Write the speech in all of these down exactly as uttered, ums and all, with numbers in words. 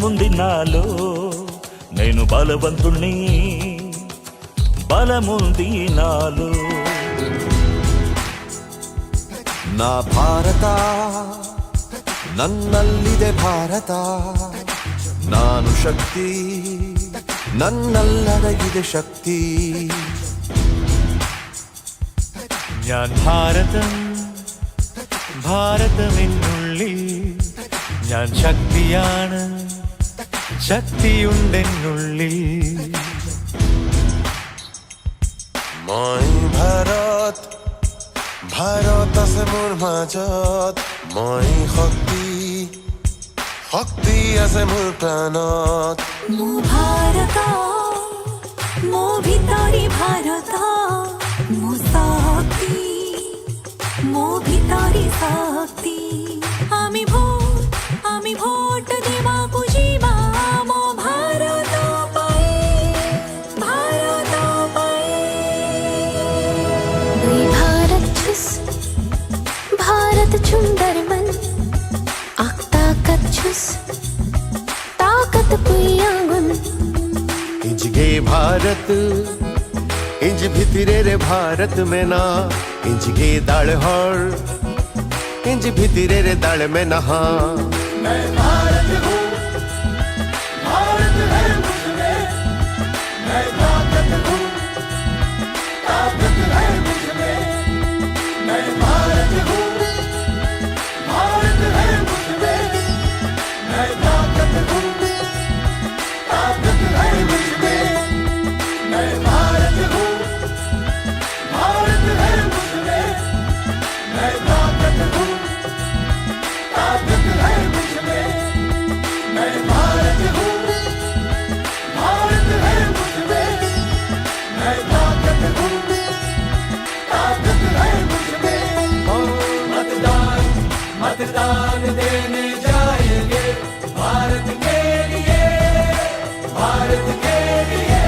ముందు నాలో నేను బలవంతుణ్ణి, బలముంది నాలో. నా భారత, నన్నల్లిదే భారత, ನಾನು ಶಕ್ತಿ, ನನ್ನಲ್ಲದ ಇದೆ ಶಕ್ತಿ. ഞാൻ ഭാരതം, ഭാരതം എന്നുള്ളിൽ, ഞാൻ ശക്തിയാണ്, ശക്തിയുണ്ടെന്നുള്ളിൽ. মই ভাৰত, ভাৰত আছে মোৰ মাজত। মই শক্তি, শক্তি আছে মোৰ প্ৰাণত। ମୋ ଭାରତ, ମୋ ଭିତରେ ଭାରତ, ମୋ ଶକ୍ତି, ମୋ ଭିତରେ ଶକ୍ତି। আমি ভোট, আমি ভোট ଦେବାକୁ ଯିବା ଆମ ଭାରତ ପାଇଁ। भारत पे। दुई भारत छुस, भारत चुंदरमन, आक ताकत छुस, ताकत पुयांगुन। इंजगे भारत, इंज भितरे रे भारत में ना, इंजगे दाल हर, इंज भितरे रे दाल में नहा। मैं भारत हूँ, भारत है मुझ में, मैं ताकत हूँ, ताकत है मुझ में। मैं भारत हूँ, भारत है मुझ में, मैं ताकत हूँ, ताकत है मुझ में। मैं भारत हूँ, भारत है मुझ में, मैं ताकत हूँ, ताकत है मुझ में। मैं भारत हूँ, भारत है मुझ में, मैं ताकत हूँ, ताकत है मुझ में। ओ, मतदान, मतदान देने जाएंगे भारत के लिए, भारत के लिए।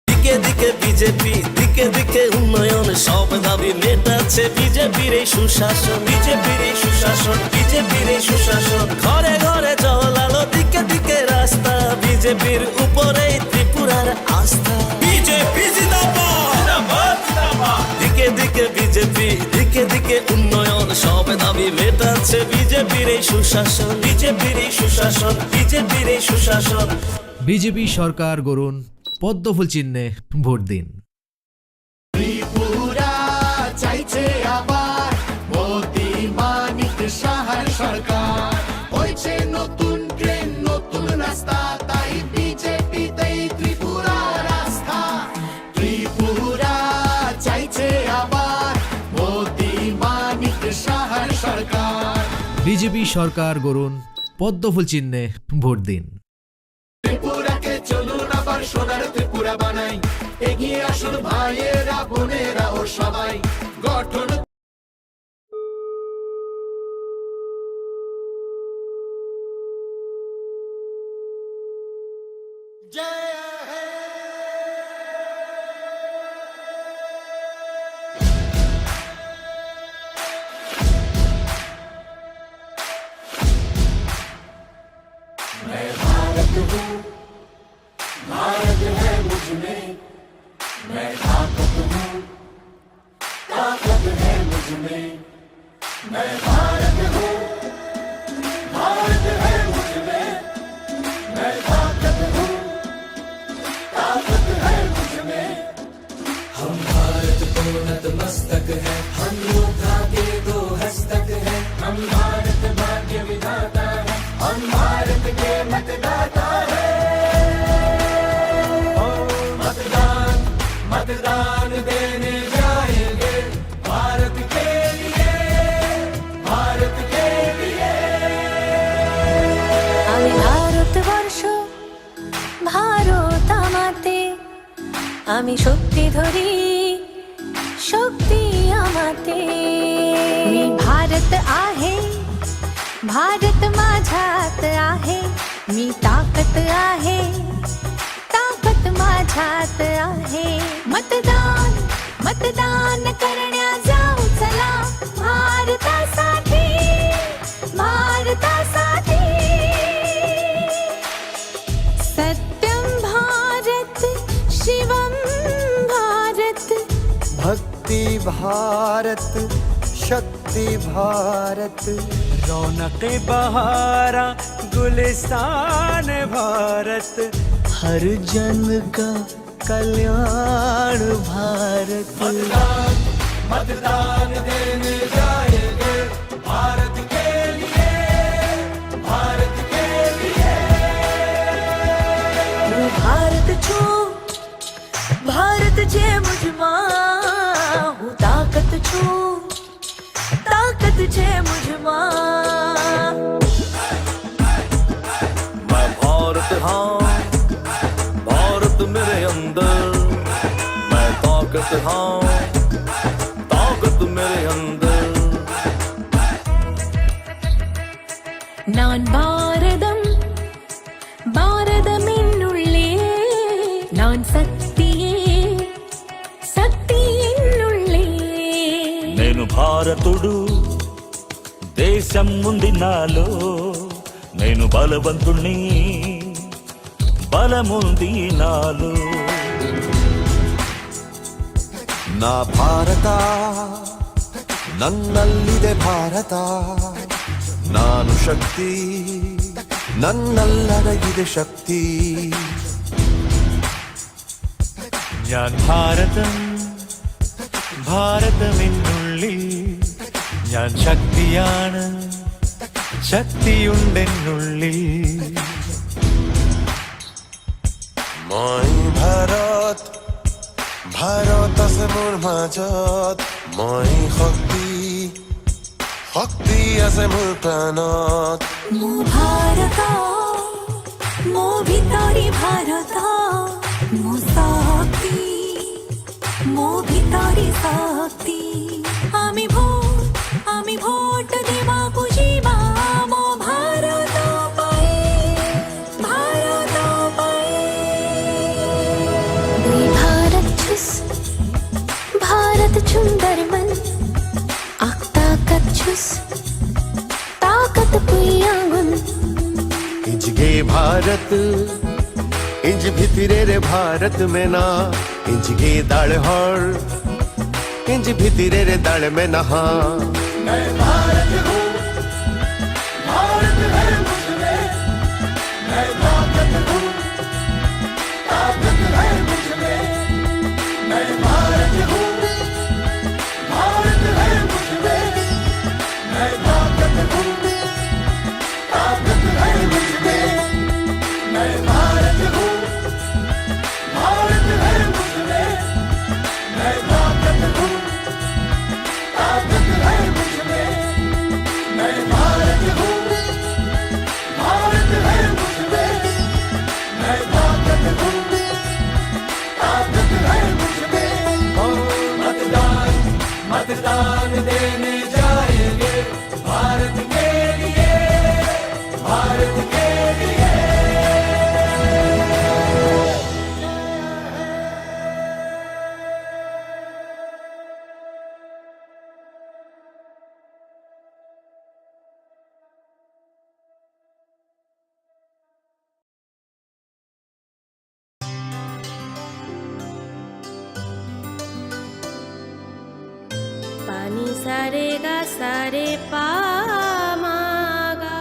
দিকে দিকে বিজেপি, দিকে দিকে উন্নয়ন, সব দাবি মেটাচ্ছে বিজেপির এই সুশাসন, বিজেপির এই সুশাসন, বিজেপির এই সুশাসন। ঘরে ঘরে জল আলো, দিকে দিকে রাস্তা, বিজেপির উপরেই ত্রিপুরার আস্থা। বিজেপি জিন্দাবাদ, জিন্দাবাদ, জিন্দাবাদ। দিকে দিকে বিজেপি, দিকে দিকে উন্নয়ন, সব দাবি মেটাচ্ছে বিজেপির এই সুশাসন, বিজেপির এই সুশাসন, বিজেপির এই সুশাসন। বিজেপি সরকার গড়ুন, পদ্মফুল চিহ্নে ভোট দিন। ত্রিপুরা চাইছে আবার মোদি মানিক সাহার সরকার। হয়েছে নতুন ট্রেন, নতুন রাস্তা, তাই বিজেপিতেই ত্রিপুরার আস্থা। ত্রিপুরা চাইছে আবার মোদি মানিক সাহার সরকার। বিজেপি সরকার গড়ুন, পদ্মফুল চিহ্নে ভোট দিন। ত্রিপুরাকে চলুন আবার সোনার ত্রিপুরা বানাই, এগিয়ে আসুন ভাইয়েরা বোনেরা ও সবাই। গঠন मैं भारत हूँ, भारत है मुझ में, मैं ताकत हूँ, ताकत है मुझ में। मैं भारत हूँ, भारत है मुझ में, मैं ताकत हूँ, ताकत है मुझ में। हम भारत को नतमस्तक है, हम योद्धा के दो हस्तक है। हम भारत भाग्य विधाता है, हम भारत के मतदाता है। ओ मतदान, मतदान देने जाएंगे भारत के लिए, भारत के लिए। আমি ভারতবর্ষ, ভারত আমাতে, আমি শক্তি ধরি, শক্তি আমাতে। मी भारत आहे, भारत माझ्यात आहे, मी ताकद आहे, ताकद माझ्यात आहे. मतदान, मतदान करण्या जाऊ चला, भारतासाठी, भारतासाठी. सत्यं भारत, शिवं भारत. भक्ति भारत, शक्ति भारत. रौनक बहारा, गुलिस्तान भारत. हर जन का कल्याण भारत. मतदान, मतदान देने जाएंगे भारत के लिए, भारत के लिए. वो भारत छू भारत छे मुझमा, हूँ ताकत छू, ताकत छे मुझमा. मैं भारत हाँ, भारत मेरे अंदर. मैं ताकत हाँ, ताकत मेरे अंदर. நான் பாரதம், பாரதமென்னுள்ளே, நான் சக்தியே, சக்தியென்னுள்ளே. నేను భారతుడు, దేశం ఉంది నాలో. నేను బలవంతుణ్ణి, బలముంది నాలో. నా ಭಾರತ, ನನ್ನಲ್ಲಿದೆ ಭಾರತ. ನಾನು ಶಕ್ತಿ, ನನ್ನಲ್ಲಡಗಿದೆ ಶಕ್ತಿ. ഞാൻ ഭാരതം, ഭാരതമെന്നുള്ളിൽ. ഞാൻ ശക്തിയാണ്, ശക്തിയുണ്ടെന്നുള്ളിൽ. মই ভাৰত, ভাৰত আছে মোৰ মাজত। মই শক্তি, শক্তি আছে মোৰ প্ৰাণত। মোৰ ভাৰত, মোৰ ভিতৰি ভাৰত, মোৰ শক্তি, মোৰ ভিতৰি শক্তি। আমি ভোট, আমি ভোট দিবাকু যিবা মোৰ ভাৰত পাই। भारत छुस, भारत छुंदर मन, आक ताकत छुस, ताकत पुयांगुन। इंजगे भारत, इंज भितरे रे भारत में ना, इंजगे दाड़ हर, इंज भितरे रे दाड़ में नहा। मैं भारत हूँ, भारत है मुझ में, मैं ताकत हूँ, ताकत है मुझ में। मैं भारत हूँ, भारत है मुझ में, मैं ताकत हूँ, ताकत है मुझ में। मैं भारत हूँ, भारत है मुझ में, मैं ताकत हूँ, ताकत है मुझ में। मैं भारत हूँ, भारत है मुझ में, मैं ताकत हूँ, ताकत है मुझ में। ओ मतदान, मतदान देने जाएंगे भारत के लिए, भारत के लिए। Pani sa re ga sa re pa ma ga.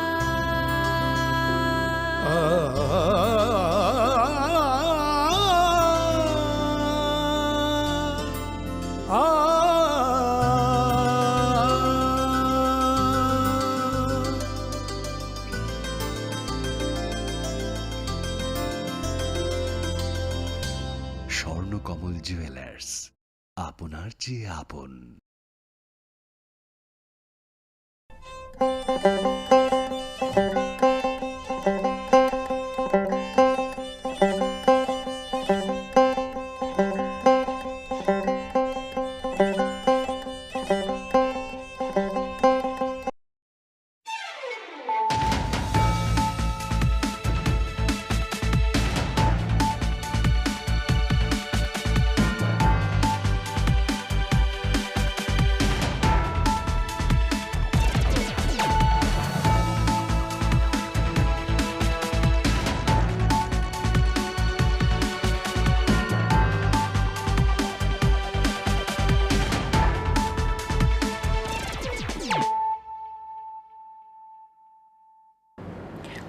Swarnakamal jewellers, আপনার চেয়ে আপন।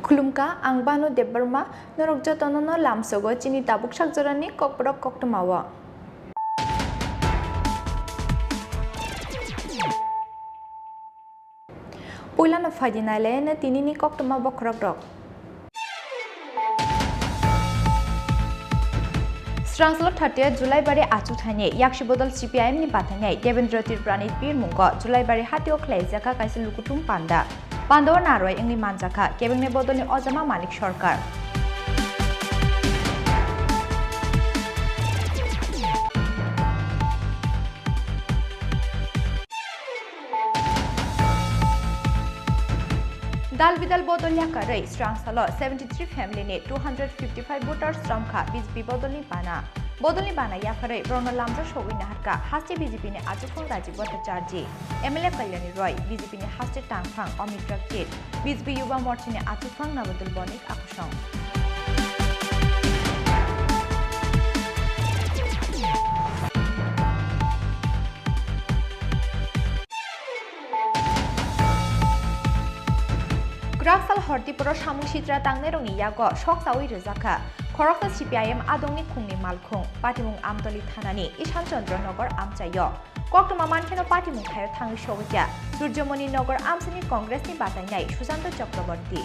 Khulumkha, ang Banu Debbarma, norok jotono no lamsogo chini tabuk sakjorani kokborok koktwmao. Puilano phaidi nailaino tinini koktwma bokhorokrok. Srangsalo thirtieth July bari achuk thaini yaksi bodol C P I M ni batainai Devendra Tripurani pirmungo July bari hatio khlaijakha kaisa lukuthum panda. Pandao narwai wngwi manjakha, kebengni bodolni ojama Manik Sarkar. Dal bidal bodol yakarwi Srangsalo seventy three family ni two hundred fifty five voters romkha B J P bodolni bana. Bodolni bana yapharwi borokno lamjak sogwi naharkha haste B J P ni achuphang Rajiv Bhattacharjee, M L A Kalyani Roy, B J P ni haste tangphang Amit Rakchit, B J P Yuba Morcha ni achuphang Nabadul Bonik akusong. Kwrak sal hortipuro samung sitra tangnairokni yago sok chaui rwjakha. Khoroksa C P I M adongni khungni malkhung, patimung Amtoli thanani Ishan Chandra Nagar amchaio. Koktwma mankheno patimung khaio thangwi sogwikha Surjomoni Nagar amsani Congressni batainai Sushanta Chakraborty.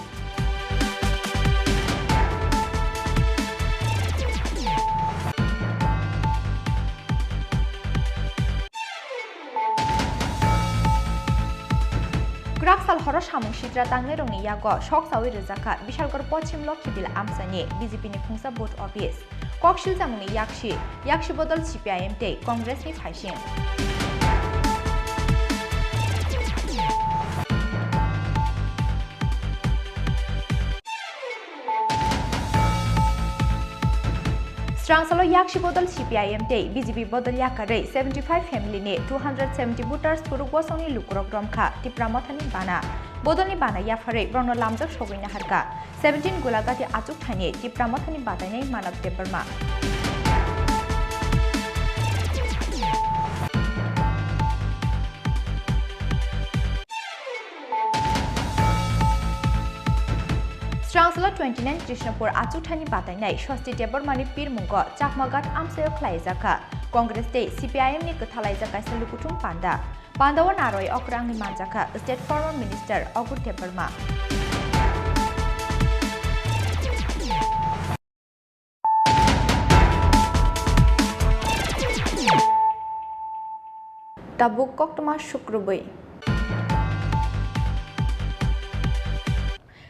Kwrak sal horo samung sitra tangnairokni yago sok chaui rwjakha Bishalgarh Pochim Lokhibil amchaini B J P ni khungsa booth office. Kok silchamungni yaksi, yaksi bodol C P I M tei Congress ni phaising. Srangsalo yaksi bodol C P I M tei B J P bodol yakarwi seventy five family ni two hundred seventy voters phuruk bosongni lukurok romkha Tipra Mothani bana. Bodolni bana yapharwi borokno lamjak sogwi naharkha. Seventeen Gulagati achuk thaini Tipra Mothani batainai Manav Debbarma. Srangsalo twenty nine Krishnapur achuk thaini batainai Swasti Debbarmani pirmungo Chakmaghat amchaio khlaijakha Congress tei C P I M ni kwthalaijak kaisa lukuthum panda. Pandao narwai okra wngwi manjakha State Former Minister Agur Debbarma. Tabuk koktwma sukrubwi.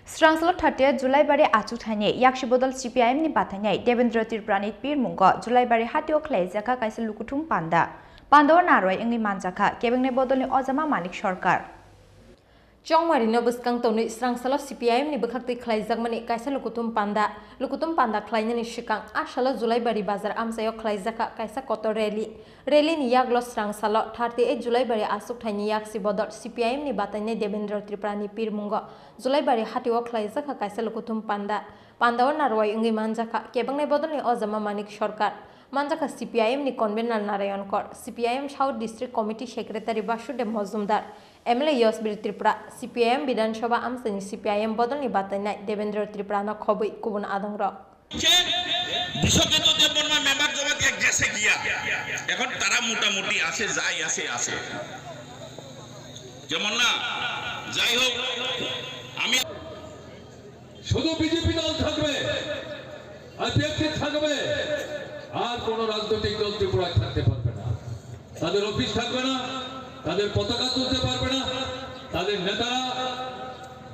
Srangsalo thirtieth July bari achuk thaini yaksi bodol C P I M ni batainai Devendra Tripurani pirmungo July bari hatio khlaijakha kaisa lukuthum panda. Pandao narwai wngwi manjakha, kebengni bodolni ojama Manik Sarkar. Chongmarino bwskang tonwi Srangsalo C P I M ni bwkhaktwi khlaijakmani kaisa lukuthum panda. Lukuthum panda khlainani swkang a salo Julaibari bazar amchaio khlaijakha kaisa kotor rally. Rally ni yaglo Srangsalo thirty eight Julaibari aswk thaini yaksi bodol C P I M ni batainai Devendra Tripurani pirmungo Julaibari hatio khlaijakha kaisa lukuthum panda. Pandao narwai wngwi manjakha, kebengnai bodolni ojama Manik Sarkar. Manjakha C P I M ni convener Narayan Kor, C P I M South District Committee Secretary Basudev Majumdar, M L A Yashbir Tripura, C P I M Bidhan Sabha amchaini C P I M bodolni batainai Devendra Tripura no khobwi kubun adongrok. Biswakanta Debbarma member জগৎ এক দেশে গিয়া। এখন তারা মোটামুটি আছে, যাই আছে, আছে। যেমন না, যাই হোক, আমি শুধু বিজেপি দল থাকবে, আইপিএফটি থাকবে, আর কোনো রাজনৈতিক দল ত্রিপুরায় থাকতে পারবে না। তাদের অফিস থাকবে না, তাদের পতাকা তুলতে পারবে না, তাদের নেতারা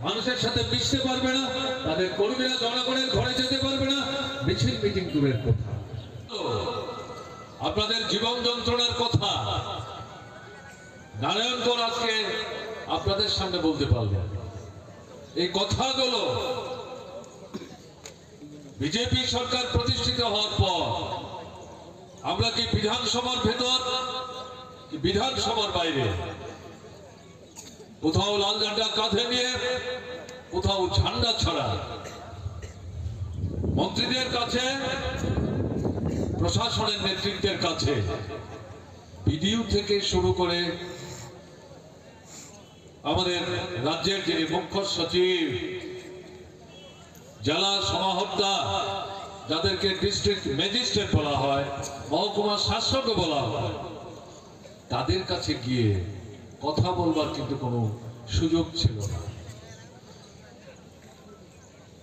মানুষের সাথে মিশতে পারবে না, তাদের কর্মীরা জনগণের ঘরে যেতে পারবে না, মিছিল মিটিং দূরের কথা। আপনাদের জীবন যন্ত্রণার কথা নারায়ণ কর আজকে আপনাদের সামনে বলতে পারলেন। এই কথাগুলো বিজেপি সরকার প্রতিষ্ঠিত হওয়ার পর আমরা কি বিধানসভার ভেতর, কি বিধানসভার বাইরে কোথাও লাল ঝান্ডা কাঁধে নিয়ে, কোথাও ঝান্ডা ছাড়া মন্ত্রীদের কাছে, প্রশাসনের নেতৃত্বের কাছে, বিডিও থেকে শুরু করে আমাদের রাজ্যের যিনি মুখ্য সচিব, জেলা সমাহর্তা, যাদেরকে ডিস্ট্রিক্ট ম্যাজিস্ট্রেট বলা হয়, মহকুমা শাসকও বলা হয়, তাদের কাছে গিয়ে কথা বলবার কিন্তু কোনো সুযোগ ছিল না।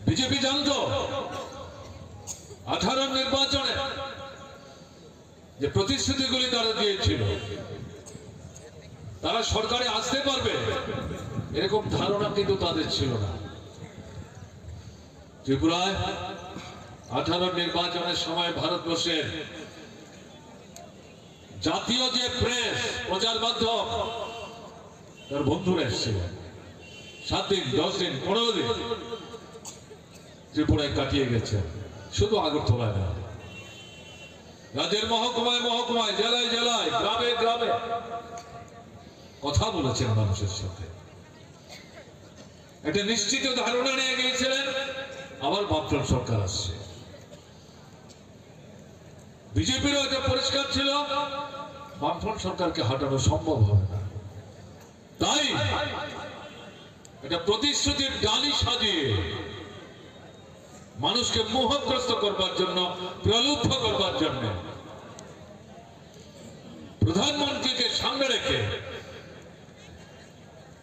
বিজেপি জানতো আঠারো নির্বাচনে যে প্রতিশ্রুতিগুলি তারা দিয়েছিল, তারা সরকারে আসতে পারবে, এরকম ধারণা কিন্তু তাদের ছিল না। ত্রিপুরায় আঠারো নির্বাচনের সময় ভারতবর্ষের জাতীয় যে প্রেস, প্রচার মাধ্যম, তার বন্ধুরা এসেছিলেন। সাত দিন, দশ দিন, পনেরো দিন ত্রিপুরায় কাটিয়ে গেছেন, শুধু আগরতলায় নয়, রাজ্যের মহকুমায় মহকুমায়, জেলায় জেলায়, গ্রামে গ্রামে কথা বলেছেন মানুষের সাথে। একটা নিশ্চিত ধারণা নিয়ে গিয়েছিলেন আবার বামফ্রন্ট সরকার আসছে। বিজেপিরও এটা পরিষ্কার ছিল, বামফ্রন্ট সরকারকে হটানো সম্ভব হবে না। তাই এটা প্রতিশ্রুতির ডালি সাজিয়ে মানুষকে মোহগ্রস্ত করবার জন্য, প্রলুব্ধ করবার জন্য প্রধানমন্ত্রীকে সামনে রেখে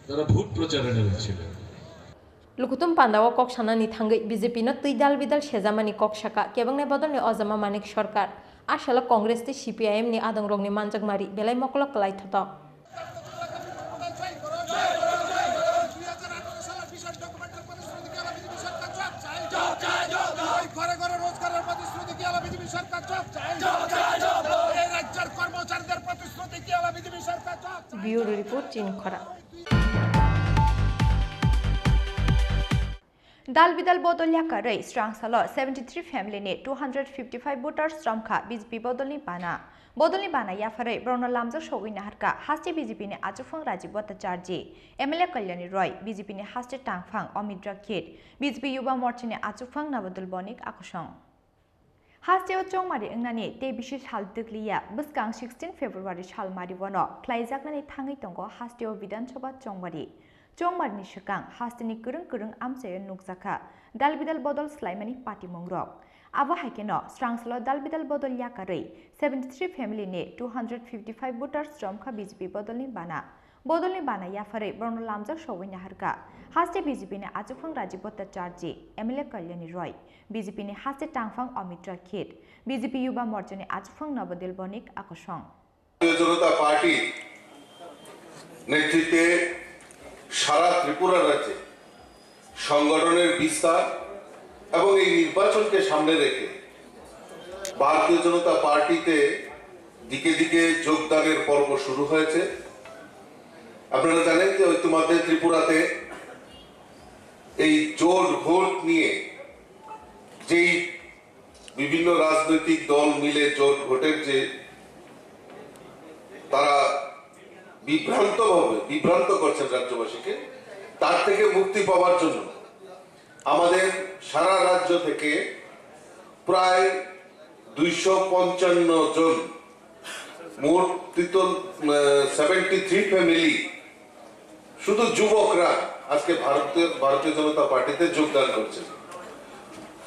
তারা ভোট প্রচারে নেমেছিলেন। Lukutum pandao kok sanani thangwi B J P no twi dal bidal sejamani kok saka kebengni bodolni ojama Manik Sarkar. A salo Congress tei C P I M ni adongrokni manjakmari belai mokolo kwlai thotok. Bureau Report, Chini Khorang. Dal bidal bodol yakarwi srang salo seventy three family ni two hundred fifty five voters romkha B J P bodolni bana. Bodolni bana yapharwi borokno lamjak sogwi naharkha haste B J P ni achukphang Rajiv Bhattacharjee, M L A Kalyani Roy, B J P ni haste tangphang Amit Rakhet, B J P Yuba Morcha ni achukphang Nabadul Bonik Akosong. Hasteo chongmari wngnani tei bisi sal twkliya, bwskang sixteen February sal maribono khlaijaknani thangwi tongo hasteo Bidhan Sabha chongmari. Chongmarini swkang hasteni kwrwng kwrwng amchaio nukjakha dalbidal bodol swlaimani patimungrok. Abo hai kheno srang salo dalbidal bodol yakarwi seventy three family ni two hundred fifty five voters romkha B J P bodolni bana. Bodolni bana yapharwi borokno lamjak sogwi naharkha haste B J P ni achukphang Rajiv Bhattacharjee, M L A Kalyani Roy, B J P ni haste tangphang Amit Rakhet, B J P Yuba Morcha ni achukphang Nabadul Bonik Akosong. ভারতীয় জনতা পার্টির নেতৃত্বে সারা ত্রিপুরা রাজ্যে সংগঠনের বিস্তার এবং এই নির্বাচনকে সামনে রেখে ভারতীয় জনতা পার্টিতে দিকে দিকে যোগদানের পর্ব শুরু হয়েছে। আপনারা জানেন যে ইতিমধ্যে ত্রিপুরাতে এই জোট ভোট নিয়ে যেই বিভিন্ন রাজনৈতিক দল মিলে জোট ভোটের যে তারা বিভ্রান্তভাবে বিভ্রান্ত করছেন রাজ্যবাসীকে, তার থেকে মুক্তি পাওয়ার জন্য আমাদের সারা রাজ্য থেকে প্রায় দুইশো পঞ্চান্ন জন, মোট তিতল, আহ, সেভেন্টি থ্রি ফ্যামিলি, শুধু যুবকরা আজকে ভারতীয়, ভারতীয় জনতা পার্টিতে যোগদান করছেন।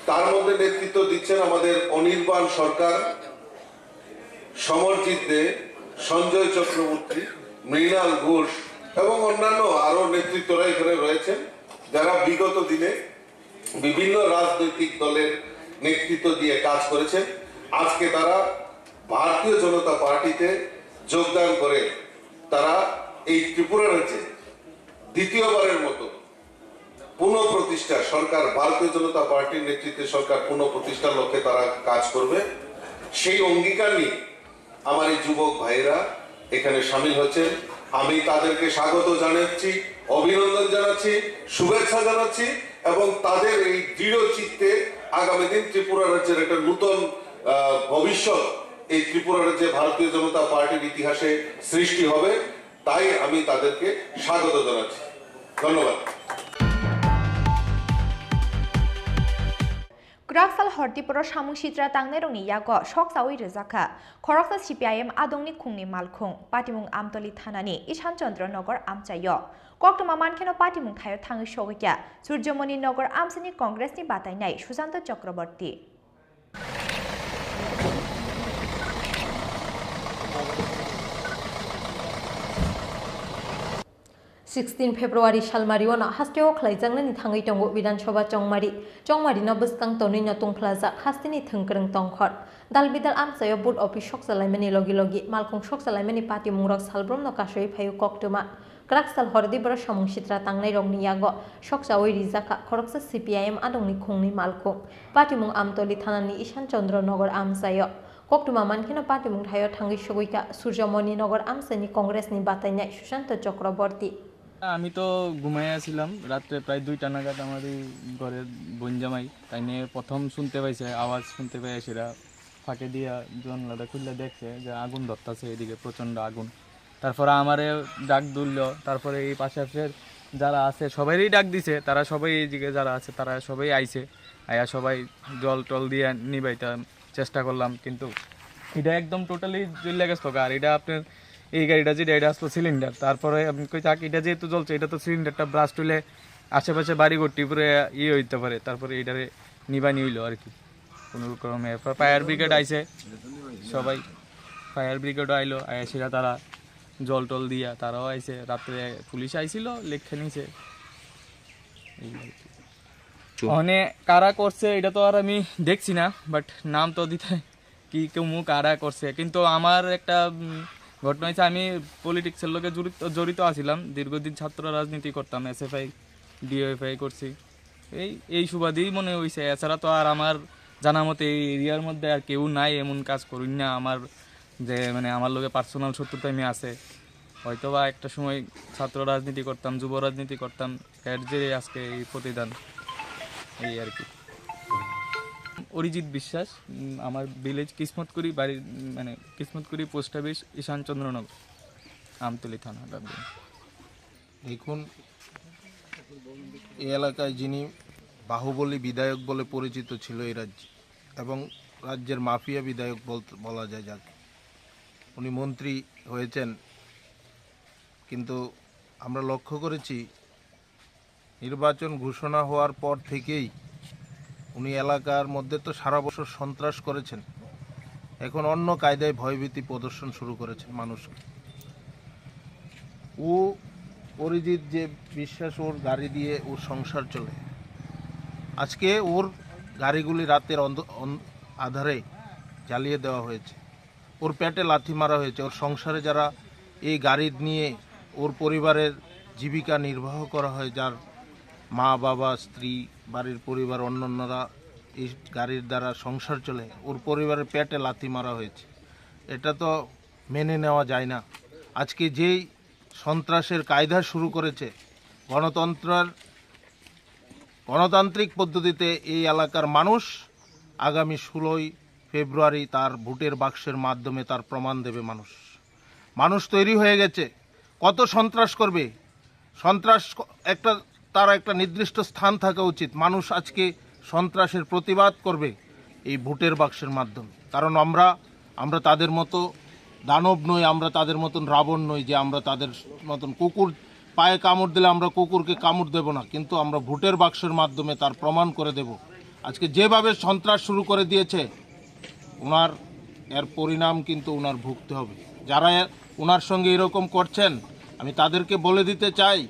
তার মধ্যে নেতৃত্ব দিচ্ছেন আমাদের অনির্বাণ সরকার, সমরজিৎ দে, সঞ্জয় চক্রবর্তী, মৃণাল ঘোষ এবং অন্যান্য আরো নেতৃত্বরা এখানে রয়েছেন, যারা বিগত দিনে বিভিন্ন রাজনৈতিক দলের নেতৃত্ব দিয়ে কাজ করেছেন। আজকে তারা ভারতীয় জনতা পার্টিতে যোগদান করে তারা এই ত্রিপুরা রাজ্যে দ্বিতীয়বারের মতো পুনঃপ্রতিষ্ঠা সরকার, ভারতীয় জনতা পার্টির নেতৃত্বে সরকার পুনঃপ্রতিষ্ঠার লক্ষ্যে তারা কাজ করবে। সেই অঙ্গীকার নিয়ে আমার এই যুবক ভাইয়েরা এখানে সামিল হচ্ছেন। আমি তাদেরকে স্বাগত জানাচ্ছি, অভিনন্দন জানাচ্ছি, শুভেচ্ছা জানাচ্ছি এবং তাদের এই দৃঢ় চিত্তে আগামী দিন ত্রিপুরা রাজ্যের একটা নূতন, আহ, ভবিষ্যৎ এই ত্রিপুরা রাজ্যে ভারতীয় জনতা পার্টির ইতিহাসে সৃষ্টি হবে, তাই আমি তাদেরকে স্বাগত জানাচ্ছি। ধন্যবাদ। Kwrak sal hor Tripura samung sitra tangnairokni yago sok chaui rwjakha. Khoroksa C P I M adongni khungni malkhung, patimung Amtoli thanani Ishan Chandra Nagar amchaio. Koktwma mankheno patimung thaio thangwi sogwi kha Surjomoni Nogor amchaini Congressni batainai Susanto Chakraborty. Sixteen February salmario no hasteo khlaijaknani thangwi tongo Bidhan Sabha Chongmari. Chongmari no bwskang tonwi no tungphlajak hasteni thwngkwrwng tongkhor. Dal bidal amchaio booth office sokchalaimani logi logi malkhung sokchalaimani patimungrok salbrumno kasui phaio koktwma. Kwrak sal hordi borok samung sitra tangnairokni yago sokchaui rijakha khoroksa C P I M adongni khungni malkhung. Patimung Amtoli thanani Ishan Chandra Nagar amchaio. Koktwma mankheno patimung thaio thangwi sogwi kha Surjomoni Nagar amchaini Congressni batainai Susanto Chakraborty. আমি তো ঘুমাই আছিলাম, রাত্রে প্রায় দুইটা নাগাদ আমার এই ঘরের বোন জামাই তাই নিয়ে প্রথম শুনতে পাইছে, আওয়াজ শুনতে পাই সেটা ফাঁকে দিয়া জানলাটা খুললে দেখছে যে আগুন ধরতাছে, এদিকে প্রচণ্ড আগুন। তারপরে আমারে ডাক দিল, তারপরে এই পাশাপাশি যারা আছে সবাইরই ডাক দিছে, তারা সবাই এইদিকে যারা আছে তারা সবাই আইছে, আয়া সবাই জল টল দিয়ে নিবাইতে চেষ্টা করলাম, কিন্তু এটা একদম টোটালি জ্বলে গেছে তো। আর এটা আপনার এই গাড়িটা যেটা, এটা আসলো সিলিন্ডার, তারপরে আপনি কই থাক, এটা যেহেতু জ্বলছে, এটা তো সিলিন্ডারটা ব্লাস্ট হইলে আশেপাশে বাড়ি ঘরটি পুরো ইয়ে হইতে পারে, তারপরে এটারে নিবানি হইলো আর কি কোনো রকমে। এরপর ফায়ার ব্রিগেড আইছে, সবাই ফায়ার ব্রিগেডও আইলো, আইসিরা তারা জল টল দিয়া তারাও আইছে। রাত্রে পুলিশ আইছিল, লেখা নিছে। এই আর কি। চুপ। মানে কারা করছে এটা তো আর আমি দেখছি না, বাট নাম তো দিতে কি কেউ মুখ আড়া করছে, কিন্তু আমার একটা উম, ঘটনা হয়েছে। আমি পলিটিক্সের লগে জড়িত জড়িত আছিলাম, দীর্ঘদিন ছাত্র রাজনীতি করতাম, এসএফআই, ডিওএফআই করছি। এই এই সুবাদেই মনে হইছে, এছাড়া তো আর আমার জানা মতে এই এরিয়ার মধ্যে আর কেউ নাই এমন কাজ করুন না আমার, যে মানে আমার লগে পার্সোনাল শত্রুতা আমি আছে। হয়তো বা একটা সময় ছাত্র রাজনীতি করতাম, যুব রাজনীতি করতাম, এর জেরে আজকে এই প্রতিদান, এই আর কি। অরিজিৎ বিশ্বাস, উম, আমার ভিলেজ কিসমতকুড়ি, বাড়ি উম, মানে কিসমতকুড়ি পোস্ট অফিস, ঈশান চন্দ্রনগর, আমতলী থানা, ডাবগ্রাম। দেখুন, এই এলাকায় যিনি বাহুবলী বিধায়ক বলে পরিচিত ছিল এই রাজ্যে এবং রাজ্যের মাফিয়া বিধায়ক বলতে, বলা যায় যাকে, উনি মন্ত্রী হয়েছেন, কিন্তু আমরা লক্ষ্য করেছি নির্বাচন ঘোষণা হওয়ার পর থেকেই উনি এলাকার মধ্যে তো সারা বছর সন্ত্রাস করেছেন, এখন অন্য কায়দায় ভয়ভীতি প্রদর্শন শুরু করেছেন মানুষকে। ও অরিজিৎ যে বিশ্বাস, ওর গাড়ি দিয়ে ওর সংসার চলে, আজকে ওর গাড়িগুলি রাতের অন্ধ-, অন-, আধারে জ্বালিয়ে দেওয়া হয়েছে, ওর পেটে লাথি মারা হয়েছে, ওর সংসারে যারা এই গাড়ি নিয়ে ওর পরিবারের জীবিকা নির্বাহ করা হয়, যার মা, বাবা, স্ত্রী, বাড়ির পরিবার, অন্যান্যরা এই গাড়ির দ্বারা সংসার চলে, ওর পরিবারের পেটে লাথি মারা হয়েছে। এটা তো মেনে নেওয়া যায় না। আজকে যেই সন্ত্রাসের কায়দা শুরু করেছে, গণতন্ত্রের, গণতান্ত্রিক পদ্ধতিতে এই এলাকার মানুষ আগামী ষোলোই ফেব্রুয়ারি তার ভোটের বাক্সের মাধ্যমে তার প্রমাণ দেবে মানুষ। মানুষ তৈরি হয়ে গেছে, কত সন্ত্রাস করবে? সন্ত্রাস ক-, একটা, তার একটা নির্দিষ্ট স্থান থাকা উচিত। মানুষ আজকে সন্ত্রাসের প্রতিবাদ করবে এই ভোটের বাক্সের মাধ্যমে, কারণ আমরা, আমরা তাদের মতো দানব নই, আমরা তাদের মতন রাবণ নই যে আমরা তাদের মতন কুকুর পায়ে কামড় দিলে আমরা কুকুরকে কামড় দেব না, কিন্তু আমরা ভোটের বাক্সের মাধ্যমে তার প্রমাণ করে দেব। আজকে যেভাবে সন্ত্রাস শুরু করে দিয়েছে, ওনার এর পরিণাম কিন্তু ওনার ভুগতে হবে। যারা এ-, ওনার সঙ্গে এরকম করছেন, আমি তাদেরকে বলে দিতে চাই,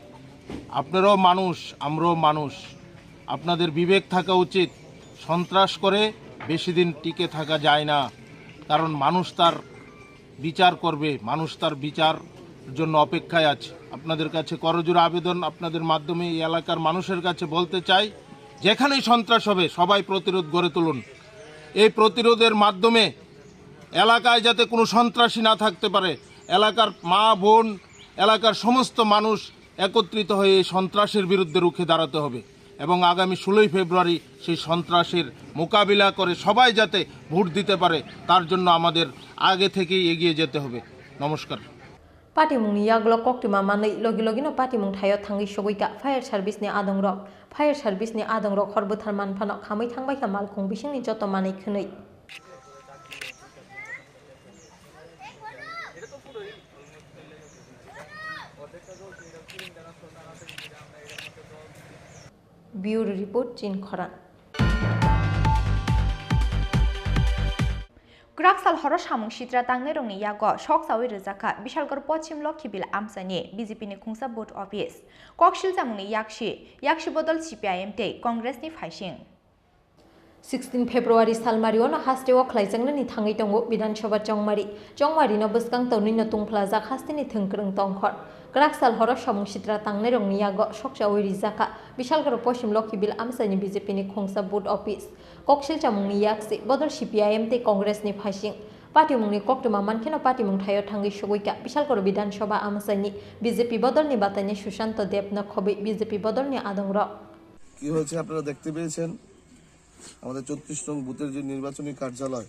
আপনারাও মানুষ, আমরাও মানুষ, আপনাদের বিবেক থাকা উচিত। সন্ত্রাস করে বেশি দিন টিকে থাকা যায় না, কারণ মানুষ তার বিচার করবে, মানুষ তার বিচার জন্য অপেক্ষায় আছে। আপনাদের কাছে করজোড়ে আবেদন, আপনাদের মাধ্যমে এই এলাকার মানুষের কাছে বলতে চাই, যেখানেই সন্ত্রাস হবে সবাই প্রতিরোধ গড়ে তুলুন। এই প্রতিরোধের মাধ্যমে এলাকায় যাতে কোনো সন্ত্রাসী না থাকতে পারে, এলাকার মা বোন, এলাকার সমস্ত মানুষ একত্রিত হয়ে এই সন্ত্রাসের বিরুদ্ধে রুখে দাঁড়াতে হবে এবং আগামী ষোলোই ফেব্রুয়ারি সেই সন্ত্রাসের মোকাবিলা করে সবাই যাতে ভোট দিতে পারে, তার জন্য আমাদের আগে থেকেই এগিয়ে যেতে হবে। নমস্কার। Patimungni yagulo koktwma manwi logi logino patimung thaio thangwi sogwi kha fire service ni adongrok. Fire service ni adongrok hor bwthar manphano khamwi thangbai kha malkhung bisingni joto manwi khwnwi. অর্ধেকটা জ্বলছে, এটা সিলিন্ডার আসলো না, Bureau Report, Chinkhora. Kwrak sal horo samung sitra tangnairokni yago sok chaui rwjakha Bishalgarh Pochim Lokhibil amchaini B J P ni khungsa booth office. Kok silchamungni yaksi, yaksi bodol C P I M tei Congress ni phaising. Sixteen February salmario no hasteo khlaijaknani thangwi tongo Bidhan Sabha Chongmari. Chongmari no bwskang tonwi no tungphlajak hasteni thwngkwrwng tongkhor. Kwrak sal horo samung sitra tangnairokni yago sok chaui rijakha Bishalgarh Pochim Lokhibil amchaini B J P ni khungsa booth office. Kok silchamungni yaksi bodol C P I M tei Congress ni phaising. Patimungni koktwma mankheno patimung thaio thangwi sugwikha Bishalgarh Bidhan Sabha amchaini B J P bodolni bataini Sushanto Deb no khobwi B J P bodolni adongrok. কি হয়েছে আপনারা দেখতে পেয়েছেন, আমাদের চৌত্রিশ নং বুথের যে নির্বাচনী কার্যালয়,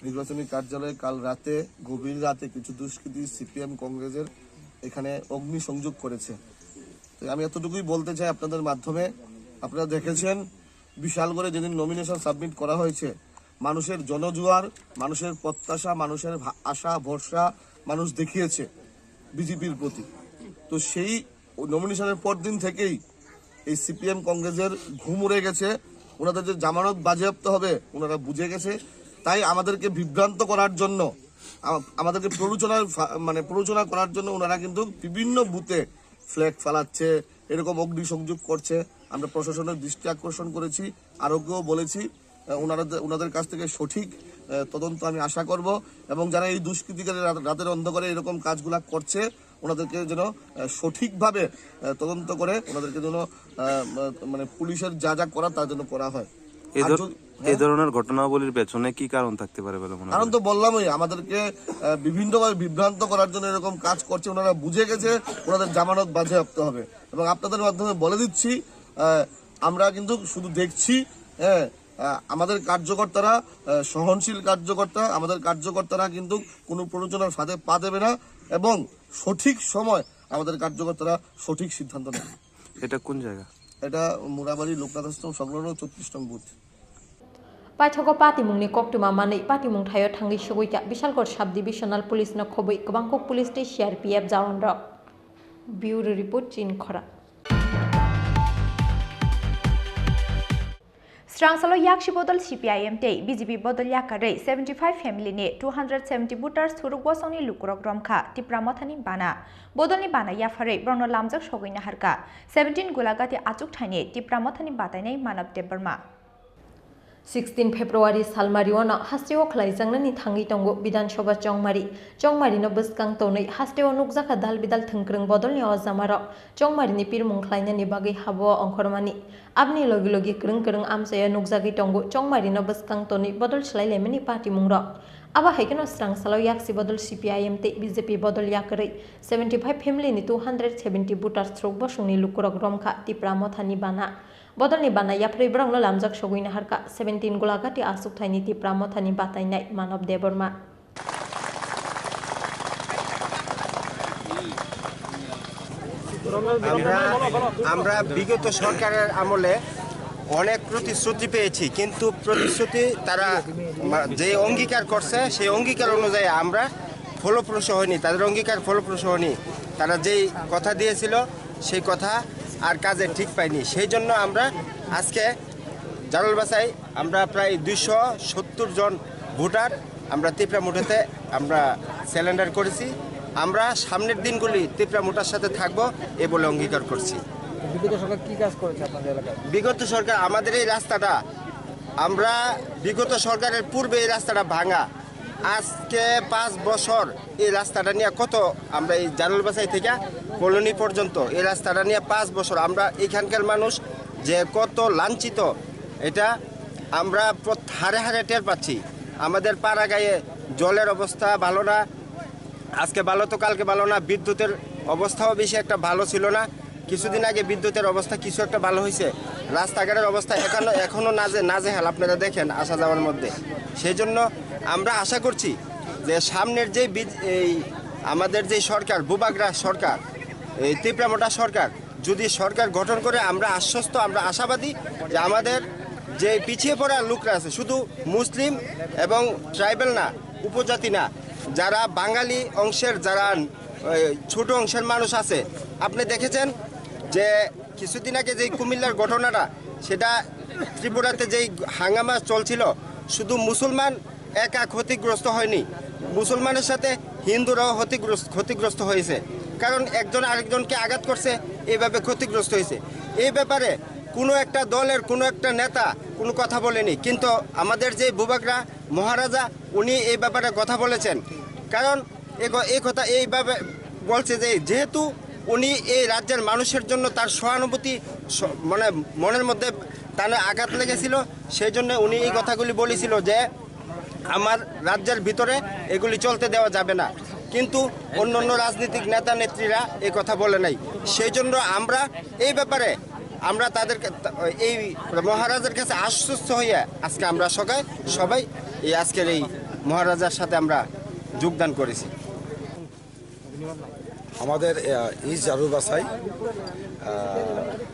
নির্বাচনী কার্যালয়ে কাল রাতে, গভীর রাতে কিছু দুষ্কৃতী সিপিএম কংগ্রেসের এখানে অগ্নিসংযোগ করেছে। তো আমি এতটুকুই বলতে চাই আপনাদের মাধ্যমে, আপনারা দেখেছেন বিশালগড়ে যেদিন নমিনেশন সাবমিট করা হয়েছে, মানুষের জনজোয়ার, মানুষের প্রত্যাশা, মানুষের ভা-, আশা ভরসা মানুষ দেখিয়েছে বিজেপির প্রতি। তো সেই নমিনেশনের পর দিন থেকেই এই সিপিএম কংগ্রেসের ঘুম উড়ে গেছে। ওনাদের যে জামানত বাজেয়াপ্ত হবে, ওনারা বুঝে গেছে। তাই আমাদেরকে বিভ্রান্ত করার জন্য, আ-, আমাদেরকে প্ররোচনার ফা-, মানে প্ররোচনা করার জন্য ওনারা কিন্তু বিভিন্ন বুথে ফ্ল্যাগ ফালাচ্ছে, এরকম অগ্নিসংযোগ করছে। আমরা প্রশাসনের দৃষ্টি আকর্ষণ করেছি, আরোকেও বলেছি। আহ, ওনারা, ওনাদের কাছ থেকে সঠিক, আহ, তদন্ত আমি আশা করব। এবং যারা এই দুষ্কৃতিকারী রাত-, রাতের অন্ধকারে এরকম কাজগুলা করছে, ওনাদেরকে যেন, আহ, সঠিকভাবে, আহ, তদন্ত করে ওনাদেরকে যেন, আহ, মা-, মানে পুলিশের যা যা করা তা যেন করা হয়। এই আর ধর-, যদি, এই হ্যাঁ? ধরনের ঘটনাবলীর পেছনে কি কারণ থাকতে পারে বলে মনে কারণ করেন? তো বললামই, আমাদেরকে, আহ, বিভিন্নভাবে বিভ্রান্ত করার জন্য এরকম কাজ করছে। ওনারা বুঝে গেছে, ওনাদের জামানত বাজেয়াপ্ত হবে। এবং আপনাদের মাধ্যমে বলে দিচ্ছি, আহ, আমরা কিন্তু শুধু দেখছি, হ্যাঁ, আহ, আমাদের কার্যকর্তারা, আহ, সহনশীল কার্যকর্তা, আমাদের কার্যকর্তারা কিন্তু কোনো প্ররোচনার ফাঁদে পা দেবে না এবং সঠিক সময় আমাদের কার্যকর্তারা সঠিক সিদ্ধান্ত নেবে। এটা কোন জায়গা? এটা মুরাবাড়ি লোকনাথ আশ্রম সংলগ্ন চৌত্রিশ নং booth. Paithago patimungni koktwma manwi patimung thaio thangwi sugwikha Bishalgarh Sub Divisional Police no khobwi kwbangkuk police tei C R P F jawan rok. Bureau Report, Chinkhora. Srangsalo yaksi bodol C P I M tei B J P bodol yakarwi seventy five family ni two hundred seventy voters thuruk bosongni lukurok romkha Tipra Mothani bana. Bodolni bana yapharwi borokno lamjak sogwi naharkha seventeen Golagati achuk thaini Tipra Mothani batainai Manav Debbarma. Sixteen February salmario no hasteo khlaijaknani thangwi tongo Bidhan Sabha Chongmari. Chongmari no bwskang tonwi hasteo nukjakha dal bidal thwngkwrwng bodolni o jamarok. Chongmari ni pirmung khlainani bagwi habo ongkhormani. Aboni logi logi kwrwng kwrwng amchaio nukjagwi tongo Chongmari no bwskang tonwi bodol swlai laimani patimung rok. Abo hai kheno srangsalo yaksi bodol C P I M tei B J P bodol yakarwi seventy five family ni two hundred seventy voters thuruk bosongni lukurok romkha Tipra Mothani bana. Bodolni bana yapharwi borokno lamjak sogwi naharkha seventeen Golagati achuk thaini Tipra Mothani batainai Manav Debbarma. আমরা আমরা বিগত সরকারের আমলে অনেক প্রতিশ্রুতি পেয়েছি, কিন্তু প্রতিশ্রুতি তারা মা- যে অঙ্গীকার করছে সেই অঙ্গীকার অনুযায়ী আমরা ফলপ্রসূ হয়নি, তাদের অঙ্গীকার ফলপ্রসূ হয়নি। তারা যেই কথা দিয়েছিল সেই কথা আর কাজে ঠিক পায়নি। সেই জন্য আমরা আজকে জালালবাসায় আমরা প্রায় দুইশো সত্তর জন ভোটার আমরা তিপ্রা মোটাতে আমরা সিলিন্ডার করেছি। আমরা সামনের দিনগুলি তিপ্রা মোটার সাথে থাকব, এ বলে অঙ্গীকার করছি। বিগত সরকার কি কাজ করেছে আপনাদের এলাকায়? বিগত সরকার আমাদের এই রাস্তাটা, আমরা বিগত সরকারের পূর্বে এই রাস্তাটা ভাঙা, আজকে পাঁচ বছর এই রাস্তাটা নিয়ে কত আমরা এই জালালবাসাই থেকে কলোনি পর্যন্ত এই রাস্তাটা নিয়ে পাঁচ বছর আমরা এখানকার মানুষ যে কত লাঞ্ছিত, এটা আমরা প্রত- হাড়ে হাড়ে টের পাচ্ছি। আমাদের পাড়া গায়ে জলের অবস্থা ভালো না, আজকে ভালো তো কালকে ভালো না, বিদ্যুতের অবস্থাও বেশি একটা ভালো ছিল না। কিছুদিন আগে বিদ্যুতের অবস্থা কিছু একটা ভালো হয়েছে, রাস্তাঘাটের অবস্থা এখনো এখনো নাজে নাজেহাল, আপনারা দেখেন আসা যাওয়ার মধ্যে। সেই জন্য আমরা আশা করছি যে সামনের যে বিজ- এই আমাদের যে সরকার, বুবাগ্রা সরকার, এই তিপ্রা মোটা সরকার যদি সরকার গঠন করে, আমরা আশ্বস্ত, আমরা আশাবাদী যে আমাদের যে পিছিয়ে পড়া লোকরা আছে, শুধু মুসলিম এবং ট্রাইবাল না, উপজাতি না, যারা বাঙালি অংশের, যারা ওই ছোট অংশের মানুষ আছে, আপনি দেখেছেন যে কিছুদিন আগে যেই কুমিল্লার ঘটনাটা, সেটা ত্রিপুরাতে যেই হাঙ্গামা চলছিল, শুধু মুসলমান একা ক্ষতিগ্রস্ত হয়নি, মুসলমানের সাথে হিন্দুরাও ক্ষতিগ্রস্ত ক্ষতিগ্রস্ত হয়েছে। কারণ একজন আরেকজনকে আঘাত করছে, এইভাবে ক্ষতিগ্রস্ত হয়েছে। এই ব্যাপারে কোনো একটা দলের কোনো একটা নেতা কোনো কথা বলেনি, কিন্তু আমাদের যে বুবাগরা মহারাজা, উনি এই ব্যাপারে কথা বলেছেন। কারণ এ ক- এই কথা এইভাবে বলছে যে যেহেতু উনি এই রাজ্যের মানুষের জন্য তার সহানুভূতি স- মানে মনের মধ্যে তার আঘাত লেগেছিল, সেই জন্য উনি এই কথাগুলি বলেছিল যে আমার রাজ্যের ভিতরে এগুলি চলতে দেওয়া যাবে না। কিন্তু অন্য অন্য রাজনৈতিক নেতা নেত্রীরা এই কথা বলে নাই। সেই জন্য আমরা এই ব্যাপারে আমরা তাদের কা- তা- এই মহারাজার কাছে আশ্বস্ত হইয়া আজকে আমরা সবাই সবাই এই আজকের এই মহারাজার সাথে আমরা যোগদান করেছি। আমাদের আহ, ইস্ট জারুর বাসাই, আহ,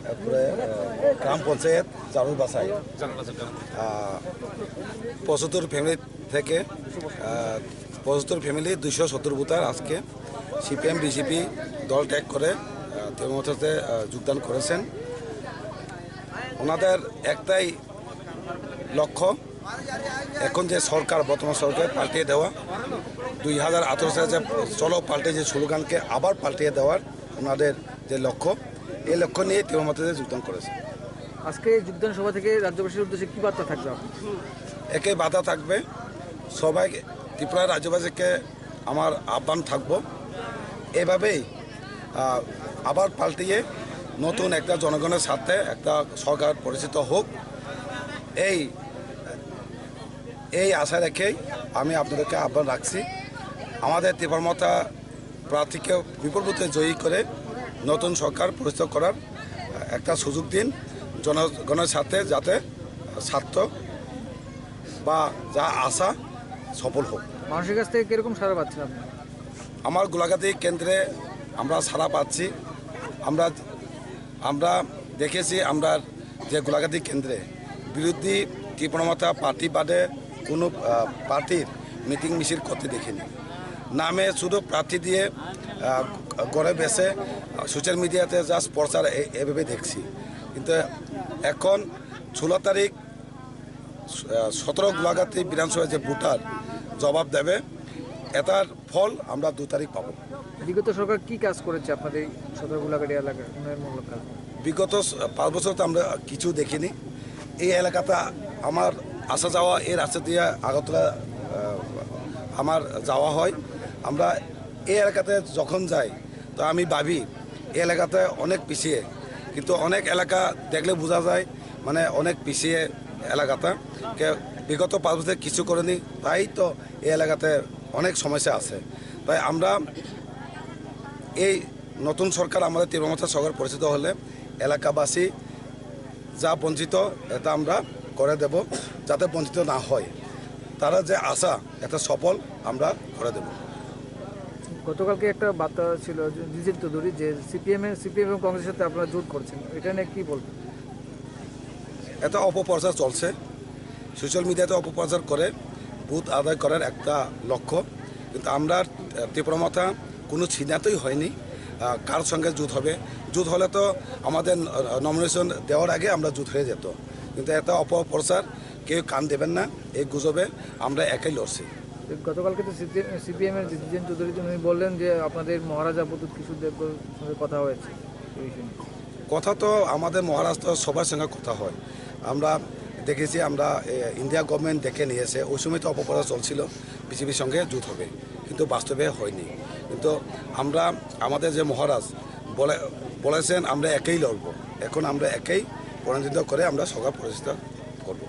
তারপরে আহ, গ্রাম পঞ্চায়েত জারুর বাসাই, আহ, পঁচাত্তর ফ্যামিলি থেকে আহ, পঁচাত্তর ফ্যামিলি, দুইশো সত্তর ভোটার আজকে সিপিএম বিজেপি দল ত্যাগ করে আহ, তৃণমূল কংগ্রেসে আহ, যোগদান করেছেন। ওনাদের একটাই লক্ষ্য, এখন যে সরকার, বর্তমান সরকার পাল্টিয়ে দেওয়া, দুই হাজার আঠারো সালে যে চলো পাল্টে যে স্লোগানকে আবার পাল্টিয়ে দেওয়ার ওনাদের যে লক্ষ্য, এই লক্ষ্য নিয়ে তৃণমূল কংগ্রেসে যোগদান করেছে। আজকে এই যোগদান সভা থেকে রাজ্যবাসীর উদ্দেশ্যে কি বার্তা থাকবে আপনার? একে বার্তা থাকবে, সবাই ত্রিপুরা রাজ্যবাসীকে আমার আহ্বান থাকবো, এভাবেই আহ, আবার পাল্টিয়ে নতুন একটা জনগণের স্বার্থে একটা সরকার প্রতিষ্ঠিত হোক, এই এই আশা রেখেই আমি আপনাদেরকে আহ্বান রাখছি। আমাদের ত্রিপুরা মথা প্রার্থীকে বিপুল ভোটে জয়ী করে নতুন সরকার প্রতিষ্ঠা করার একটা সুযোগ দিন, জনগণের সাথে যাতে স্বার্থ বা যা আশা সফল হোক। মানুষের কাছ থেকে কিরকম সাড়া পাচ্ছেন আপনি? আমার গোলাঘাটি কেন্দ্রে আমরা সাড়া পাচ্ছি। আমরা আমরা দেখেছি, আমরা যে গোলাঘাটি কেন্দ্রে বিরোধী ত্রিপুরা মথা পার্টি বাদে কোনো আহ, পার্টির মিটিং মিছিল করতে দেখিনি। নামে শুধু প্রার্থী দিয়ে আহ, ঘরে বসে সোশ্যাল মিডিয়াতে জাস্ট প্রচার এ- এভাবে দেখছি। কিন্তু এখন ষোলো তারিখ আহ, সতেরো গোলাঘাটি বিধানসভায় যে ভোটার জবাব দেবে, এটার ফল আমরা দু তারিখ পাবো। বিগত সরকার কি কাজ করেছে আপনাদের এই সদর গোলাঘাটি এলাকার উন্নয়নমূলক কাজ? বিগত স- পাঁচ বছর তো আমরা কিছু দেখিনি। এই এলাকাতে আমার আসা যাওয়া, এই রাস্তা দিয়ে আগরতলা আহ, আমার যাওয়া হয়। আমরা এই এলাকাতে যখন যাই, তো আমি ভাবি এই এলাকাতে অনেক পিছিয়ে, কিন্তু অনেক এলাকা দেখলে বোঝা যায় মানে অনেক পিছিয়ে এলাকাটা। কে বিগত পাঁচ বছর কিছু করেনি, তাই তো এই এলাকাতে অনেক সমস্যা আছে। তাই আমরা এই নতুন সরকার, আমাদের ত্রিপুরা মথা সরকার প্রতিষ্ঠিত হলে এলাকাবাসী যা বঞ্চিত, এটা আমরা করে দেব, যাতে বঞ্চিত না হয়। তারা যে আশা, এটা সফল আমরা করে দেব। গতকালকে একটা বার্তা ছিল যে জিতেন চৌধুরী যে সিপিএম এর সিপিএম এবং কংগ্রেসের সাথে আপনারা জোট করছেন, এটা নিয়ে কি বলবেন? এটা অপপ্রচার চলছে, সোশ্যাল মিডিয়াতে অপপ্রচার করে ভোট আদায় করার একটা লক্ষ্য। কিন্তু আমরা ত্রিপুরা মথা কোনো সিদ্ধান্তই হয়নি আহ, কার সঙ্গে জোট হবে। জোট হলে তো আমাদের নমিনেশন দেওয়ার আগে আমরা জোট হয়ে যেত, কিন্তু এটা অপপ্রচার, কেউ কান দেবেন না এই গুজবে। আমরা একাই লড়ছি। গতকালকে তো সিপিএম এর জিতেন চৌধুরী উনি বললেন যে আপনাদের মহারাজা প্রদ্যুৎ কিশোর দেবর সঙ্গে কথা হয়েছে এই বিষয়ে। কথা তো আমাদের মহারাজ তো সবার সঙ্গে কথা হয়। আমরা দেখেছি, আমরা এ, ইন্ডিয়া গভর্নমেন্ট ডেকে নিয়েছে, ওই সময় তো অপপ্রচার চলছিল বিজেপির সঙ্গে জোট হবে, কিন্তু বাস্তবে হয়নি। কিন্তু আমরা, আমাদের যে মহারাজ বলে বলেছেন আমরা একেই লড়বো, এখন আমরা একেই প্রতিনিধিত্ব করে আমরা সরকার প্রতিষ্ঠা করব।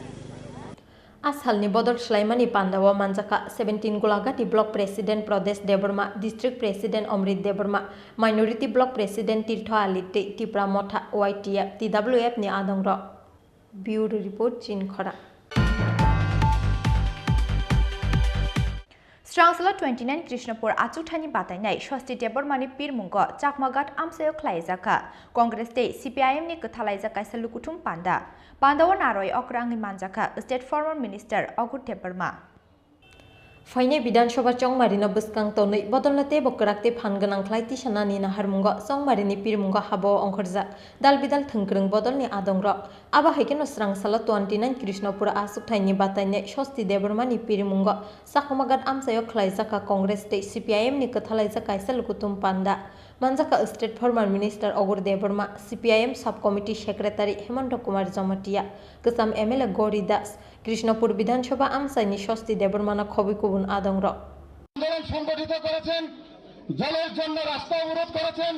A salni bodol swlaimani pandao manjakha seventeen Gulagati Block President Prodesh Debbarma, District President Omrit Debbarma, Minority Block President Tirtho Ali tei Tipra Motha Y T F, T W F ni adongrok. Bureau Report, Chinkhora. Srangsalo twenty nine Krishnapur achukthani batainai Swasti Debbarmani pirmungo Chakmaghat amchaio khlaijakha Congress tei C P I M ni kwthalaijak kaisa lukuthum panda. Pandao naroi okrangwi manjakha State Former Minister Agur Debbarma. Phainai Bidhan Sabha chongmarino bwskang tonwi bodolno teibo kwrak tei phan gwnang khlai tisanani naharmungo chongmarini pirimungo habao ongkhorjak dal bidal thwngkwrwng bodolni adongrok. Abo hai kheno srang salo twenty nine Krishnapur achukthai ni batai nai Sosti Debbarma ni pirimungo Chakmaghat amchaio khlaijak kha Congress tei C P I M ni kwthalaijak kaisa lukuthum panda. Manjak kha State Former Minister Ogur Debbarma, C P I M Sub Committee Secretary Hemanta Kumar Jamatia, kwcham M L A Gauri Das, Krishnapur Bidhan Sabha amchaini Sosti Debbarmano khobwi kubun adongrok. আন্দোলন সংগঠিত করেছেন, জলের জন্য রাস্তা অবরোধ করেছেন,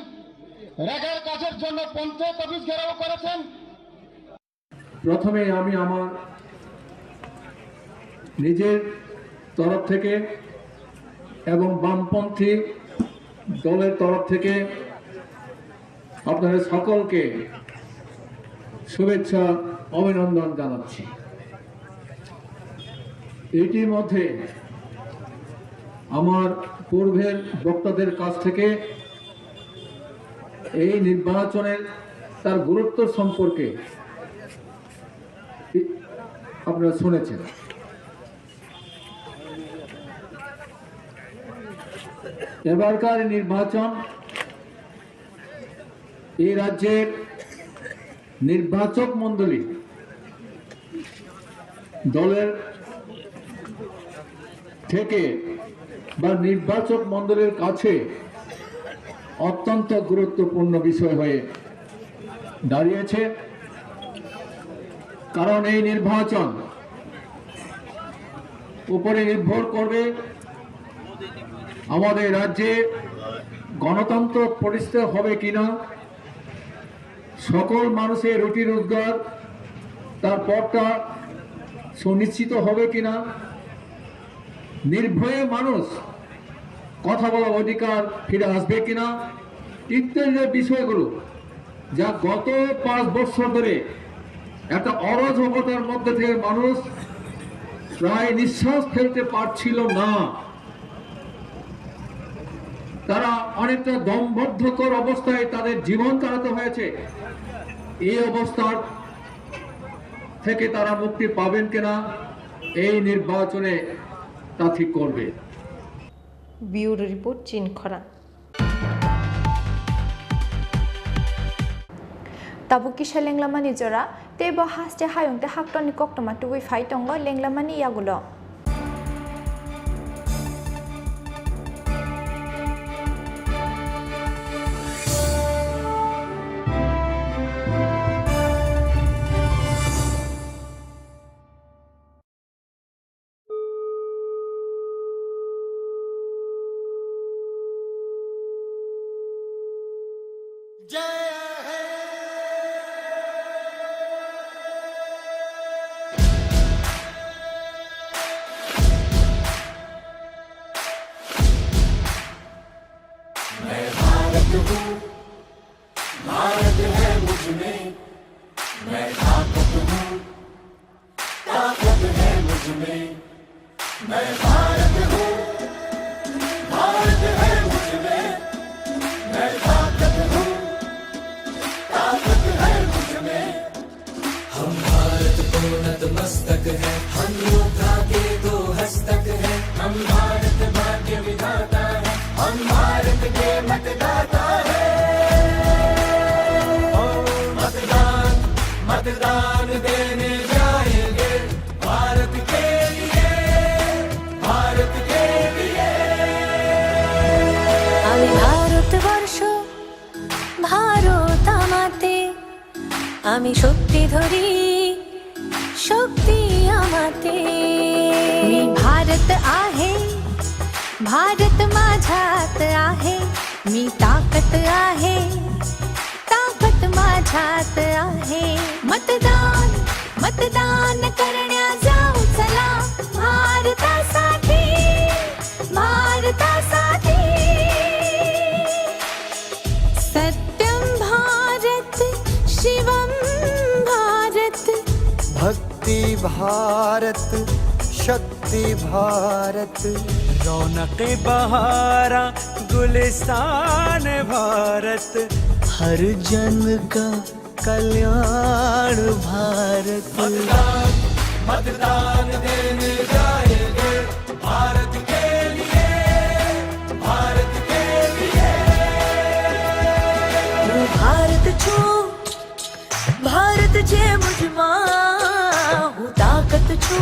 রেগার কাজের জন্য পঞ্চায়েত অফিস ঘেরাও করেছেন। প্রথমে আমি আমার নিজের তরফ থেকে এবং বামপন্থী দলের তরফ থেকে আপনাদের সকলকে শুভেচ্ছা, অভিনন্দন জানাচ্ছি। ইতিমধ্যে আমার পূর্বের বক্তাদের কাছ থেকে এই নির্বাচনের তার গুরুত্ব সম্পর্কে আপনারা শুনেছেন। এবারকার নির্বাচন এই রাজ্যের নির্বাচক মণ্ডলী দলের থেকে বা নির্বাচক মণ্ডলীর কাছে অত্যন্ত গুরুত্বপূর্ণ বিষয় হয়ে দাঁড়িয়েছে। কারণ এই নির্বাচন উপরে নির্ভর করবে আমাদের রাজ্যে গণতন্ত্র প্রতিষ্ঠা হবে কিনা, সকল মানুষের রুটি রোজগার, তার পথটা সুনিশ্চিত হবে কিনা, নির্ভয়ে মানুষ কথা বলার অধিকার ফিরে আসবে কিনা ইত্যাদি যে বিষয়গুলো, যা গত পাঁচ বছর ধরে একটা অরাজকতার মধ্যে থেকে মানুষ প্রায় নিঃশ্বাস ফেলতে পারছিল না। তারা অনেকটা দমবদ্ধকর অবস্থায় তাদের জীবন কাটাতে হয়েছে। এই অবস্থার থেকে তারা মুক্তি পাবেন কিনা এই নির্বাচনে তা ঠিক করবে। Bureau Report, Chinkhorang. Tabuk kisa lenglamani jora, tei bo haste hayung tei haktorni koktwma tubui phai tongo lenglamani yagulo. मैं भारत हूँ, भारत है मुझ में, मैं ताकत हूँ, ताकत है मुझ में। मैं भारत हूँ, भारत है मुझ में। मैं ताकत हूँ, ताकत है मुझ में। हम भारत को नतमस्तक हैं, हम योद्धा के दो हस्तक हैं। हम भारत भाग्य विधाता हैं, हम भारत के मतदाता हैं। ओ मतदान, मतदान देने जाएंगे। भारत के लिए, भारत के लिए। আমি ভারতবর্ষ, ভারত আমাতে, আমি শক্তি ধরি, शक्ती आमाते। मी भारत आहे, भारत माझ्यात आहे। मी ताकद आहे, ताकद माझ्यात आहे। मतदान, मतदान करण्या जाऊ चला, भारतासाठी, भारतासाठी। सत्यं भारत, शिवं भारत। भक्ति भारत, शक्ति भारत। रौनक बहारा, गुलिस्तान भारत। हर जन का कल्याण भारत। मतदान, मतदान देने जाएंगे। भारत के लिए, भारत के लिए। वो भारत छू, भारत छे मुझमा, वो ताकत छू,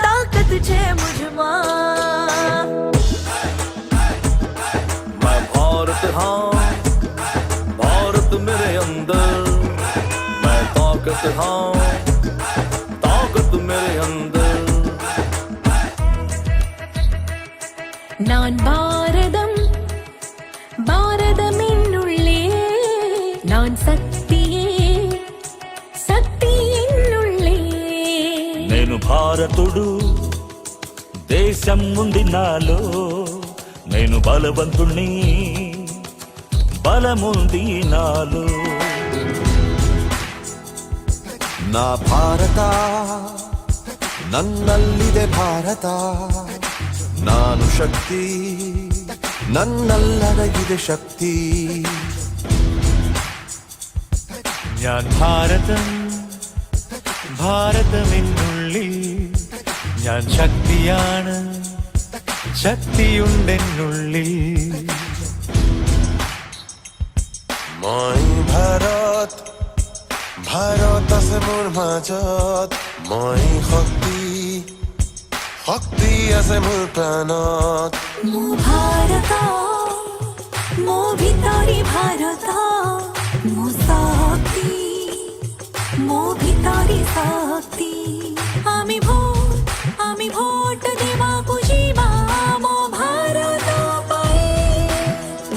ताकत छे मुझमा। मैं भारत हाँ, भारत मेरे अंदर, मैं ताकत हाँ, ताकत मेरे अंदर। நான் பாரதம், பாரதம் என்னுள்ளே. நான் சக்தியே, சக்தி என்னுள்ளே. నేను భారతుడు, దేశం ఉంది నాలో. నేను బలవంతుణ్ణి, బలముంది నాలో. నా భారత, నన్నల్లిదే భారత. నాను శక్తి, నన్నల్లడగిదే శక్తి. ഞാൻ ഭാരതം, ഭാരതം എന്നുള്ളിൽ. ഞാൻ ശക്തിയാണ്, ശക്തിയുണ്ടെന്നുള്ളിൽ. মই ভাৰত, ভাৰত আছে মোৰ মাজত। মই শক্তি, শক্তি আছে মোৰ প্ৰাণত। মো ভাৰত, মো ভিতৰি ভাৰত, মো শক্তি, মো ভিতৰি শক্তি। আমি ভোট, আমি ভোট দিবা খুজিবা মো ভাৰত পাই,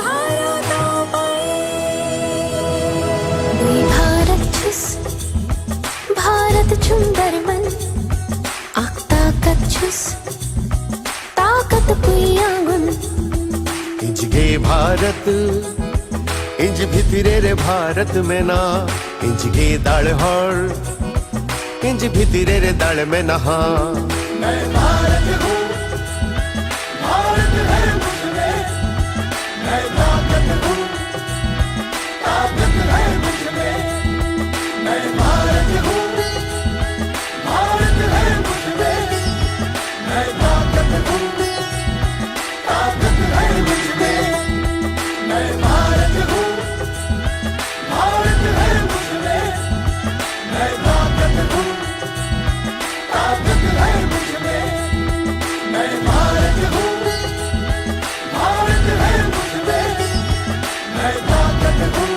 ভাৰত পাই। वी भारत छुस, भारत चुंदरमन, आख ताकत छुस, ताकत पुयांगुन। इंजगे भारत, इंज भितरे रे भारत में ना, इंजगे दाल हर, इंज भितरे रे दाल में नहा। मैं भारत हूँ, भारत है मुझ में, मैं ताकत हूँ, ताकत है मुझ में। मैं भारत हूँ, भारत है मुझ में, मैं ताकत हूँ, ताकत है मुझ में। मैं भारत हूँ, भारत है मुझ में, मैं ताकत हूँ, ताकत है मुझ में। मैं भारत हूँ, भारत है मुझ में, मैं ताकत हूँ,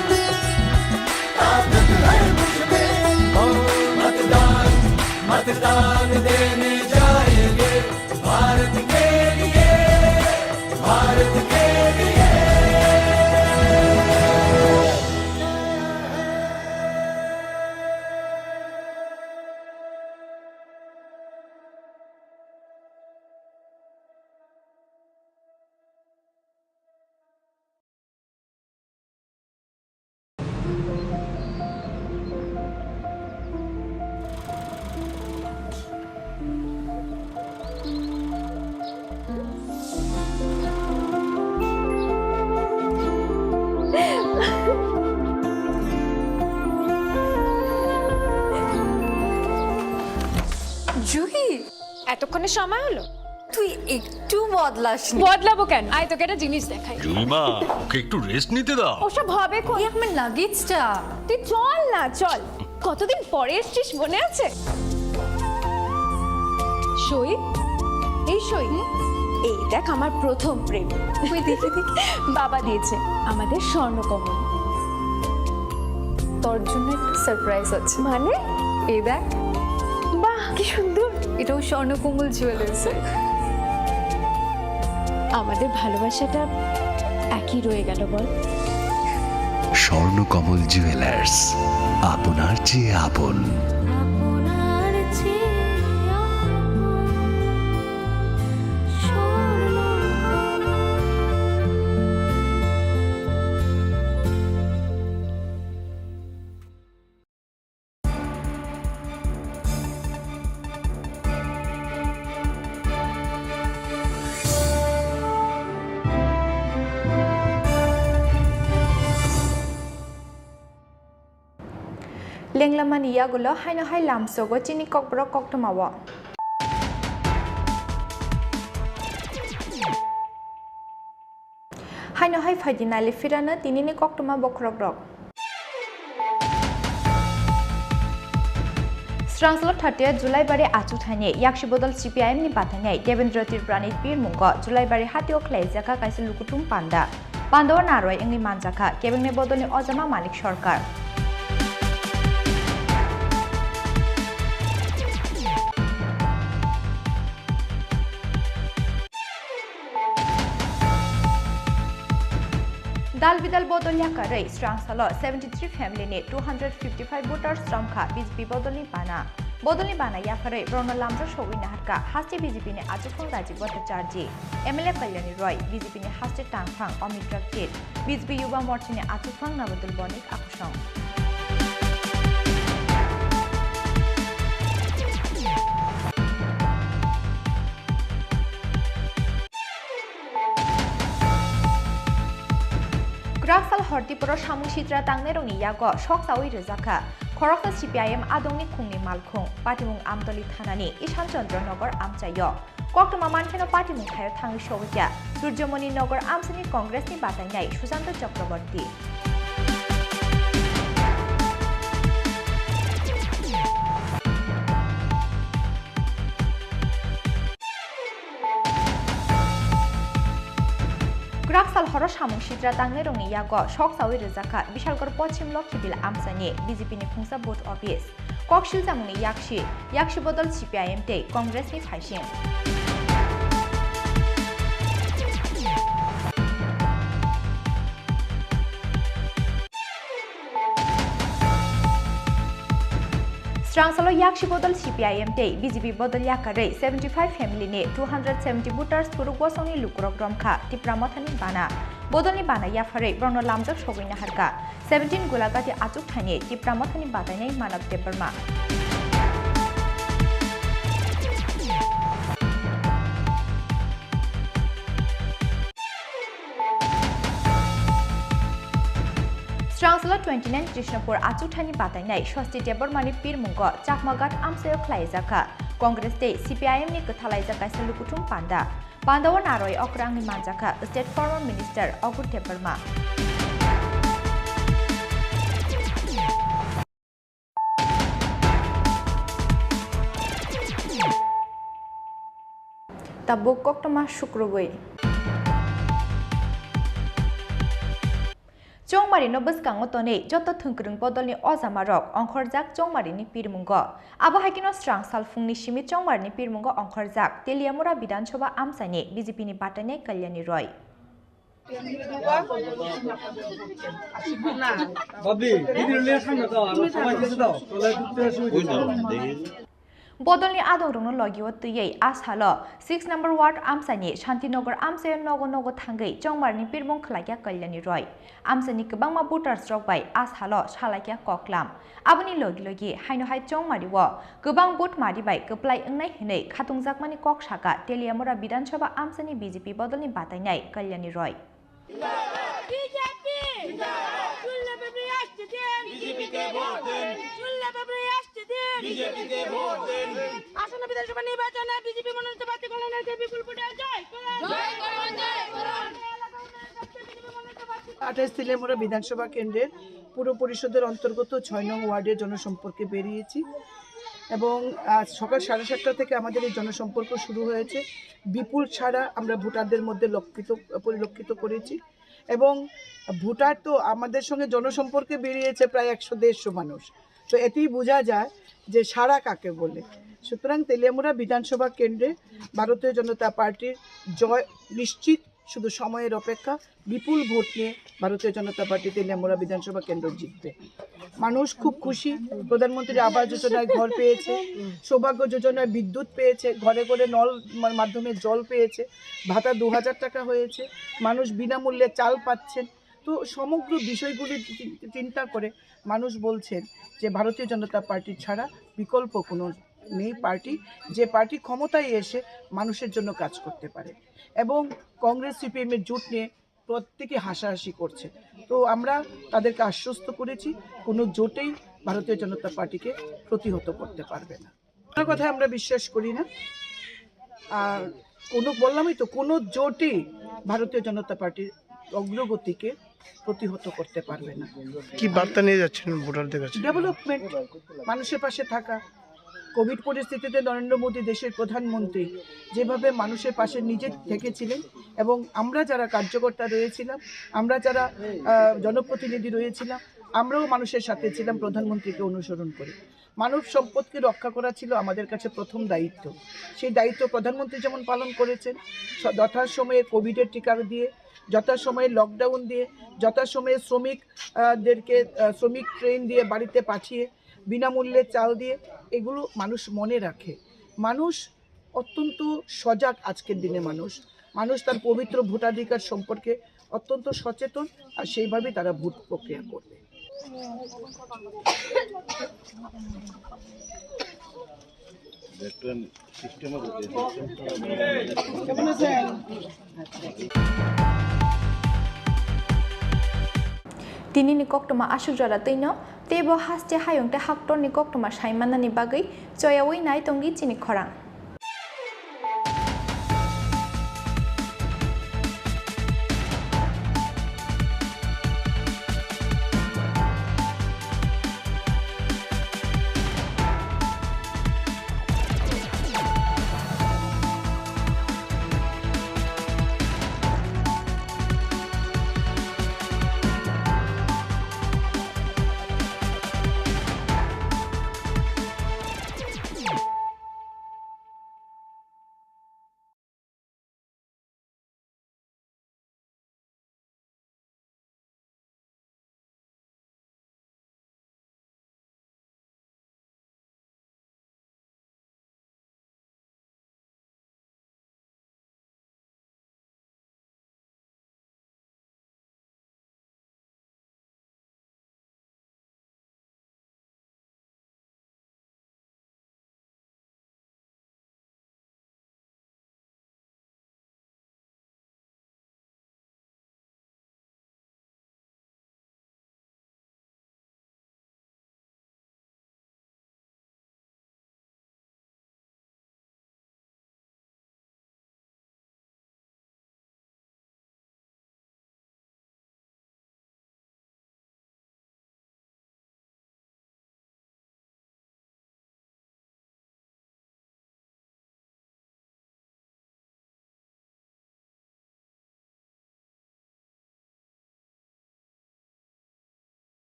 ताकत है मुझ में। ओ मतदान, मतदान देने जाएंगे, भारत के लिए, भारत के लिए। জুহি, এতক্ষণে সময় হলো? তুই একটু বদলাসনি। বদলাবো কেন? আয়, তোকে একটা জিনিস দেখাই। জুইমা, ওকে একটু রেস্ট নিতে দাও। ওসব হবে কোন? এই আমার লাগেজটা। তুই চল না, চল। কতদিন পরে এসছিস, মনে আছে? সই, এই সই। এই দেখ, আমার প্রথম প্রেম। ওই দেখি, দেখি। বাবা দিয়েছে আমাদের স্বর্ণকমল। তোর জন্য একটা সারপ্রাইজ আছে। মানে? এই দেখ। বাহ, কি সুন্দর। এটাও স্বর্ণকমল জুয়েলার্সের। আমাদের ভালোবাসাটা একই রয়ে গেল, বল? স্বর্ণকমল জুয়েলার্স, আপনার চেয়ে আপন। Lenglamani yagulo haino hai lamsogo chini kokborok koktwmao. Haino hai phaidi nali phirano tinini koktwma bokhorokrok. Srangsalo thate July bari achuk thaini yaksi bodol C P I M ni batainai Devendra Tripurani pirmungo July bari hatio khlaijak kha kaisa lukuthum panda. Pandao narwai wngwi manjakha kebengni bodolni ojama Manik Sarkar. Dal bidal bodol yakarwi srangsalo seventy three family ni two hundred fifty five voters romkha B J P bodolni bana. Bodolni bana yapharwi borokno lamjak sogwi naharkha haste B J P ni achukphang Rajiv Bhattacharjee, M L A Kalyani Roy, B J P ni haste tangphang Amit Rakit, B J P Yuba Morcha ni achukphang Nabadul Bonik akusong. Kwraksal hor Tripura samung sitra tangnairokni yago sok chaui rwjakha khoroksa C P I M adongni khungni malkhung, patimung Amtoli thanani Ishan Chandra Nagar amchaio. Koktwma mankheno patimung thaio thangwi sogwikha Surjomoni Nagar amsani Congressni batainai Sushanta Chakraborty. Kwraksal horo samung sitra tangnairokni yago sok chaui rwjakha Bishalgarh Pochim Lokhibil amchaini B J P ni khungsa booth office. Kok silchamungni yaksi, yaksi bodol C P I M tei Congress ni phaising. Srangsalo yaksi bodol C P I M tei B J P bodol yakarwi seventy five family ni two hundred seventy voters phuru gosongni lukurok romkha Tipra Mothani bana. Bodolni bana yapharwi borokno lamjak sogwi naharkha. Seventeen Gulagati achuk thaini Tipra Mothani batainai Manav Debbarma. Srangsalo twenty nine Krishnapur achuk thaini batainai Swasti Debbarmani pirmungo Chakmaghat amchaio khlaijakha Congress tei C P I M ni kwthalaijak kaisa lukuthum panda. Pandao naroi okrangwi manjakha State Former Minister Agur Debbarma. Tabuk koktwma sukrubwi. Chongmari no bwskango tonwi joto thwngkwrwng bodolni ojama rok ongkhorjak Chongmari ni pirmungo. Abo hai kheno srang sal phungni simi Chongmari ni pirmungo ongkhorjak Teliamura Bidhan Sabha amchaini B J P ni batainai Kalyani Roy. Babi, video le sang na to, aro samai kisa to, tole dukte sui. Bodolni adongrokno logio twiwi a salo six number ward amchaini Shantinagar amchaio nogo nogo thangwi Chongmarni pirmung khlaikha Kalyani Roy. Amchaini kwbangma voters rok bai a salo salaikha koklam. Aboni logi logi haino hai Chongmario kwbang vote mari bai kwplai wngnai hwnwi khatungjakmani kok saka Teliamura Bidhan Sabha amchaini B J P bodolni batainai Kalyani Roy. BJP! জিন্দাবাদ! চুল্লা বাবরি আসছে দিন! বিজেপিকে ভোট দিন! চুল্লা বাবরি আসছে দিন! বিজেপিকে ভোট দিন! আসন্ন বিধানসভা নির্বাচনে বিজেপি মনোনীত প্রার্থী কল্যাণ রায়কে বিপুল ভোটে জয় করুন! জয় করুন, জয় করুন! আঠাশ তেলিয়ামুড়া বিধানসভা কেন্দ্রের পুর পরিষদের অন্তর্গত ছয় নং ওয়ার্ডের জনসম্পর্কে বেরিয়েছি এবং আজ সকাল সাড়ে সাতটা থেকে আমাদের এই জনসম্পর্ক শুরু হয়েছে। বিপুল সাড়া আমরা ভোটারদের মধ্যে লক্ষিত, পরিলক্ষিত করেছি এবং ভোটার তো আমাদের সঙ্গে জনসম্পর্কে বেরিয়েছে প্রায় একশো দেড়শো মানুষ। তো এতেই বোঝা যায় যে সাড়া কাকে বলে। সুতরাং তেলিয়ামুড়া বিধানসভা কেন্দ্রে ভারতীয় জনতা পার্টির জয় নিশ্চিত, শুধু সময়ের অপেক্ষা। বিপুল ভোট নিয়ে ভারতীয় জনতা পার্টি তেলিয়ামুড়া বিধানসভা কেন্দ্র জিতবে। মানুষ খুব খুশি, প্রধানমন্ত্রী আবাস যোজনায় ঘর পেয়েছে, সৌভাগ্য যোজনায় বিদ্যুৎ পেয়েছে, ঘরে ঘরে নল মা-, মাধ্যমে জল পেয়েছে, ভাতা দু হাজার টাকা হয়েছে, মানুষ বিনামূল্যে চাল পাচ্ছেন। তো সমগ্র বিষয়গুলি চি-, চিন্তা করে মানুষ বলছেন যে ভারতীয় জনতা পার্টি ছাড়া বিকল্প কোনো নেই পার্টি, যে পার্টি ক্ষমতায় এসে মানুষের জন্য কাজ করতে পারে। এবং কংগ্রেস সিপিএম এর জোট নিয়ে প্রত্যেকে হাসাহাসি করছে। তো আমরা তাদেরকে আশ্বস্ত করেছি, কোনো জোটেই ভারতীয় জনতা পার্টিকে প্রতিহত করতে পারবে না। কোনো কথায় আমরা বিশ্বাস করি না। আর কোনো, বললামই তো, কোনো জোটেই ভারতীয় জনতা পার্টির অগ্রগতিকে প্রতিহত করতে পারবে না। কি বার্তা নিয়ে যাচ্ছেন ভোটারদের কাছে? ডেভেলপমেন্ট, মানুষের পাশে থাকা। কোভিড পরিস্থিতিতে নরেন্দ্র মোদী দেশের প্রধানমন্ত্রী যেভাবে মানুষের পাশে নিজে থেকেছিলেন এবং আমরা যারা কার্যকর্তা রয়েছিলাম, আমরা যারা, আহ, জনপ্রতিনিধি রয়েছিলাম, আমরাও মানুষের সাথে ছিলাম প্রধানমন্ত্রীকে অনুসরণ করে। মানব সম্পদকে রক্ষা করা ছিল আমাদের কাছে প্রথম দায়িত্ব। সেই দায়িত্ব প্রধানমন্ত্রী যেমন পালন করেছেন, স-, যথাসময়ে কোভিডের টিকা দিয়ে, যথাসময়ে লকডাউন দিয়ে, যথাসময়ে শ্রমিক, আহ, দেরকে, আহ, শ্রমিক ট্রেন দিয়ে বাড়িতে পাঠিয়ে, বিনামূল্যে চাল দিয়ে, এগুলো মানুষ মনে রাখে। মানুষ অত্যন্ত সজাগ আজকের দিনে মানুষ। মানুষ তার পবিত্র ভোটাধিকার সম্পর্কে অত্যন্ত সচেতন, আর সেইভাবেই তারা ভোট প্রক্রিয়া করবে। Tinini koktwma aswk jora twino, teibo haste hayung tei haktorni koktwma sai mannani bagwi choyaui nai tongdi chini khorang.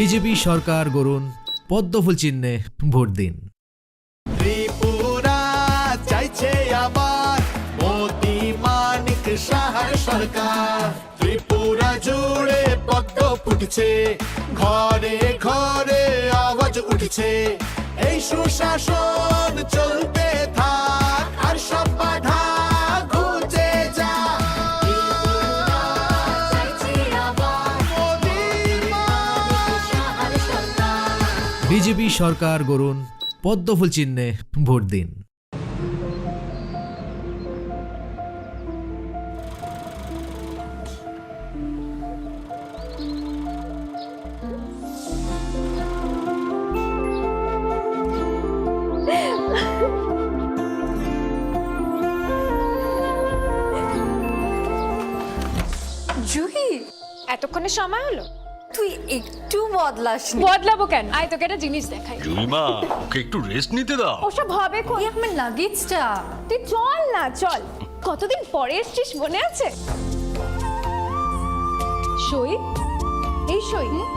BJP সরকার গড়ুন, পদ্মফুল চিহ্নে ভোট দিন। ত্রিপুরা চাইছে আবার মোদি মানিক সাহার সরকার। ত্রিপুরা জুড়ে পদ্ম ফুটছে, ঘরে ঘরে আওয়াজ উঠছে। এই সুশাসন চলতে থাক, আর সব বাধা ঘুচে যাক। ত্রিপুরা চাইছে আবার মোদি মানিক সাহার সরকার। বিজেপি সরকার গড়ুন, পদ্মফুল চিহ্নে ভোট দিন। জুহি, এতক্ষণে সময় হলো? তুই একটু বদলাসনি। বদলাবো কেন? আয়, তোকে একটা জিনিস দেখাই। জুলিমা, ওকে একটু রেস্ট নিতে দাও। ওসব হবে কোন? এই আমার লাগেজটা। তুই চল না, চল। কতদিন পরে এসছিস, মনে আছে? সই, এই সই। হুম?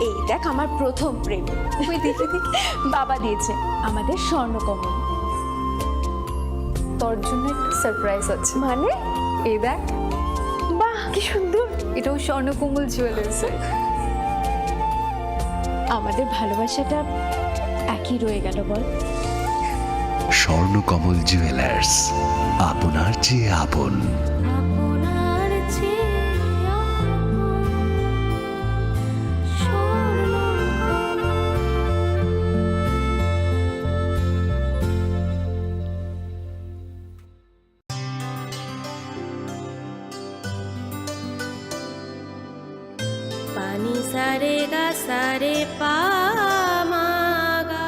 এই দেখ, আমার প্রথম প্রেম। ওই দেখি, দেখি। বাবা দিয়েছে আমাদের স্বর্ণকমল। তোর জন্য একটা সারপ্রাইজ আছে। মানে? এই দেখ। বাহ, কি সুন্দর। এটাও স্বর্ণকমল জুয়েলার্সের। আমাদের ভালোবাসাটা একই রয়ে গেল, বল? স্বর্ণকমল জুয়েলার্স, আপনার চেয়ে আপন। আপনার চেয়ে আপন Swarnakamal. Pani sa re ga sa re pa ma ga.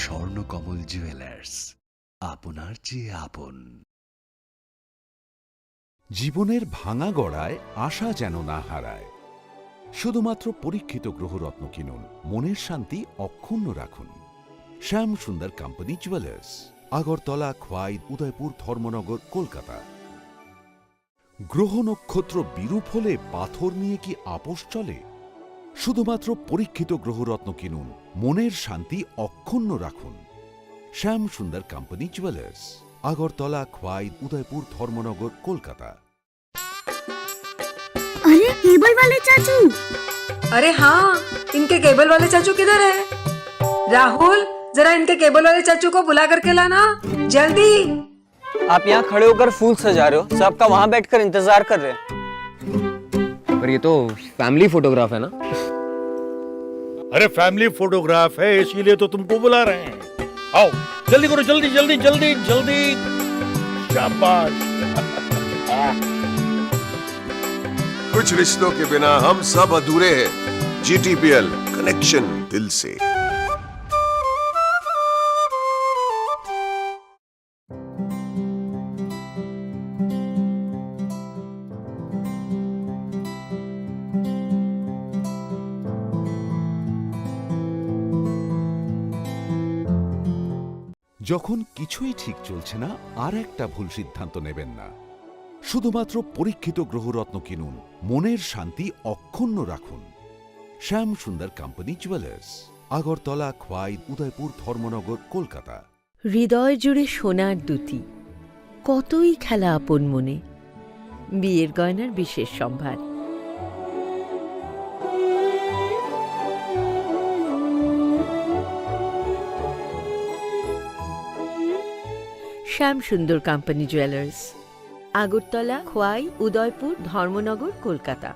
Swarnakamal jewellers, আপনার চেয়ে আপন। জীবনের ভাঙা গড়ায় আশা যেন না হারায়। শুধুমাত্র পরীক্ষিত গ্রহরত্ন কিনুন, মনের শান্তি অক্ষুণ্ণ রাখুন। শ্যাম সুন্দর কোম্পানি জুয়েলার্স, আগরতলা, খোয়াই, উদয়পুর, ধর্মনগর, কলকাতা। গ্রহ নক্ষত্র বিরূপ হলে পাথর নিয়ে কি আপোষ চলে? শুধুমাত্র পরীক্ষিত গ্রহরত্ন কিনুন, মনের শান্তি অক্ষুণ্ণ রাখুন। শ্যাম সুন্দর কোম্পানি জুয়েলার্স, আগরতলা, খোয়াই, উদয়পুর, ধর্মনগর, কলকাতা। अरे, केबल वाले चाचू। अरे हाँ, इनके केबल वाले चाचू किधर है? राहुल, जरा इनके केबल वाले चाचू को बुला करके लाना, जल्दी। आप यहाँ खड़े होकर फूल सजा रहे हो, सबका वहाँ बैठकर इंतजार कर रहे हैं। पर ये तो फैमिली फोटोग्राफ है ना? अरे, फैमिली फोटोग्राफ है, इसीलिए तो तुमको बुला रहे हैं। आओ, जल्दी करो, जल्दी, जल्दी, जल्दी, जल्दी। शाबाश। कुछ रिश्तों के बिना हम सब अधूरे हैं। जीटीपीएल, कनेक्शन दिल से। যখন কিছুই ঠিক চলছে না, আর একটা ভুল সিদ্ধান্ত নেবেন না। শুধুমাত্র পরীক্ষিত গ্রহরত্ন কিনুন, মনের শান্তি অক্ষুণ্ণ রাখুন। শ্যাম সুন্দর কোম্পানি জুয়েলার্স, আগরতলা, খোয়াই, উদয়পুর, ধর্মনগর, কলকাতা। হৃদয় জুড়ে সোনার দ্যুতি, কতই খেলা আপন মনে। বিয়ের গয়নার বিশেষ সম্ভার। শ্যাম সুন্দর কোম্পানি জুয়েলার্স, আগরতলা, খোয়াই, উদয়পুর, ধর্মনগর, কলকাতা।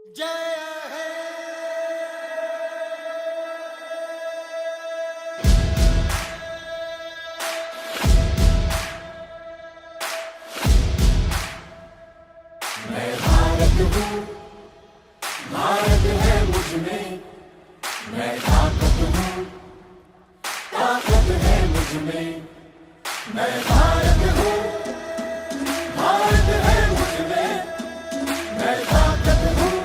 जय हे। मैं भारत हूँ, भारत है मुझ में, मैं ताकत हूँ, ताकत है मुझ में, मैं भारत हूँ, भारत है मुझ में, मैं ताकत हूँ,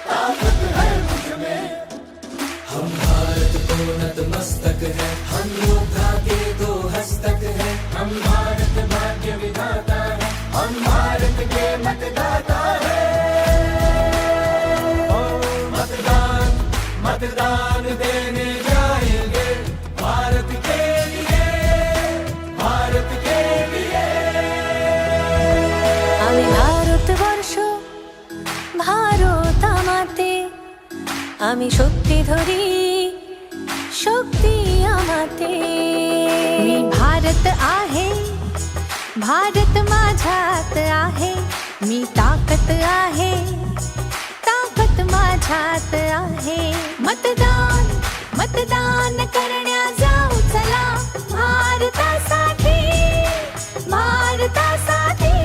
ताकत है मुझ में। हम भारत को नतमस्तक है, हम योद्धा के दो हस्तक है, हम भारत भाग्य विधाता है, हम भारत के मतदाता है। ओ मतदान, मतदान देने जाएंगे भारत के लिए, भारत के लिए। আমি ভারতবর্ষ, ভারত আমাতে, আমি শক্তি ধরি, শক্তি আমাতে। मी भारत आहे, भारत माझ्यात आहे, मी ताकद आहे, ताकद माझ्यात आहे. मतदान, मतदान करण्या जाऊ चला, भारतासाठी, भारतासाठी.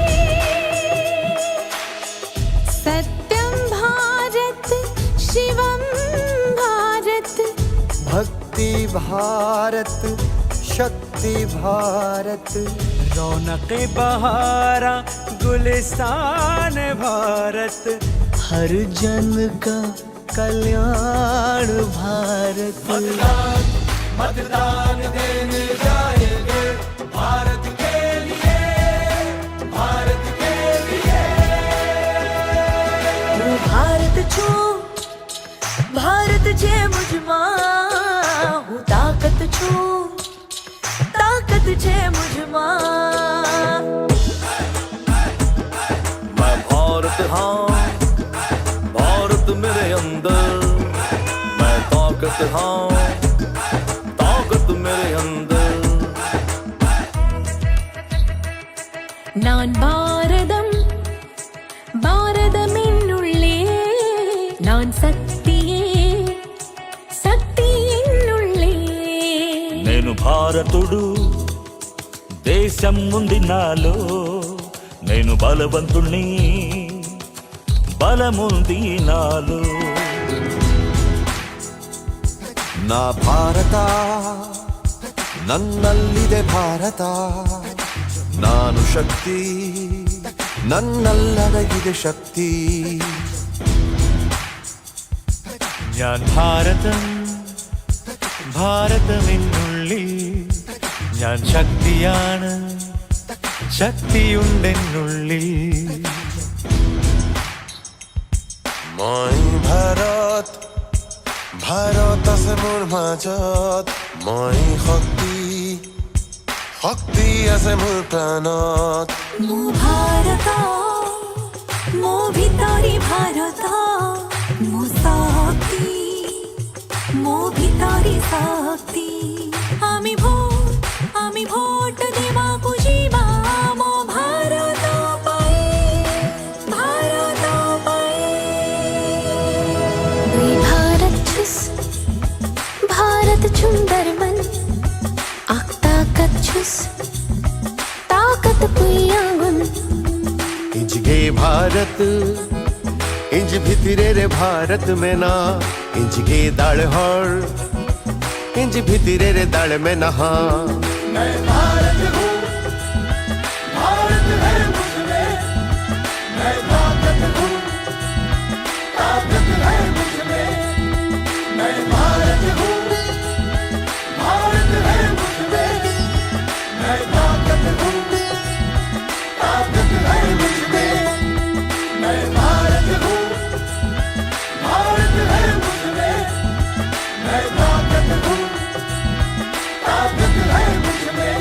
सत्यं भारत, शिवं भारत. भक्ति भारत, शक्ति भारत. रौनक बहारा, गुलिस्तान भारत. हर जन का कल्याण भारत. मतदान, मतदान देने जाएंगे भारत के लिए, भारत के लिए। હું ભારત છું, भारत છે મુજમાં, હું તાકત છું, ताकत છે મુજમાં. मैं भारत हाँ, भारत मेरे अंदर, मैं ताकत हाँ, ताकत मेरे अंदर. நான் பாரதம், பாரதமின்னுள்ளே, நான் சக்தியே, சக்தியின்னுள்ளே. నేను భారతుడు, దేశం ఉంది నాలో, నేను బలవంతుణ్ణి, బలముంది నాలో. నా ಭಾರತ, ನನ್ನಲ್ಲಿದೆ ಭಾರತ. ನಾನು ಶಕ್ತಿ, ನನ್ನಲ್ಲಡಗಿದೆ ಶಕ್ತಿ. ഞാൻ ഭാരതം, ഭാരതമെന്നുള്ളിൽ. ഞാൻ ശക്തിയാണ്, ശക്തിയുണ്ടെന്നുള്ളിൽ. মই ভাৰত, ভাৰত আছে মোৰ মাজত। মই শক্তি, শক্তি আছে মোৰ প্ৰাণত। ମୁଁ ଭାରତ, ମୋ ଭିତରେ ଭାରତ। ମୁଁ ଶକ୍ତି, ମୋ ଭିତରେ ଶକ୍ତି। আমি ভোট, আমি ভোট ଦେବାକୁ ଯିବା ଆମ ଭାରତ ପାଇଁ। भारत पे। मी भारत छुस, भारत छुंदर मन, आक ताकत छुस, ताकत पुयांगुन। इंजगे भारत, इंज भितरे रे भारत में ना, इंजगे दाल हर, इंज भितरे रे दाल में नहा। मैं भारत हूँ, भारत है मुझ में, मैं ताकत हूँ, ताकत है मुझ में। मैं भारत हूँ, भारत है मुझ में, मैं ताकत हूँ, ताकत है मुझ में। मैं भारत हूँ, भारत है मुझ में, मैं ताकत हूँ, ताकत है मुझ में।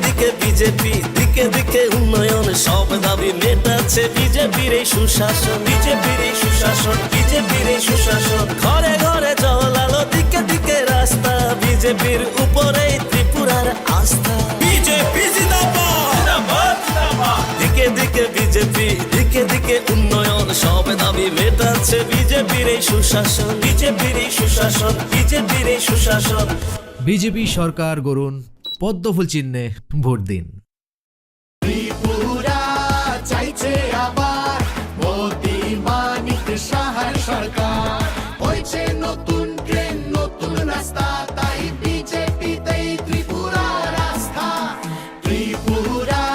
দিকে বিজেপি, দিকে দিকে উন্নয়ন, সব দাবি মেটাচ্ছে বিজেপির এই সুশাসন, বিজেপির এই সুশাসন, বিজেপির এই সুশাসন। ঘরে ঘরে জল আলো, দিকে দিকে রাস্তা, বিজেপির উপরেই ত্রিপুরার আস্থা। বিজেপি জিন্দাবাদ, জিন্দাবাদ, জিন্দাবাদ। দিকে দিকে বিজেপি, দিকে দিকে উন্নয়ন, সব দাবি মেটাচ্ছে বিজেপির এই সুশাসন, বিজেপির এই সুশাসন, বিজেপির এই সুশাসন। বিজেপি সরকার গড়ুন, পদ্মফুল চিহ্নে ভোট দিন। ত্রিপুরা চাইছে আবার মোদি মানিক সাহার সরকার। হয়েছে নতুন ট্রেন, নতুন রাস্তা, তাই বিজেপিতেই ত্রিপুরার আস্থা। ত্রিপুরা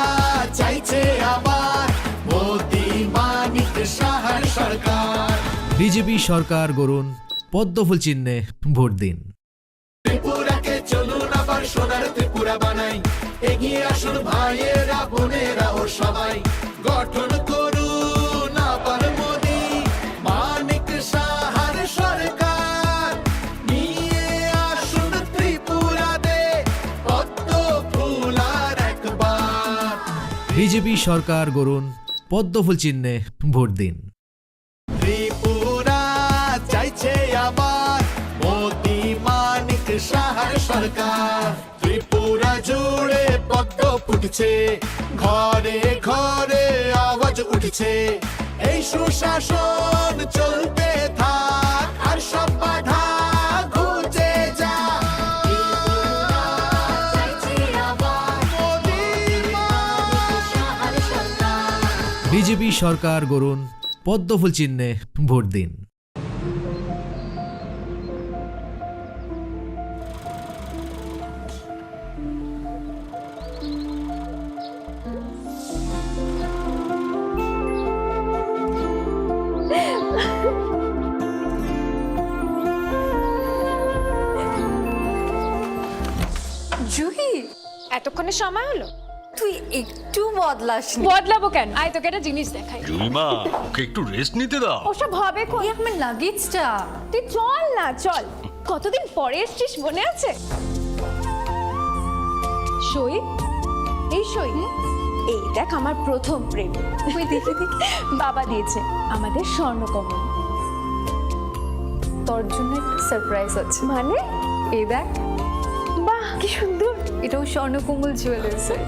চাইছে আবার মোদি মানিক সাহার সরকার। বিজেপি সরকার গড়ুন, পদ্মফুল চিহ্নে ভোট দিন। ত্রিপুরাকে চলুন আবার সোনার ত্রিপুরা বানাই, এগিয়ে আসুন ভাইয়েরা বোনেরা ও সবাই, গঠন করুন আবার মোদি মানিক সাহার সরকার, নিয়ে আসুন ত্রিপুরাতে পদ্ম ফুল আর একবার। বিজেপি সরকার গড়ুন, পদ্মফুল চিহ্নে ভোট দিন। ত্রিপুরা চাইছে আবার মোদি মানিক সাহার সরকার। ত্রিপুরা জুড়ে পদ্ম ফুটছে, ঘরে ঘরে আওয়াজ উঠছে। এই সুশাসন চলতে থাক, আর সব বাধা ঘুচে যাক। ত্রিপুরা চাইছে আবার মোদি মানিক সাহার সরকার। বিজেপি সরকার গড়ুন, পদ্মফুল চিহ্নে ভোট দিন। জুহি, এতক্ষণে সময় হলো? তুই একটু বদলাসনি। বদলাবো কেন? আয়, তোকে একটা জিনিস দেখাই। জুইমা, ওকে একটু রেস্ট নিতে দাও। ওসব হবে কোন? এই আমার লাগেজটা। তুই চল না, চল। কতদিন পরে এসছিস, মনে আছে? সই, এই সই। হুম? এই দেখ, আমার প্রথম প্রেম। ওই দেখি, দেখি। বাবা দিয়েছে, আমাদের স্বর্ণকমল। তোর জন্য একটা সারপ্রাইজ আছে। মানে? এই দেখ। বাহ, কি সুন্দর। এটাও স্বর্ণকমল জুয়েলার্সের।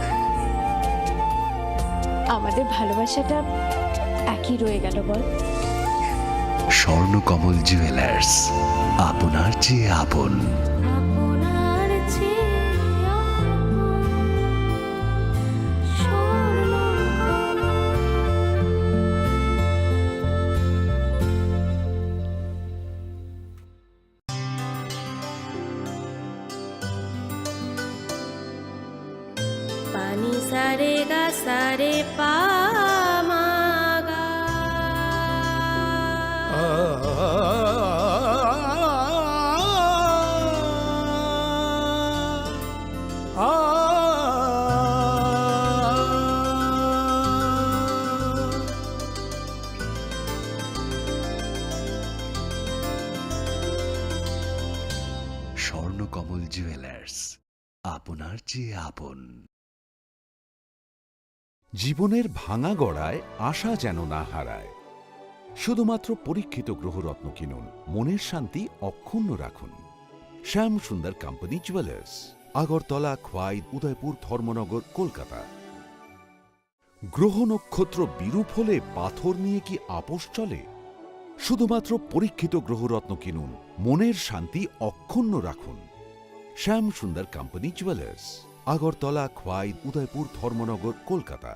আমাদের ভালোবাসাটা একই রয়ে গেল, বল? স্বর্ণকমল জুয়েলার্স, আপনার চেয়ে আপন। আপনার চেয়ে আপন। Swarnakamal. Pani sare ga sare pa ma ga. Swarnakamal jewellers, আপনার চেয়ে আপন। জীবনের ভাঙা গড়ায় আশা যেন না হারায়। শুধুমাত্র পরীক্ষিত গ্রহরত্ন কিনুন, মনের শান্তি অক্ষুণ্ণ রাখুন। শ্যাম সুন্দর কোম্পানি জুয়েলার্স, আগরতলা, খোয়াই, উদয়পুর, ধর্মনগর, কলকাতা। গ্রহ নক্ষত্র বিরূপ হলে পাথর নিয়ে কি আপোষ চলে? শুধুমাত্র পরীক্ষিত গ্রহরত্ন কিনুন, মনের শান্তি অক্ষুণ্ণ রাখুন। শ্যাম সুন্দর কোম্পানি জুয়েলার্স, আগরতলা, খোয়াই, উদয়পুর, ধর্মনগর, কলকাতা।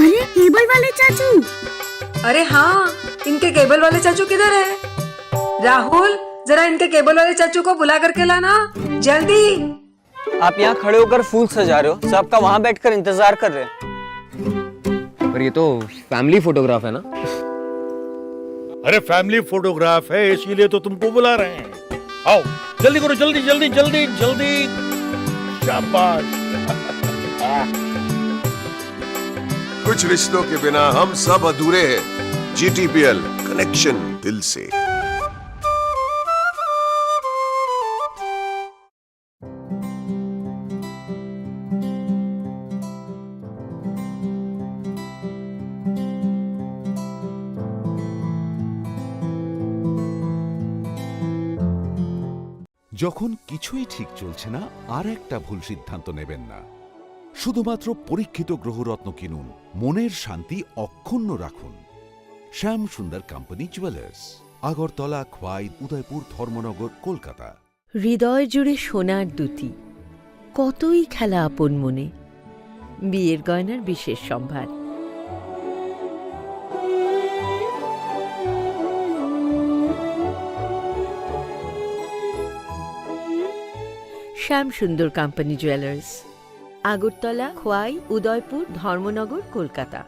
अरे, केबल वाले चाचू। अरे हाँ, इनके केबल वाले चाचू किधर है? राहुल, जरा इनके केबल वाले चाचू को बुला करके लाना, जल्दी। आप यहाँ खड़े होकर फूल सजा रहे हो, सब आपका वहाँ बैठकर इंतजार कर रहे हैं। पर ये तो फैमिली फोटोग्राफ है ना? अरे, फैमिली फोटोग्राफ है, इसीलिए तो तुमको बुला रहे हैं। आओ, जल्दी करो, जल्दी, जल्दी, जल्दी, जल्दी। शाबाश। कुछ रिश्तों के बिना हम सब अधूरे हैं। जीटीपीएल, कनेक्शन दिल से। যখন কিছুই ঠিক চলছে না, আর একটা ভুল সিদ্ধান্ত নেবেন না। শুধুমাত্র পরীক্ষিত গ্রহরত্ন কিনুন, মনের শান্তি অক্ষুণ্ণ রাখুন। শ্যাম সুন্দর কোম্পানি জুয়েলার্স, আগরতলা, খোয়াই, উদয়পুর, ধর্মনগর, কলকাতা। হৃদয় জুড়ে সোনার দ্যুতি, কতই খেলা আপন মনে। বিয়ের গয়নার বিশেষ সম্ভার। শ্যাম সুন্দর কোম্পানি জুয়েলার্স, আগরতলা, খোয়াই, উদয়পুর, ধর্মনগর, কলকাতা।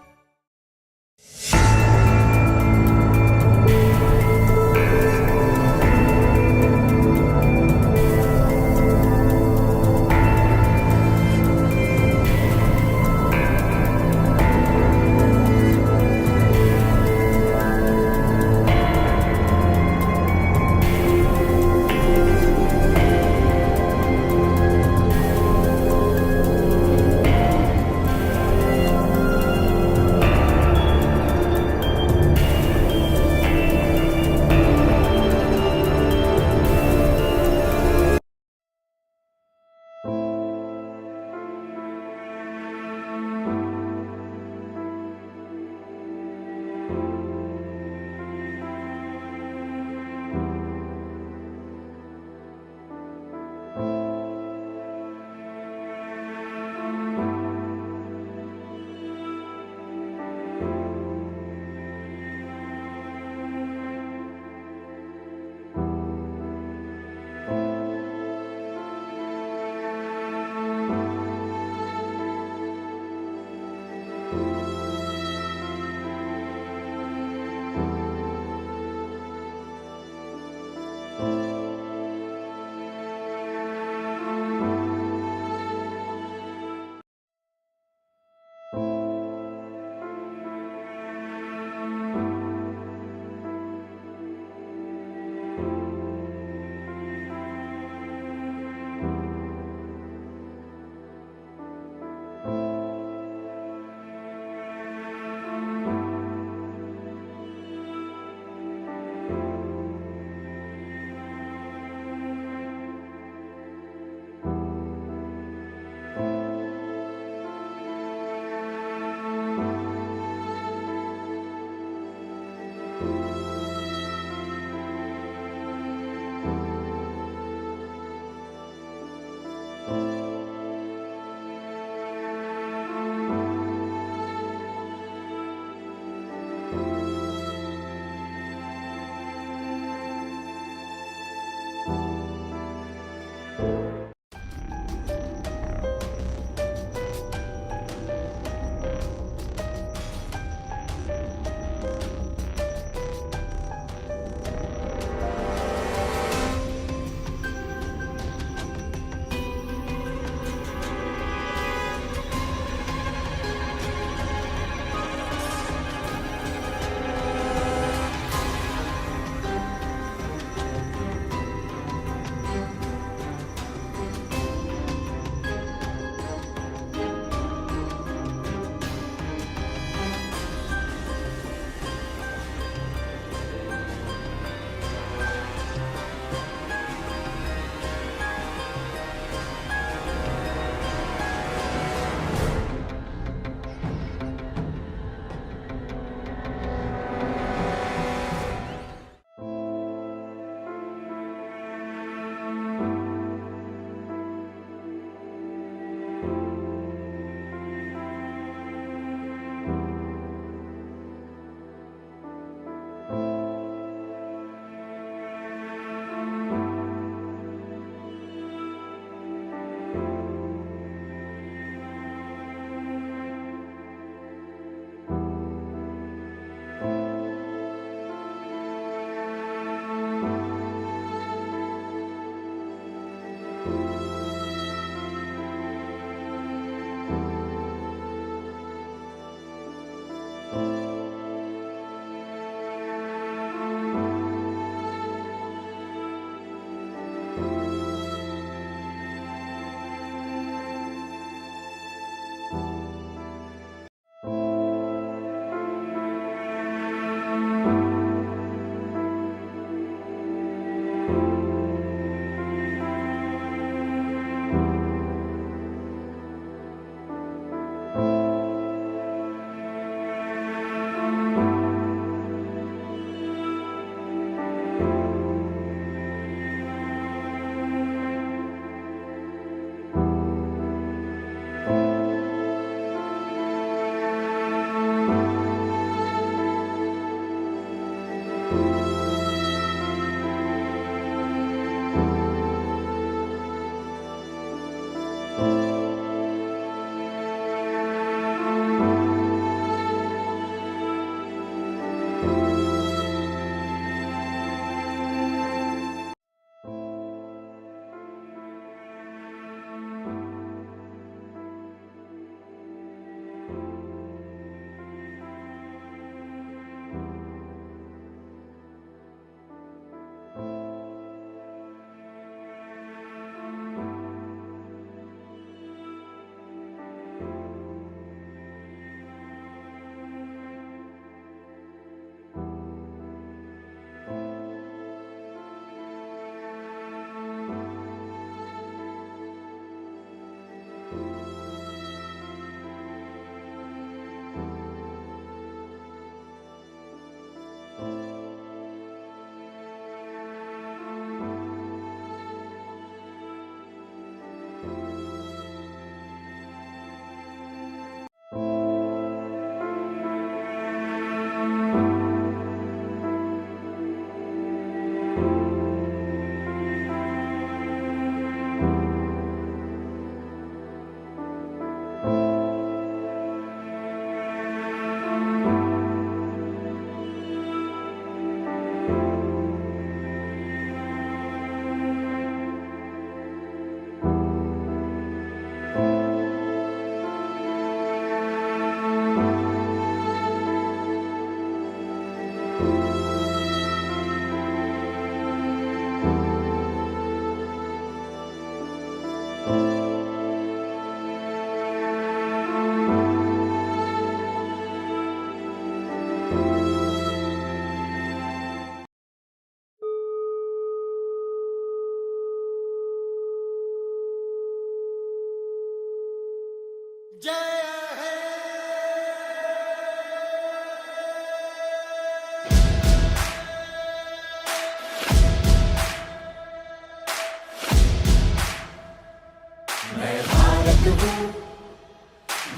मैं भारत हूँ,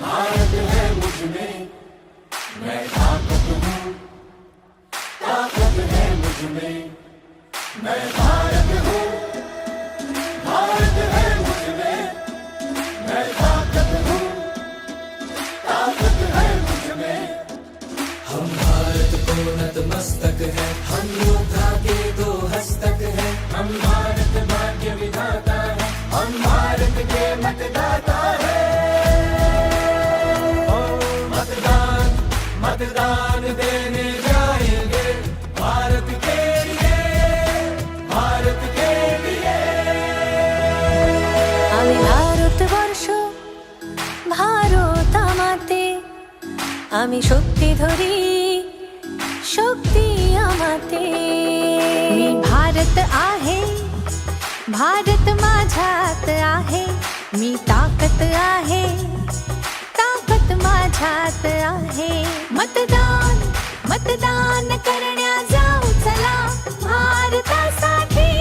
भारत है मुझ में, मैं ताकत हूँ, ताकत है मुझ में। मैं भारत हूँ, भारत है मुझ में, मैं ताकत हूँ, ताकत है मुझ में। हम भारत को नतमस्तक हैं, हम योद्धा के दो हस्तक हैं। हम भारत भाग्य विधाता हैं, हम भारत के मतदाता हैं। ओ मतदान, मतदान देने जाएंगे, भारत के लिए, भारत के लिए। আমি ভারতবর্ষ, ভারত আমাতে, আমি শক্তি ধরি, शक्ती आमाते। मी भारत आहे, भारत माझ्यात आहे, मी ताकद आहे, ताकद माझ्यात आहे. मतदान, मतदान करण्या जाऊ चला, भारतासाठी,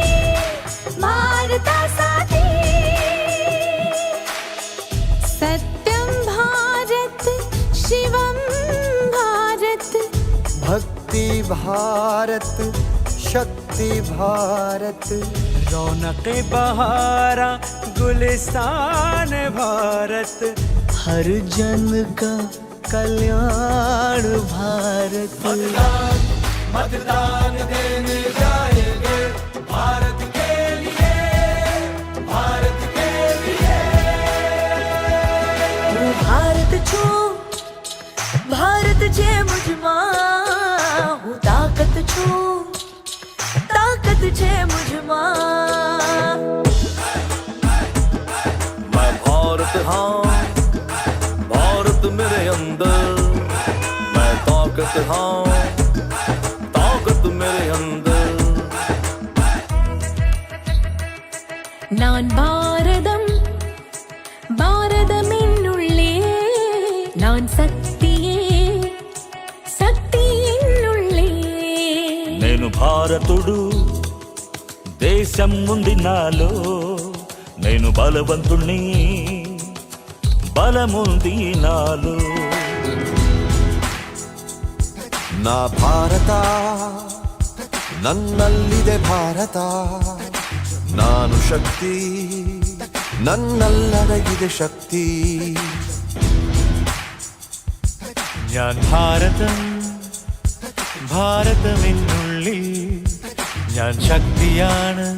भारतासाठी. सत्यं भारत, शिवं भारत. भक्ति भारत, शक्ति भारत. रौनक बहारा, गुलिस्तान भारत. हर जन का कल्याण भारत. मतदान, मतदान देने जाएंगे, भारत के लिए, भारत के लिए. भारत छू, भारत छे मुझमा, हूँ ताकत छू, ताकत छे मुझमा. मैं भारत हाँ, भारत मेरे अंदर. मैं ताकत हाँ, ताकत मेरे अंदर. நான் பாரதம், பாரதம் என்னுள்ளே. நான் சக்தியே, சக்தி என்னுள்ளே. నేను భారతుడు, దేశం ఉంది నాలో. నేను బలవంతుణ్ణి, బలముంది నాలో. నా భారత, నన్నల్లిదే భారత. ನಾನು ಶಕ್ತಿ, ನನ್ನಲ್ಲಡಗಿದೆ ಶಕ್ತಿ. ഞാൻ ഭാരതം, ഭാരതം എന്നുള്ളിൽ. ഞാൻ ശക്തിയാണ്,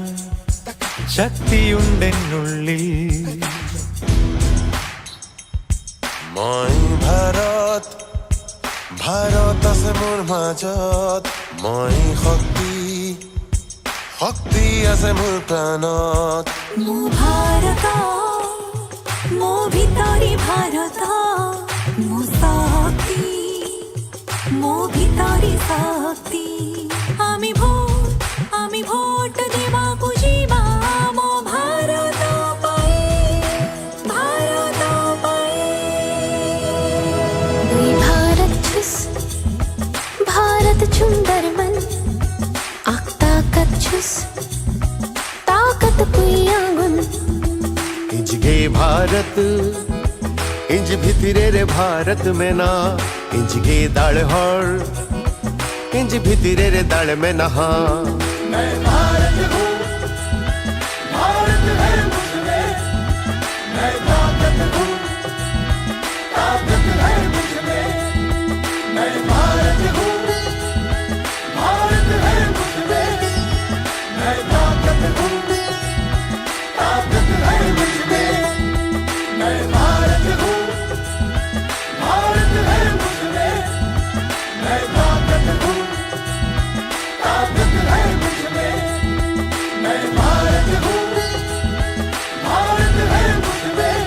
ശക്തിയുണ്ടെന്നുള്ളിൽ. মই ভাৰত, ভাৰত আছে মোৰ মাজত। মই শক্তি, শক্তি আছে মোৰ প্ৰাণত। ମୁଁ ଭାରତ, ମୋ ଭିତରେ ଭାରତ। ମୁଁ ଶକ୍ତି, ମୋ ଭିତରେ ଶକ୍ତି। আমি ভোট, আমি ভোট দেବାକୁ ଯିବା। ଆମ ଭାରତ ପାଇଁ, ଭାରତ ପାଇଁ। दुई भारत छुस, भारत छुन्दर मन। आक्ता कच्छुस, ताकत पुयागुन। इंजगे भारत, इंज भितरे रे भारत में ना। इंजगे दाड़ हर, आज भीतरे रे दल में नहा। मैं भारत हूँ, भारत है मुझ में, मैं ताकत हूँ, ताकत है मुझ में। मैं भारत हूँ, भारत है मुझ में, मैं ताकत हूँ, ताकत है मुझ में। मैं भारत हूँ, भारत है मुझ में, मैं ताकत हूँ, ताकत है मुझ में। मैं भारत हूँ, भारत है मुझ में,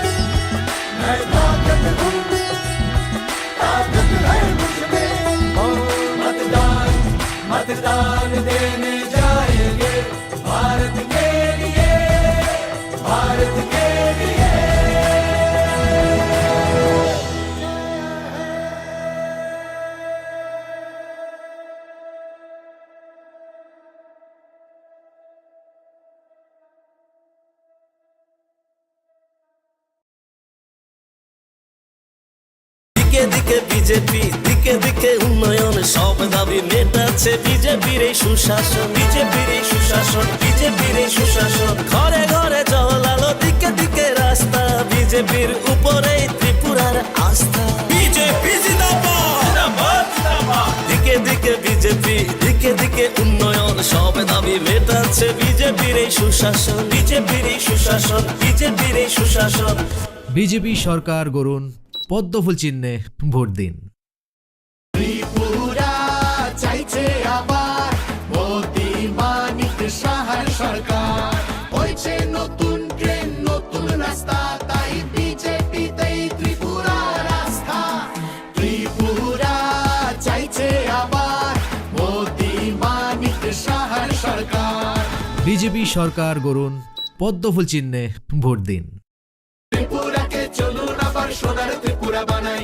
मैं ताकत हूँ, ताकत है मुझ में। ओ मतदान, मतदान देने जाएंगे भारत के लिए, भारत के लिए। দিকে দিকে বিজেপি, দিকে দিকে উন্নয়ন, সব দাবি মেটাচ্ছে বিজেপির এই সুশাসন, বিজেপির এই সুশাসন, বিজেপির এই সুশাসন। ঘরে ঘরে জল আলো, দিকে দিকে রাস্তা, বিজেপির উপরেই ত্রিপুরার আস্থা। বিজেপি জিন্দাবাদ, জিন্দাবাদ, জিন্দাবাদ। দিকে দিকে বিজেপি, দিকে দিকে উন্নয়ন, সব দাবি মেটাচ্ছে বিজেপির এই সুশাসন, বিজেপির এই সুশাসন, বিজেপির এই সুশাসন। বিজেপি সরকার গড়ুন, পদ্মফুল চিহ্নে ভোট দিন। ত্রিপুরা চাইছে আবার মোদি মানিক সাহার সরকার। হয়েছে নতুন ট্রেন, নতুন রাস্তা, তাই বিজেপিতেই ত্রিপুরার আস্থা। ত্রিপুরা চাইছে আবার মোদি মানিক সাহার সরকার। বিজেপি সরকার গড়ুন, পদ্মফুল চিহ্নে ভোট দিন। ত্রিপুরাকে চলুন আবার সোনার ত্রিপুরা বানাই।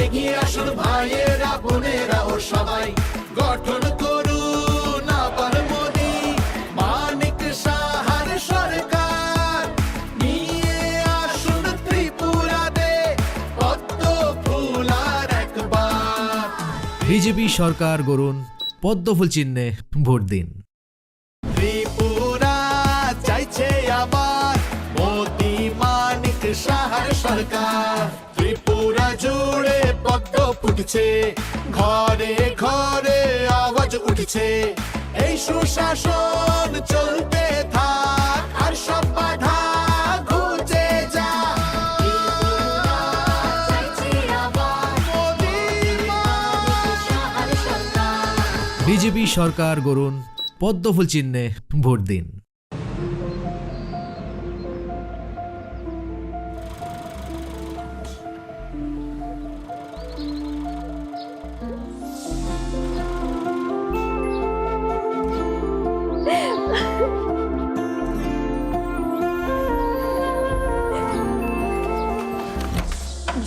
এগিয়ে আসুন ভাইয়েরা, বোনেরা ও সবাই। গঠন করুন আবার মোদি মানিক সাহার সরকার। নিয়ে আসুন ত্রিপুরাতে পদ্ম ফুল আর একবার। বিজেপি সরকার গড়ুন, পদ্মফুল চিহ্নে ভোট দিন। ত্রিপুরা চাইছে আবার মোদি মানিক সাহার সরকার। ত্রিপুরা জুড়ে পদ্ম ফুটছে, ঘরে ঘরে আওয়াজ উঠছে। এই সুশাসন চলতে থাক, আর সব বাধা ঘুচে যাক। ত্রিপুরা চাইছে আবার মোদি মানিক সাহার সরকার। বিজেপি সরকার গড়ুন, পদ্মফুল চিহ্নে ভোট দিন।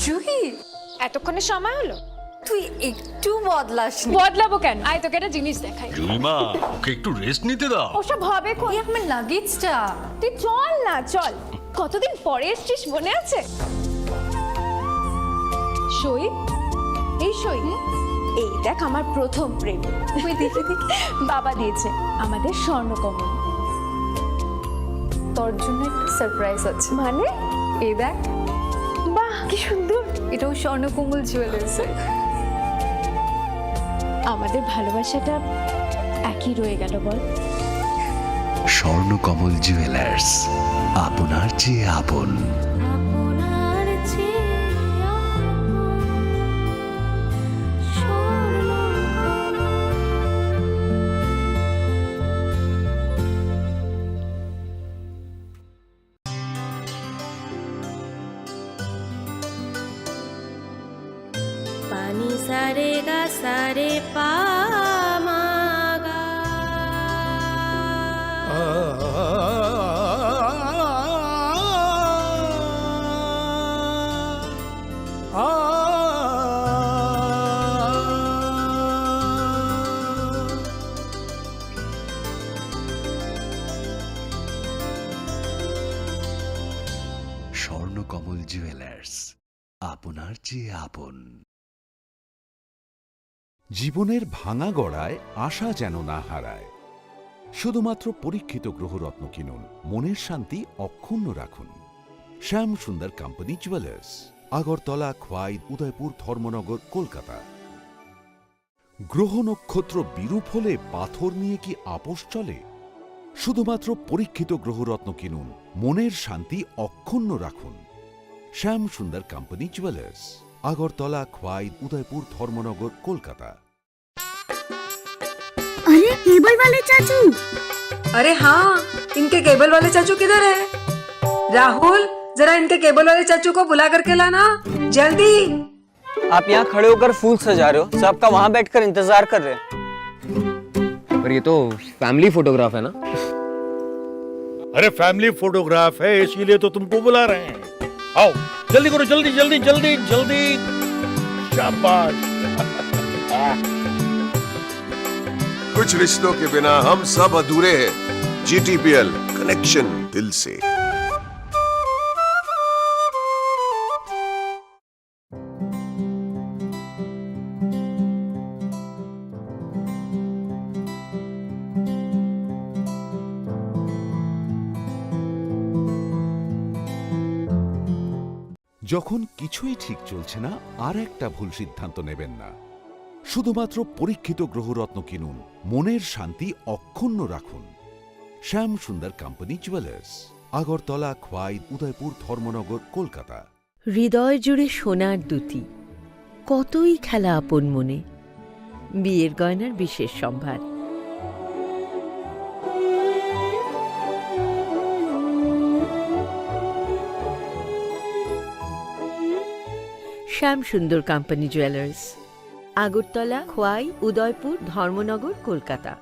জুহি, এতক্ষণে সময় হলো? তুই একটু বদলাসনি। বদলাবো কেন? আয়, তোকে একটা জিনিস দেখাই। জুলিমা, ওকে একটু রেস্ট নিতে দাও। ওসব হবে কোন? এই আমার লাগেজটা। তুই চল না, চল। কতদিন পরে এসছিস, মনে আছে? সই, এই সই। এই দেখ, আমার প্রথম প্রেম। ওই দেখে দেখে। বাবা দিয়েছে আমাদের স্বর্ণকমল। তোর জন্য একটা সারপ্রাইজ আছে। মানে? এই দেখ। বাহ, কি সুন্দর। এটাও স্বর্ণকমল জুয়েলার্সের। আমাদের ভালোবাসাটা একই রয়ে গেল, বল? স্বর্ণকমল জুয়েলার্স, আপনার চেয়ে আপন। আপনার চেয়ে আপন Swarnakamal. Pani sare ga sare pa ma ga. Swarnakamal jewellers, আপনার চেয়ে আপন। জীবনের ভাঙা গড়ায় আশা যেন না হারায়। শুধুমাত্র পরীক্ষিত গ্রহরত্ন কিনুন, মনের শান্তি অক্ষুণ্ণ রাখুন। শ্যাম সুন্দর কোম্পানি জুয়েলার্স, আগরতলা, খোয়াই, উদয়পুর, ধর্মনগর, কলকাতা। গ্রহ নক্ষত্র বিরূপ হলে পাথর নিয়ে কি আপোষ চলে? শুধুমাত্র পরীক্ষিত গ্রহরত্ন কিনুন, মনের শান্তি অক্ষুণ্ণ রাখুন। শ্যাম সুন্দর কোম্পানি জুয়েলার্স, আগরতলা, খোয়াই, উদয়পুর, ধর্মনগর, কলকাতা। अरे, केबल वाले चाचू। अरे हाँ, इनके केबल वाले चाचू किधर है? राहुल, जरा इनके केबल वाले चाचू को बुला करके लाना, जल्दी। आप यहाँ खड़े होकर फूल सजा रहे हो, सबका वहाँ बैठकर इंतजार कर रहे हैं। पर ये तो फैमिली फोटोग्राफ है ना? अरे, फैमिली फोटोग्राफ है, इसीलिए तो तुमको बुला रहे हैं। आओ, जल्दी करो, जल्दी, जल्दी, जल्दी, जल्दी। शाबाश। कुछ रिश्तों के बिना हम सब अधूरे हैं। जीटीपीएल, कनेक्शन दिल से। যখন কিছুই ঠিক চলছে না, আর একটা ভুল সিদ্ধান্ত নেবেন না। শুধুমাত্র পরীক্ষিত গ্রহরত্ন কিনুন, মনের শান্তি অক্ষুণ্ণ রাখুন। শ্যাম সুন্দর কোম্পানি জুয়েলার্স, আগরতলা, খোয়াই, উদয়পুর, ধর্মনগর, কলকাতা। হৃদয় জুড়ে সোনার দ্যুতি, কতই খেলা আপন মনে। বিয়ের গয়নার বিশেষ সম্ভার। শ্যাম সুন্দর কোম্পানি জুয়েলার্স, আগরতলা, খোয়াই, উদয়পুর, ধর্মনগর, কলকাতা।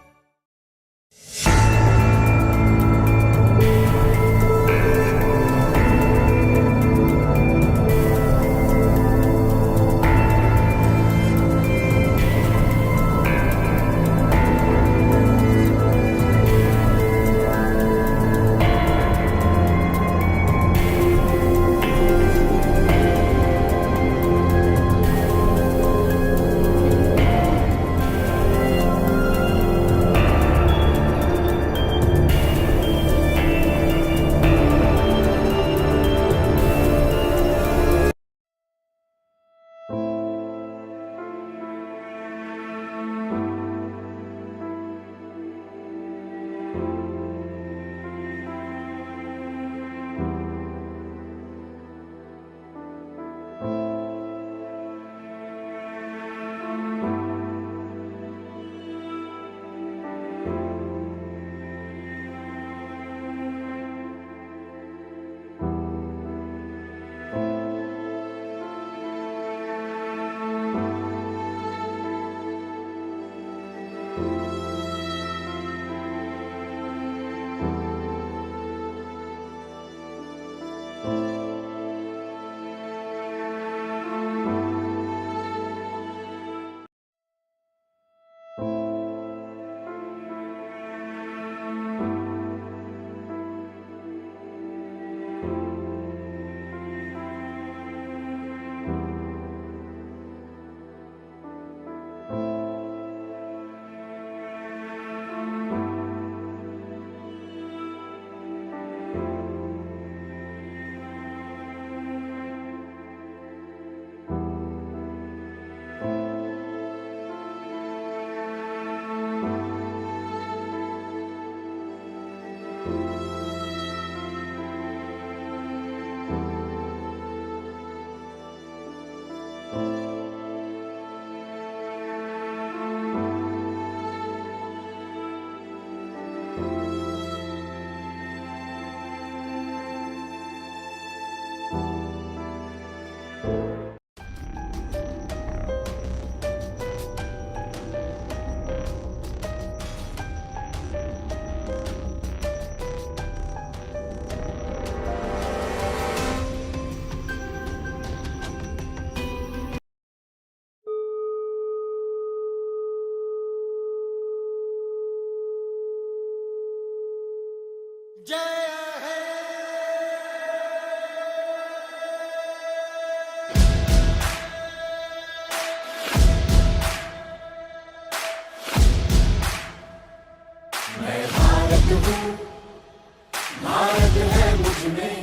भारत है मुझ में,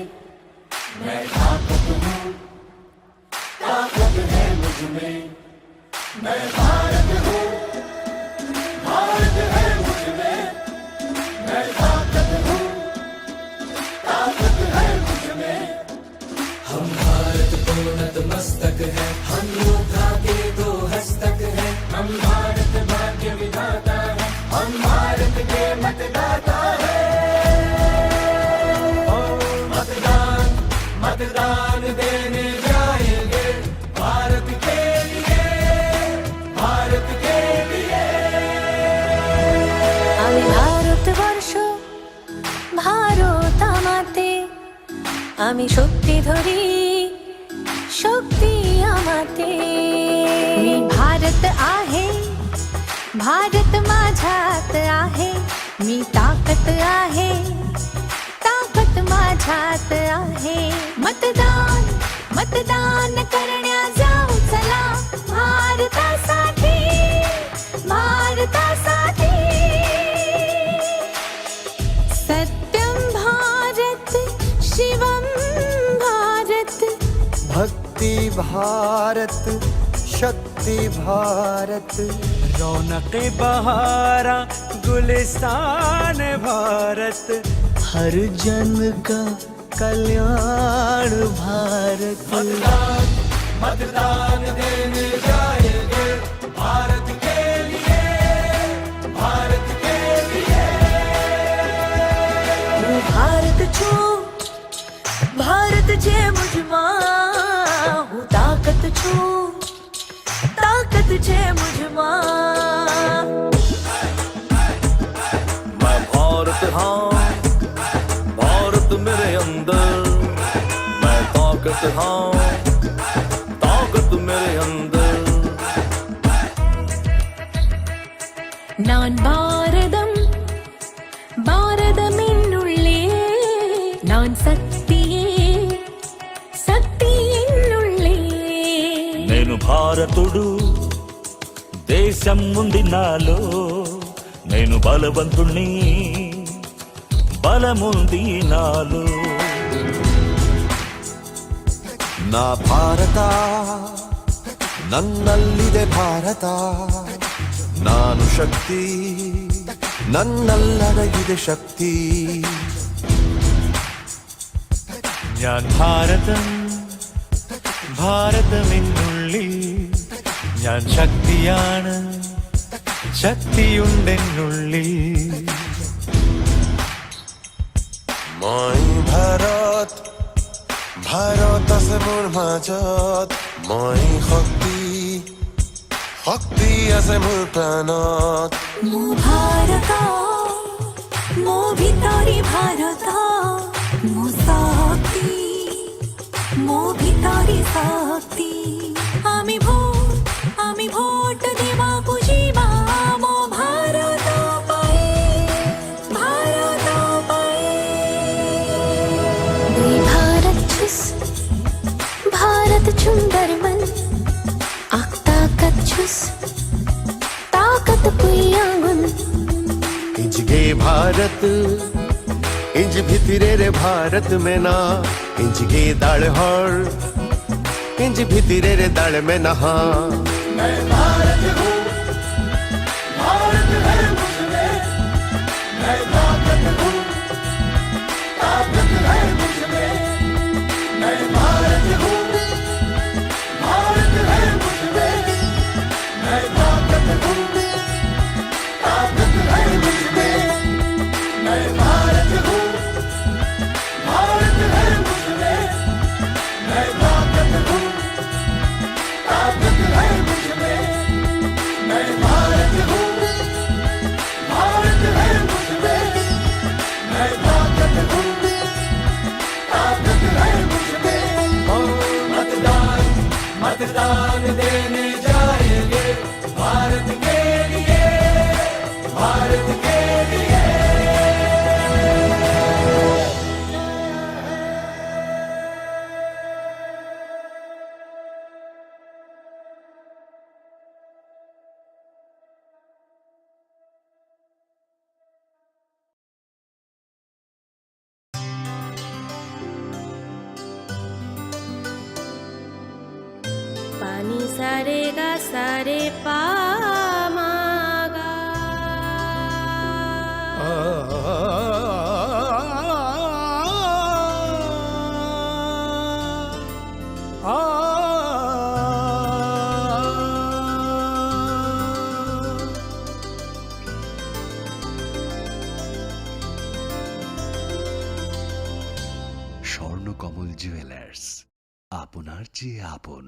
मैं ताकत हूँ, ताकत है मुझ में, मैं भारत हूँ, भारत है मुझ में, मैं ताकत हूँ, ताकत है मुझ में। हम भारत को नतमस्तक हैं, हम योद्धा के दो हस्तक हैं। हम भारत भाग्य विधाता हैं, हम भारत के मतदाता हैं। ओ मतदान, मतदान देने जाएंगे भारत के लिए, भारत के लिए। আমি ভারতবর্ষ, ভারত আমাতে, আমি शक्ती धरी, शक्ती आमाते। मी भारत आहे, भारत माझ्यात आहे, मी ताकद आहे, ताकद माझ्यात आहे। मतदान, मतदान करण्या जाऊ चला, भारतासाठी, भारतासाठी। सत्यं भारत, शिवं भारत। भक्ति भारत, शक्ति भारत। रौनक बहारा, गुलिस्तान भारत। हर जन का कल्याण भारत। मतदान, मतदान देने जाएंगे भारत के लिए, भारत के लिए। म भारत छु, भारत छे मुझमा, हु ताकत छु, ताकत छे मुझमा। मैं भारत हाँ, भारत मेरे अंदर। मैं ताकत हाँ, ताकत मेरे अंदर। நான் பாரதம், பாரதம் என்னுள்ளே. நான் சக்தியே, शक्ति इन्नुल्ले। నేను భారతుడు, దేశం ఉంది నాలో. నేను బలవంతుణ్ణి, బలముంది నాలో. నా భారత, నన్నల్లిదే భారత. నాను శక్తి, నన్నల్లడగిదే శక్తి. ഞാൻ ഭാരതം, ഭാരതം എന്നുള്ളിൽ. ഞാൻ ശക്തിയാണ്, ശക്തിയുണ്ടെന്നുള്ളിൽ. মই ভাৰত, ভাৰত আছে মোৰ মাজত। মই শক্তি, শক্তি আছে মোৰ প্ৰাণত। ମୁଁ ଭାରତ, ମୋ ଭିତରେ ଭାରତ। ମୁଁ ଶକ୍ତି, ମୋ ଭିତରେ ଶକ୍ତି। ଆମେ ଭୋଟ, ଆମେ ଭୋଟ ଦେବାକୁ ଯିବା ଆମ ଭାରତ ପାଇଁ, ଭାରତ ପାଇଁ। दुई भारत छुस, भारत छुम दरमन। आख ताकत छुस, ताकत पुयांगुन। इंजगे भारत, इंज भितरे रे भारत में ना। इंजगे दाल हर, इंज भितरे रे दाल में नहा। मैं भारत हूँ, भारत है मुझ में। मैं ताकत हूँ, ताकत है मुझ में। मैं भारत हूँ, भारत है मुझ में। मैं ताकत हूँ, ताकत है मुझ में। मैं भारत हूँ, भारत है मुझ में। मैं ताकत हूँ, ताकत है मुझ में। Sa re ga sa re pa ma ga. Swarnakamal jewellers, আপনার চেয়ে আপন।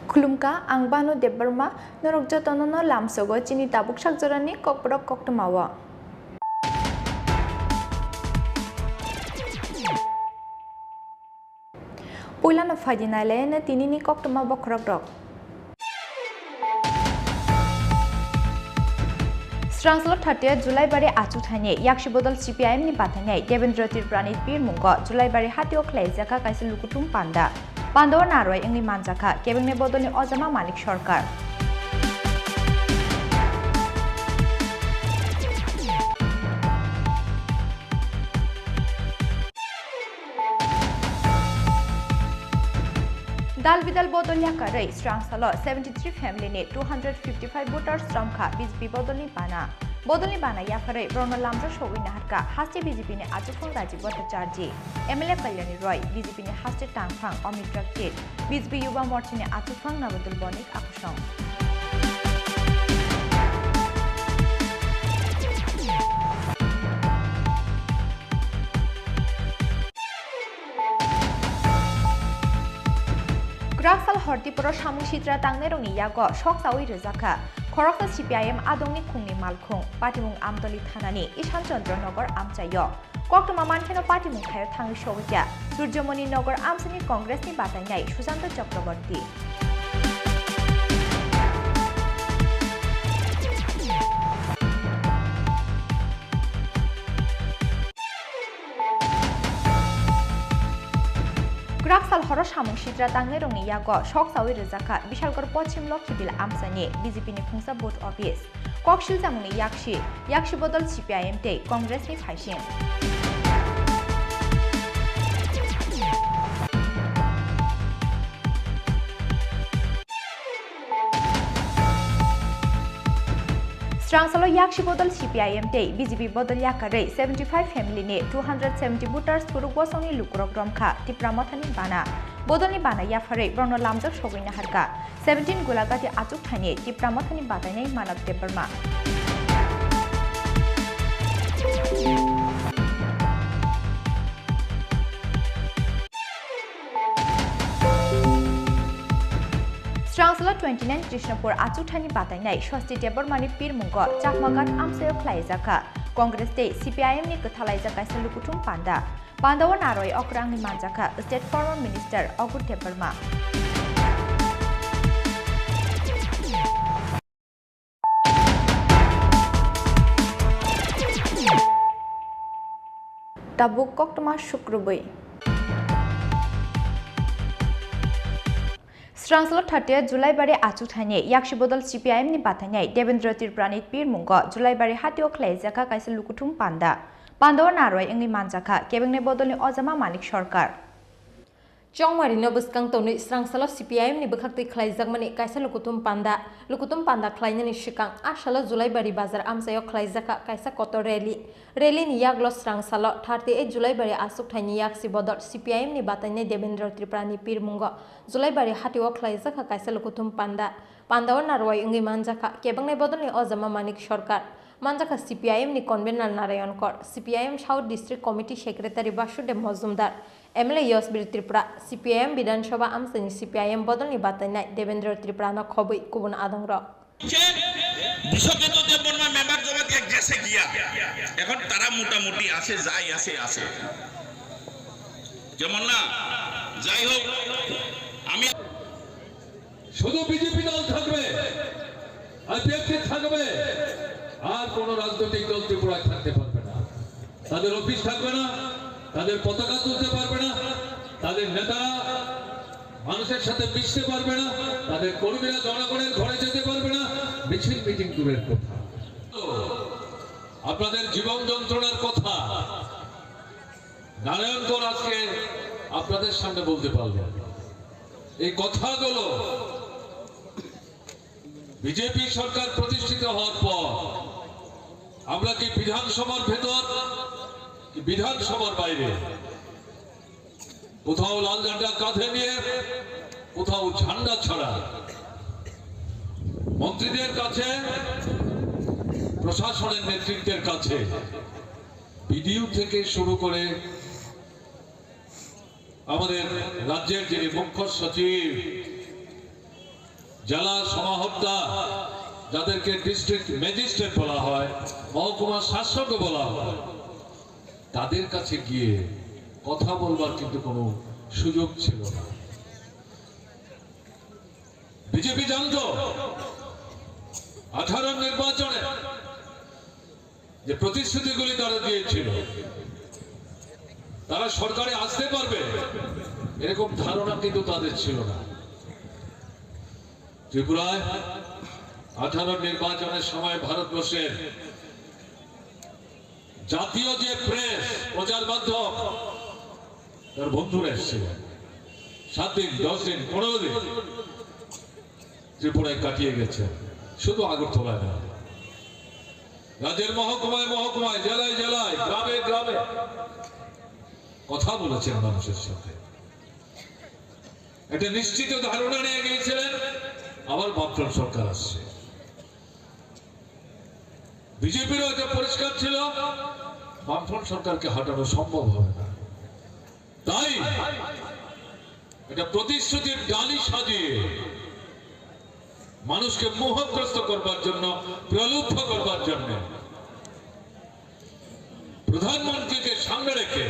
Khulumkha, ang Banu Debbarma, norok jotono no lamsogo chini tabuk sakjorani kokborok koktwmao. Puilano phaidi nailaino tinini koktwma bokhorokrok. Srangsalo thirtieth July bari achukthani yaksi bodol C P I M ni batainai Devendra Tripurani pirmungo July bari hatio khlaijak kha kaisa lukuthum panda. Pandao narwai wngwi manjakha, kebengni bodolni ojama Manik Sarkar. Dal bidal bodol yakarwi Srangsalo seventy three family ni two hundred fifty five voters romkha B J P bodolni bana. Bodolni bana yapharwi borokno lamjak sogwi naharkha haste B J P ni achuphang Rajiv Bhattacharjee, M L A Kalyani Roy, B J P ni haste tangphang Amit Rakchit, B J P Yuba Morcha ni achuphang Nabadul Bonik Akusong. Kwrak sal hortiporo samung sitra tangnairokni yago sok chaui rwjakha khoroksa C P I M adongni khungni malkhung, patimung Amtoli thanani Ishan Chandra Nagar amchaio. Koktwma mankheno patimung thaio thangwi sogwikha Surjomoni Nagar amsani Congressni batainai Sushanta Chakraborty. Kwrak sal horo samung sitra tangnairokni yago sok chaui rwjakha Bishalgarh Poschim Lokhibil amchaini B J P ni khungsa booth office. Kok silchamungni yaksi, yaksi bodol C P I M tei Congress ni phaising. Srangsalo yaksi bodol C P I M tei B J P bodol yakarwi seventy five family ni two hundred seventy voters phuruk bosongni lukurok romkha Tipra Mothani bana. Bodolni bana yapharwi borokno lamjak sogwi naharkha. Seventeen Gulagati achuk thaini Tipra Mothani batainai Manav Debbarma. Srangsalo twenty nine Krishnapur achuk thaini batainai Swasti Debbarmani pirmungo Chakmaghat amchaio khlaijakha Congress tei C P I M ni kwthalaijak kaisa lukuthum panda. Pandao narwai okra wngwi manjakha State Former Minister Agur Debbarma. Tabuk koktwma sukrubwi. Srangsalo thirtieth July bari achuk thaini yaksi bodol C P I M ni batainai Devendra Tripurani pirmungo July bari hatio khlaijakha kaisa lukuthum panda. Pandao narwai wngwi manjakha kebengni bodolni ojama Manik Sarkar. Chongmarino bwskang tonwi Srangsalo C P I M ni bwkhaktwi khlaijakmani kaisa lukuthum panda. Lukuthum panda khlainani swkang a salo Julaibari bazar amchaio khlaijakha kaisa kotor rally. Rally ni yaklo Srangsalo thirty eight Julaibari aswk thaini yaksi bodol C P I M ni batainai Devendra Tripurani pirmungo Julaibari hatio khlaijakha kaisa lukuthum panda. Pandao narwai wngwi manjakha kebengni bodolni ojama Manik Sarkar. Manjakha C P I M ni convener Narayan Kor, C P I M South District Committee Secretary Basudev Mojumdar, M L A Yashbir Tripura, C P I M Bidhan Sabha amchaini C P I M bodolni batainai Devendra Tripura no khobwi kubun adongrok. Biswajit Debbarma member জমা দিয়ে গেছে গিয়া, এখন তারা মোটামুটি আছে, যাই আছে আছে। যেমন না, যাই হোক, আমি শুধু বিজেপি দল থাকবে, আইপিএফটি থাকবে, আর কোনো রাজনৈতিক দল ত্রিপুরায় থাকতে পারবে না। তাদের অফিস থাকবে না, তাদের পতাকা তুলতে পারবে না, তাদের নেতারা মানুষের সাথে মিশতে পারবে না, তাদের কর্মীরা জনগণের ঘরে যেতে পারবে না, মিছিল মিটিং দূরের কথা। আপনাদের জীবন যন্ত্রণার কথা নারায়ণ কর আজকে আপনাদের সামনে বলতে পারলেন। এই কথাগুলো বিজেপি সরকার প্রতিষ্ঠিত হওয়ার পর আমরা কি বিধানসভার ভেতর, কি বিধানসভার বাইরে, কোথাও লাল ঝান্ডা কাঁধে নিয়ে, কোথাও ঝান্ডা ছাড়া, মন্ত্রীদের কাছে, প্রশাসনের নেতৃত্বের কাছে, বিডিও থেকে শুরু করে আমাদের রাজ্যের যিনি মুখ্য সচিব, জেলা সমাহর্তা, যাদেরকে ডিস্ট্রিক্ট ম্যাজিস্ট্রেট বলা হয়, মহকুমা শাসকও বলা হয়, তাদের কাছে গিয়ে কথা বলবার কিন্তু কোনো সুযোগ ছিল না। বিজেপি জানতো আঠারো নির্বাচনে যে প্রতিশ্রুতিগুলি তারা দিয়েছিল, তারা সরকারে আসতে পারবে, এরকম ধারণা কিন্তু তাদের ছিল না। ত্রিপুরায় আঠারো নির্বাচনের সময় ভারতবর্ষের জাতীয় যে প্রেস, প্রচার মাধ্যম, তার বন্ধুরা এসেছিলেন। সাত দিন, দশ দিন, পনেরো দিন ত্রিপুরায় কাটিয়ে গেছে, শুধু আগরতলায় নয়, রাজ্যের মহকুমায় মহকুমায়, জেলায় জেলায়, গ্রামে গ্রামে কথা বলেছেন মানুষের সাথে। একটা নিশ্চিত ধারণা নিয়ে গিয়েছিলেন, আবার বামফ্রন্ট সরকার আসছে। বিজেপিরও এটা পরিষ্কার ছিল, বামফ্রন্ট সরকারকে হটানো সম্ভব হবে না। তাই এটা প্রতিশ্রুতির ডালি সাজিয়ে মানুষকে মোহগ্রস্ত করবার জন্য, প্রলুব্ধ করবার জন্য প্রধানমন্ত্রীকে সামনে রেখে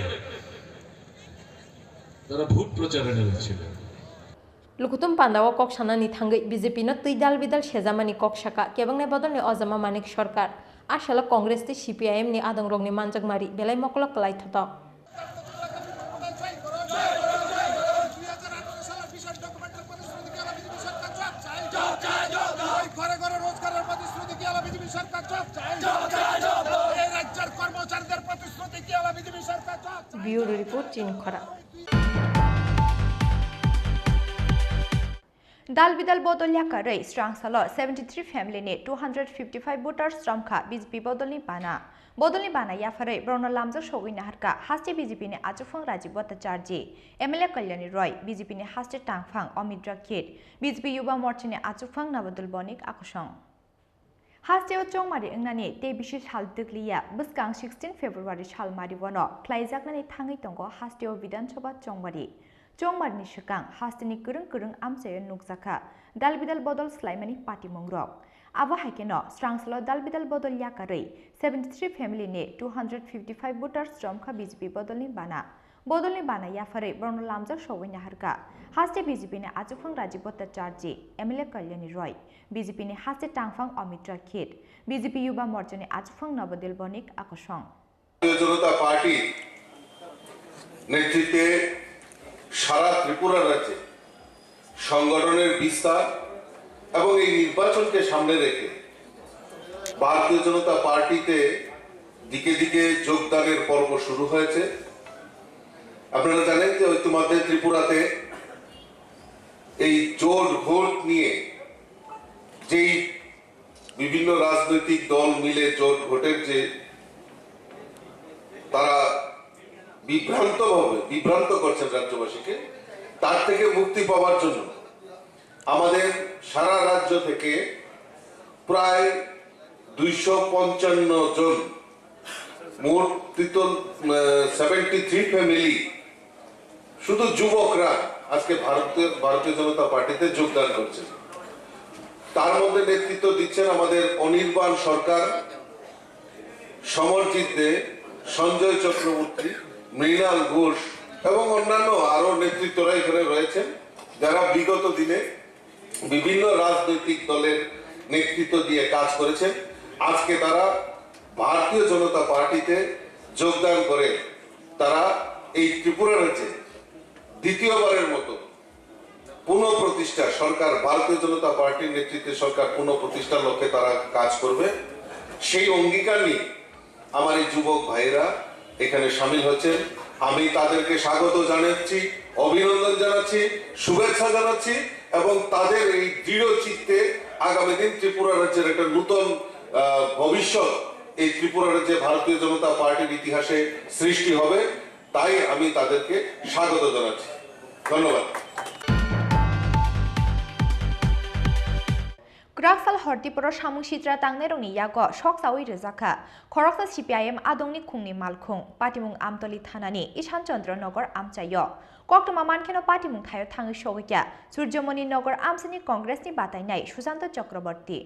তারা ভোট প্রচারে নেমেছিলেন। Lukutum pandao kok sanani thangwi B J P no twi dal bidal sejamani kok saka kebengni bodolni ojama Manik Sarkar. A salo Congress tei C P I M ni adongrokni manjakmari belai mokolo kwlai thotok. ঘরে ঘরে রোজগারের প্রতিশ্রুতি কি আলা বিজেপি সরকার? জব চাই। এই রাজ্যের কর্মচারীদের প্রতিশ্রুতি কি আলা বিজেপি সরকার? জব চাই। Bureau report, Chini Khora. Dal bidal bodol yakarwi srangsalo seventy three family ni two hundred fifty five voters romkha B J P bodolni bana. Bodolni bana yapharwi borokno lamjak sogwi naharkha haste B J P ni achukphang Rajiv Bhattacharjee, M L A Kalyani Roy, B J P ni haste tangphang Amit Rakhet, B J P Yuba Morcha ni achukphang Nabadul Bonik Akosong. Hasteo chongmari wngnani tei bisi sal twkliya bwskang sixteen February salmari bono khlaijaknani thangwi tongo hasteo Bidhan Sabha chongmari. Chongmarini swkang hasteni kwrwng kwrwng amchaio nukjakha dalbidal bodol swlaimani patimungrok. Abo hai kheno srangsalo dalbidal bodol yakarwi seventy three family ni two hundred fifty five voters romkha B J P bodolni bana. Bodolni bana yapharwi borokno lamjak sogwi naharkha haste B J P ni achukphang Rajiv Bhattacharjee, M L A Kalyani Roy, B J P ni haste tangphang Amit Rakhet, B J P Yuba Morcha ni achukphang Nabadul Bonik Akosong. ভারতীয় জনতা পার্টির নেতৃত্বে সারা ত্রিপুরা রাজ্যে সংগঠনের বিস্তার এবং এই নির্বাচনকে সামনে রেখে ভারতীয় জনতা পার্টিতে দিকে দিকে যোগদানের পর্ব শুরু হয়েছে। আপনারা জানেন যে ইতিমধ্যে ত্রিপুরাতে এই জোট ভোট নিয়ে যেই বিভিন্ন রাজনৈতিক দল মিলে জোট ভোটের যে তারা বিভ্রান্ত ভাবে বিভ্রান্ত করছেন রাজ্যবাসীকে, তার থেকে মুক্তি পাওয়ার জন্য আমাদের সারা রাজ্য থেকে প্রায় দুইশো পঞ্চান্ন জন, মোট তীর্থ সেভেন্টি থ্রি ফ্যামিলি, শুধু যুবকরা আজকে ভারতীয় ভারতীয় জনতা পার্টিতে যোগদান করছেন। তার মধ্যে নেতৃত্ব দিচ্ছেন আমাদের অনির্বাণ সরকার, সমরজিৎ দে, সঞ্জয় চক্রবর্তী, মৃণাল ঘোষ এবং অন্যান্য আরো নেতৃত্বরা এখানে রয়েছেন, যারা বিগত দিনে বিভিন্ন রাজনৈতিক দলের নেতৃত্ব দিয়ে কাজ করেছেন। আজকে তারা ভারতীয় জনতা পার্টিতে যোগদান করে তারা এই ত্রিপুরা রাজ্যে দ্বিতীয়বারের মতো পুনঃপ্রতিষ্ঠা সরকার, ভারতীয় জনতা পার্টির নেতৃত্বে সরকার পুনঃপ্রতিষ্ঠার লক্ষ্যে তারা কাজ করবে, সেই অঙ্গীকার নিয়ে আমার এই যুবক ভাইয়েরা এখানে সামিল হচ্ছেন। আমি তাদেরকে স্বাগত জানাচ্ছি, অভিনন্দন জানাচ্ছি, শুভেচ্ছা জানাচ্ছি এবং তাদের এই দৃঢ় চিত্তে আগামী দিন ত্রিপুরা রাজ্যের একটা নূতন, আহ, ভবিষ্যৎ এই ত্রিপুরা রাজ্যে ভারতীয় জনতা পার্টির ইতিহাসে সৃষ্টি হবে। তাই আমি তাদেরকে স্বাগত জানাচ্ছি। ধন্যবাদ। Kwrak sal hor Tripura samung sitra tangnairokni yago sok chaui rijak kha. Khoroksa C P I M adongni khungni malkhung, patimung Amtoli thanani Ishan Chandra Nagar amchaio. Koktwma mankheno patimung thaio thangwi sogwi kha Surjomoni Nagar amsani Congressni batainai Sushanta Chakraborty.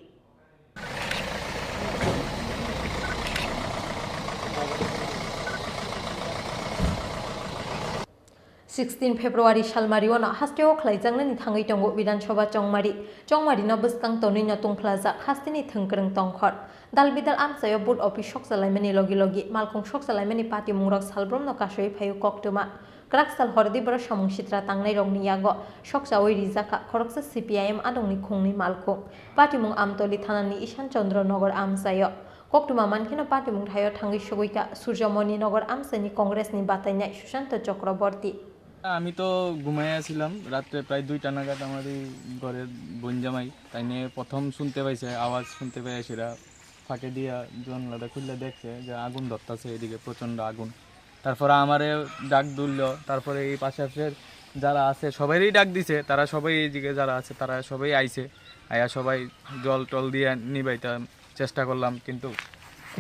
Sixteen February salmario no hasteo khlaijaknani thangwi tongo Bidhan Sabha Chongmari. Chongmari no bwskang tonwi no tungphlajak hasteni thwngkwrwng tongkhor. Dal bidal amchaio booth office sokchalaimani logi logi malkhung sokchalaimani patimungrok salbrumno kasui phaio koktwma. Kwrak sal hor Tripura samung sitra tangnairokni yago sokchaui rijak kha khoroksa C P I M adongni khungni malkhung. Patimung Amtoli thanani Ishan Chandra Nagar amchaio. Koktwma mankheno patimung thaio thangwi sogwi kha Surjamoni Nagar amchaini Congressni batainai Sushanta Chakraborty. আমি তো ঘুমাইয়া ছিলাম, রাত্রে প্রায় দুইটা নাগাদ আমার এই ঘরের বোন জামাই তাই নিয়ে প্রথম শুনতে পাইছে, আওয়াজ শুনতে পাই সেটা ফাঁকে দিয়া জানলাটা খুললে দেখছে যে আগুন ধরতাছে, এদিকে প্রচণ্ড আগুন। তারপরে আমারে ডাক দিল, তারপরে এই পাশাপাশি যারা আছে সবাইরই ডাক দিছে, তারা সবাই এইদিকে যারা আছে তারা সবাই আইছে, আয়া সবাই জল টল দিয়ে নিবাইতে চেষ্টা করলাম, কিন্তু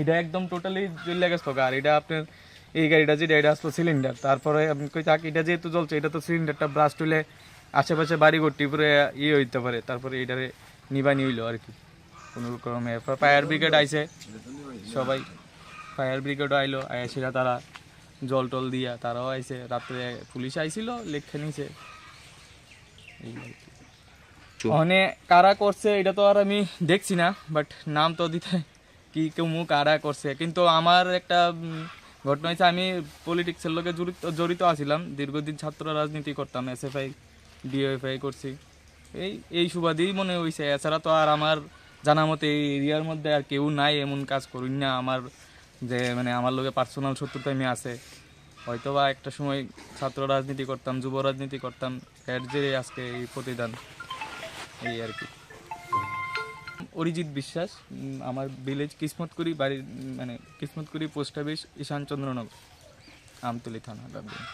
এটা একদম টোটালি জ্বলে গেছে তো। আর এটা আপনার এই গাড়িটা যেটা, এটা আসলো সিলিন্ডার, তারপরে আপনি কই থাক, এটা যেহেতু জ্বলছে, এটা তো সিলিন্ডারটা ব্লাস্ট হইলে আশেপাশে বাড়ি ঘর টিপুরে ইয়ে হইতে পারে, তারপরে এটারে নিবানি হইলো আর কি কোনো রকমে। এরপর ফায়ার ব্রিগেড আইছে, সবাই ফায়ার ব্রিগেডও আইলো, আয়া সেটা তারা জল টল দিয়া তারাও আইছে। রাত্রে পুলিশ আইছিল, লেখা নিছে। এই আর কি। মানে কারা করছে এটা তো আর আমি দেখছি না, বাট নাম তো দিতে কি কেউ মুখ আড়া করছে। কিন্তু আমার একটা উম, ঘটনা হয়েছে, আমি পলিটিক্সের লগে জড়িত জড়িত আছিলাম, দীর্ঘদিন ছাত্র রাজনীতি করতাম, এসএফআই, ডিওএফআই করছি। এই এই সুবাদেই মনে হইছে, এছাড়া তো আর আমার জানা মতে এই এরিয়ার মধ্যে আর কেউ নাই এমন কাজ করুন না আমার, যে মানে আমার লগে পার্সোনাল শত্রুতা আমি আছে। হয়তো বা একটা সময় ছাত্র রাজনীতি করতাম, যুব রাজনীতি করতাম, এর জেরে আজকে এই প্রতিদান, এই আর কি। অরিজিৎ বিশ্বাস, উম, আমার ভিলেজ কিসমতকুড়ি, বাড়ি, উম, মানে কিসমতকুড়ি পোস্ট অফিস, ঈশান চন্দ্রনগর, আমতলী থানা, রামগঞ্জ।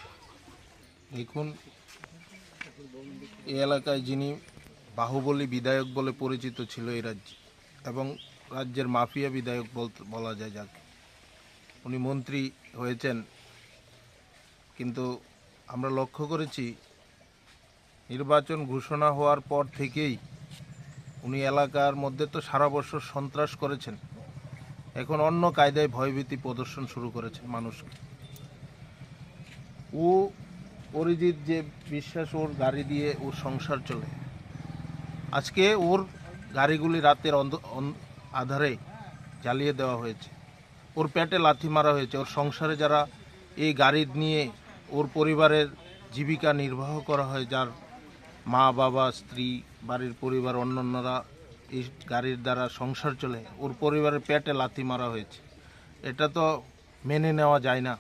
এখন এই এলাকায় যিনি বাহুবলী বিধায়ক বলে পরিচিত ছিল এই রাজ্যে এবং রাজ্যের মাফিয়া বিধায়ক বলতে, বলা যায় যাকে, উনি মন্ত্রী হয়েছেন, কিন্তু আমরা লক্ষ্য করেছি নির্বাচন ঘোষণা হওয়ার পর থেকেই উনি এলাকার মধ্যে তো সারা বছর সন্ত্রাস করেছেন, এখন অন্য কায়দায় ভয়ভীতি প্রদর্শন শুরু করেছেন মানুষকে। ও অরিজিৎ যে বিশ্বাস, ওর গাড়ি দিয়ে ওর সংসার চলে। আজকে ওর গাড়িগুলি রাতের অন্ধ-, অন-, আধারে জ্বালিয়ে দেওয়া হয়েছে, ওর পেটে লাথি মারা হয়েছে। ওর সংসারে যারা এই গাড়ি নিয়ে ওর পরিবারের জীবিকা নির্বাহ করা হয়, যার মা, বাবা, স্ত্রী, বাড়ির পরিবার, অন্যান্যরা এই গাড়ির দ্বারা সংসার চলে, ওর পরিবারের পেটে লাথি মারা হয়েছে। এটা তো মেনে নেওয়া যায় না।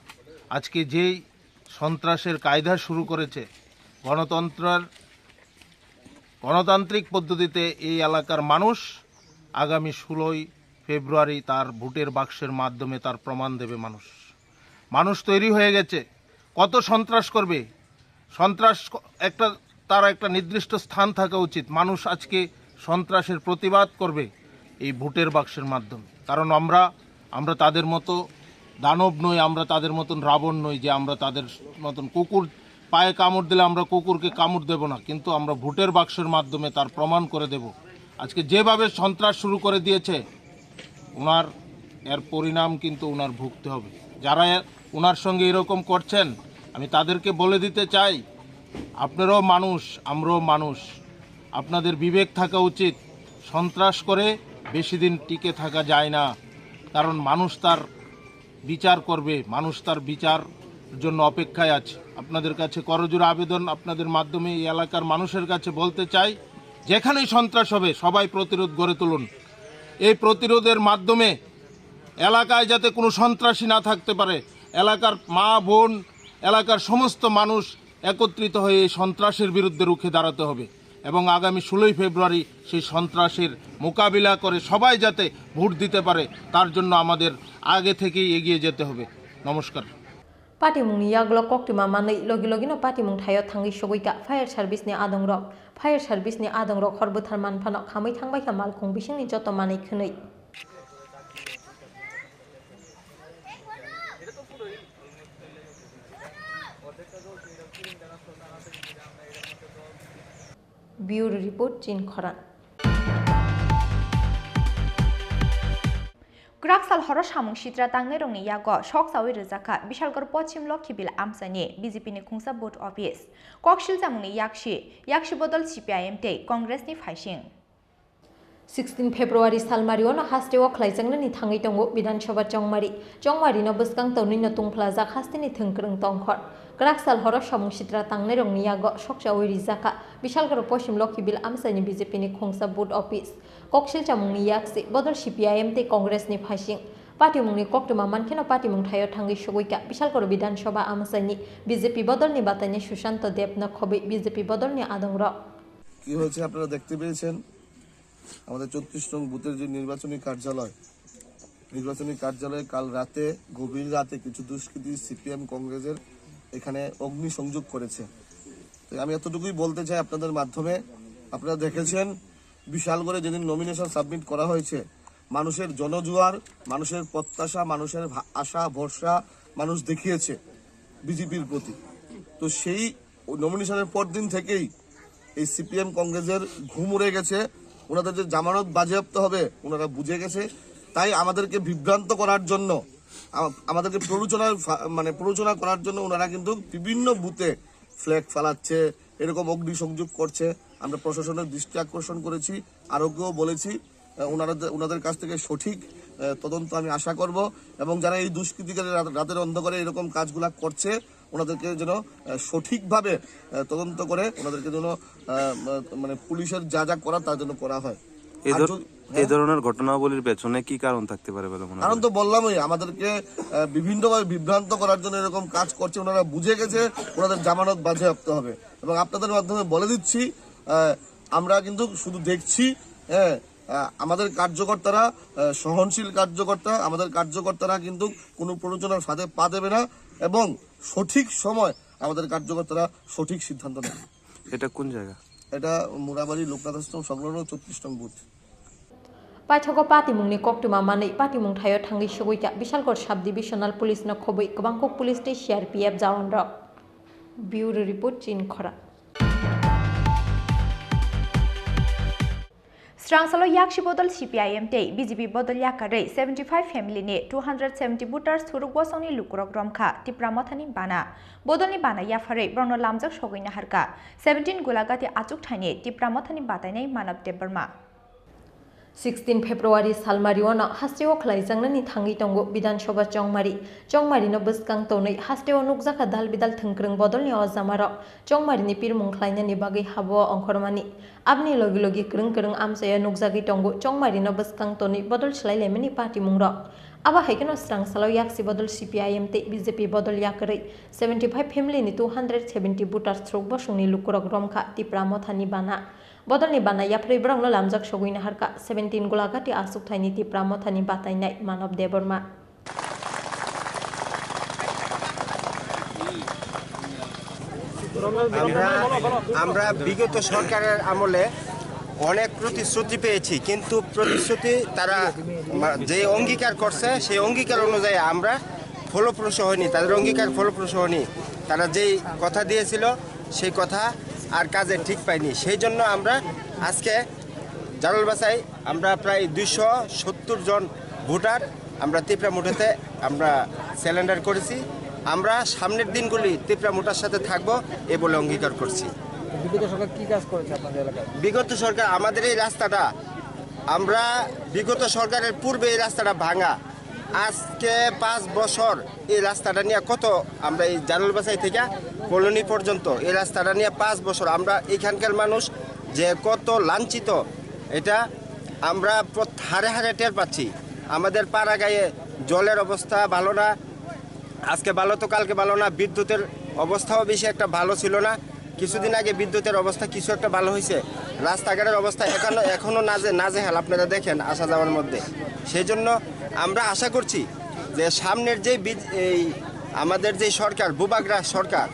আজকে যেই সন্ত্রাসের কায়দা শুরু করেছে, গণতন্ত্রের, গণতান্ত্রিক পদ্ধতিতে এই এলাকার মানুষ আগামী ষোলোই ফেব্রুয়ারি তার ভোটের বাক্সের মাধ্যমে তার প্রমাণ দেবে মানুষ। মানুষ তৈরি হয়ে গেছে, কত সন্ত্রাস করবে? সন্ত্রাস ক-, একটা, তার একটা নির্দিষ্ট স্থান থাকা উচিত। মানুষ আজকে সন্ত্রাসের প্রতিবাদ করবে, এই ভোটের বাক্সের মাধ্যমে। কারণ আমরা, আমরা তাদের মতো দানব নই, আমরা তাদের মতন রাবণ নই যে আমরা তাদের মতন কুকুর পায়ে কামড় দিলে আমরা কুকুরকে কামড় দেব না, কিন্তু আমরা ভোটের বাক্সের মাধ্যমে তার প্রমাণ করে দেব। আজকে যেভাবে সন্ত্রাস শুরু করে দিয়েছে, ওনার এর পরিণাম কিন্তু ওনার ভুগতে হবে। যারা এ-, ওনার সঙ্গে এরকম করছেন, আমি তাদেরকে বলে দিতে চাই, আপনারাও মানুষ, আমরাও মানুষ, আপনাদের বিবেক থাকা উচিত। সন্ত্রাস করে বেশি দিন টিকে থাকা যায় না, কারণ মানুষ তার বিচার করবে, মানুষ তার বিচার জন্য অপেক্ষায় আছে। আপনাদের কাছে করজোড়ে আবেদন, আপনাদের মাধ্যমে এই এলাকার মানুষের কাছে বলতে চাই, যেখানেই সন্ত্রাস হবে সবাই প্রতিরোধ গড়ে তুলুন। এই প্রতিরোধের মাধ্যমে এলাকায় যাতে কোনো সন্ত্রাসী না থাকতে পারে, এলাকার মা বোন, এলাকার সমস্ত মানুষ একত্রিত হয়ে এই সন্ত্রাসের বিরুদ্ধে রুখে দাঁড়াতে হবে এবং আগামী ষোলোই ফেব্রুয়ারি সেই সন্ত্রাসের মোকাবিলা করে সবাই যাতে ভোট দিতে পারে, তার জন্য আমাদের আগে থেকেই এগিয়ে যেতে হবে। নমস্কার। Patimungni yagulo koktwma manwi logi logino patimung thaio thangwi sogwi kha fire service ni adongrok. Fire service ni adongrok hor bwthar manphano khamwi thangbai kha malkhung bisingni joto manwi khwnwi. Bureau Report, Chin Khorang. Kwrak sal horo samung sitra tangnairokni yago sok chaui rwjakha Bishalgarh Pochim Lokhibil amchaini B J P ni khungsa booth office. Kok silchamungni yaksi, yaksi bodol C P I M tei Congress ni phaising. Sixteen February salmario no hasteo khlaijaknani thangwi tongo Bidhan Sabha Chongmari. Chongmari no bwskang tonwi no tungphlajak hasteni thwngkwrwng tongkhor. Kwrak sal horo samung sitra tangnairokni yago sok chaui rijakha Bishalgarh Pochim Lokhibil amchaini B J P ni khungsa booth office. Kok silchamungni yaksi bodol C P I M tei Congress ni phaising. Patimungni koktwma mankheno patimung thaio thangwi sogwi kha Bishalgarh Bidhan Sabha amchaini B J P bodolni bataini Sushanto Deb no khobwi B J P bodolni adongrok. কি হয়েছে আপনারা দেখতে পেয়েছেন, আমাদের চৌত্রিশ নং বুথের যে নির্বাচনী কার্যালয়, নির্বাচনী কার্যালয়ে কাল রাতে, গভীর রাতে কিছু দুষ্কৃতী সিপিএম কংগ্রেসের এখানে অগ্নিসংযোগ করেছে। তো আমি এতটুকুই বলতে চাই আপনাদের মাধ্যমে, আপনারা দেখেছেন বিশালগড়ে যেদিন নমিনেশন সাবমিট করা হয়েছে, মানুষের জনজোয়ার, মানুষের প্রত্যাশা, মানুষের ভা-, আশা ভরসা মানুষ দেখিয়েছে বিজেপির প্রতি। তো সেই নমিনেশনের পর দিন থেকেই এই সিপিএম কংগ্রেসের ঘুম উড়ে গেছে। ওনাদের যে জামানত বাজেয়াপ্ত হবে, ওনারা বুঝে গেছে। তাই আমাদেরকে বিভ্রান্ত করার জন্য, আ-, আমাদেরকে প্ররোচনার ফা-, মানে প্ররোচনা করার জন্য ওনারা কিন্তু বিভিন্ন বুথে ফ্ল্যাগ ফালাচ্ছে, এরকম অগ্নিসংযোগ করছে। আমরা প্রশাসনের দৃষ্টি আকর্ষণ করেছি, আরোকেও বলেছি। আহ, ওনারা, ওনাদের কাছ থেকে সঠিক, আহ, তদন্ত আমি আশা করব এবং যারা এই দুষ্কৃতিকারী রাত-, রাতের অন্ধকারে এরকম কাজগুলা করছে, ওনাদেরকে যেন, আহ, সঠিকভাবে, আহ, তদন্ত করে ওনাদেরকে যেন, আহ, মা-, মানে পুলিশের যা যা করার তা যেন করা হয়। এই আর ধর-, যদি, এই হ্যাঁ? ধরনের ঘটনাবলীর পেছনে কি কারণ থাকতে পারে বলে মনে কারণ করেন? তো বললামই, আমাদেরকে, আহ, বিভিন্নভাবে বিভ্রান্ত করার জন্য এরকম কাজ করছে, ওনারা বুঝে গেছে ওনাদের জামানত বাজেয়াপ্ত হবে। এবং আপনাদের মাধ্যমে বলে দিচ্ছি, আহ, আমরা কিন্তু শুধু দেখছি, হ্যাঁ, আহ, আমাদের কার্যকর্তারা, আহ, সহনশীল কার্যকর্তা, আমাদের কার্যকর্তারা কিন্তু কোনো প্ররোচনার ফাঁদে পা দেবে না এবং সঠিক সময় আমাদের কার্যকর্তারা সঠিক সিদ্ধান্ত নেবে। এটা কোন জায়গা? এটা মুরাবাড়ি লোকনাথ আশ্রম সংলগ্ন চৌত্রিশ নং booth. Paithago patimungni koktwma manwi patimung thaio thangwi sogwi kha Bishalgarh Sub Divisional Police no khobwi kwbangkuk police tei C R P F jawan rok. Bureau Report, Chin Khorang. Srangsalo yaksi bodol C P I M tei B J P bodol yakarwi seventy five family ni two hundred seventy voters thuruk bosongni lukurok romkha Tipra Mothani bana. Bodolni bana yapharwi borokno lamjak sogwi naharkha seventeen Gulagati achuk thaini Tipra Mothani batainai Manav Debbarma. Sixteen February salmario no hasteo khlaijaknani thangwi tongo Bidhan Sabha Chongmari. Chongmari no bwskang tonwi hasteo nukjakha dal bidal thwngkwrwng bodolni o jamarok. Chongmari ni pirmung khlainani bagwi habo ongkhormani. Aboni logi logi kwrwng kwrwng amchaio nukjagwi tongo Chongmari no bwskang tonwi bodol swlai laimani patimung rok. Abo hai kheno srangsalo yaksi bodol C P I M tei B J P bodol yakarwi seventy five family ni two hundred seventy voters thuruk bosongni lukurok romkha Tipra Mothani bana. Bodolni bana yapharwi borokno lamjak sogwi naharkha seventeen Gulagati achuk thaini Tipra Mothani batainai Manav Debbarma. আমরা, আমরা বিগত সরকারের আমলে অনেক প্রতিশ্রুতি পেয়েছি, কিন্তু প্রতিশ্রুতি তারা মা-, যে অঙ্গীকার করছে, সেই অঙ্গীকার অনুযায়ী আমরা ফলপ্রসূ হয়নি, তাদের অঙ্গীকার ফলপ্রসূ হয়নি। তারা যেই কথা দিয়েছিল, সেই কথা আর কাজে ঠিক পায়নি। সেই জন্য আমরা আজকে জারুল বাসায় আমরা প্রায় দুইশো সত্তর জন ভোটার আমরা তিপ্রা মোটাতে আমরা সারেন্ডার করেছি। আমরা সামনের দিনগুলি তিপ্রা মোটার সাথে থাকব, এ বলে অঙ্গীকার করছি। বিগত সরকার কি কাজ করেছে আপনাদের এলাকায়? বিগত সরকার আমাদের এই রাস্তাটা, আমরা বিগত সরকারের পূর্বে এই রাস্তাটা ভাঙা, আজকে পাঁচ বছর এই রাস্তাটা নিয়ে কত, আমরা এই জারুল বাসাই থেকে কলোনি পর্যন্ত এই রাস্তাটা নিয়ে পাঁচ বছর আমরা এখানকার মানুষ যে কত লাঞ্ছিত, এটা আমরা প্রত-, হাড়ে হাড়ে টের পাচ্ছি। আমাদের পাড়া গায়ে জলের অবস্থা ভালো না, আজকে ভালো তো কালকে ভালো না, বিদ্যুতের অবস্থাও বেশি একটা ভালো ছিল না। কিছুদিন আগে বিদ্যুতের অবস্থা কিছু একটা ভালো হয়েছে, রাস্তাঘাটের অবস্থা এখনো, এখনো নাজে-, নাজেহাল, আপনারা দেখেন আসা যাওয়ার মধ্যে। সেই জন্য আমরা আশা করছি যে সামনের যে বিজ-, এই আমাদের যে সরকার, বুবাগ্রা সরকার,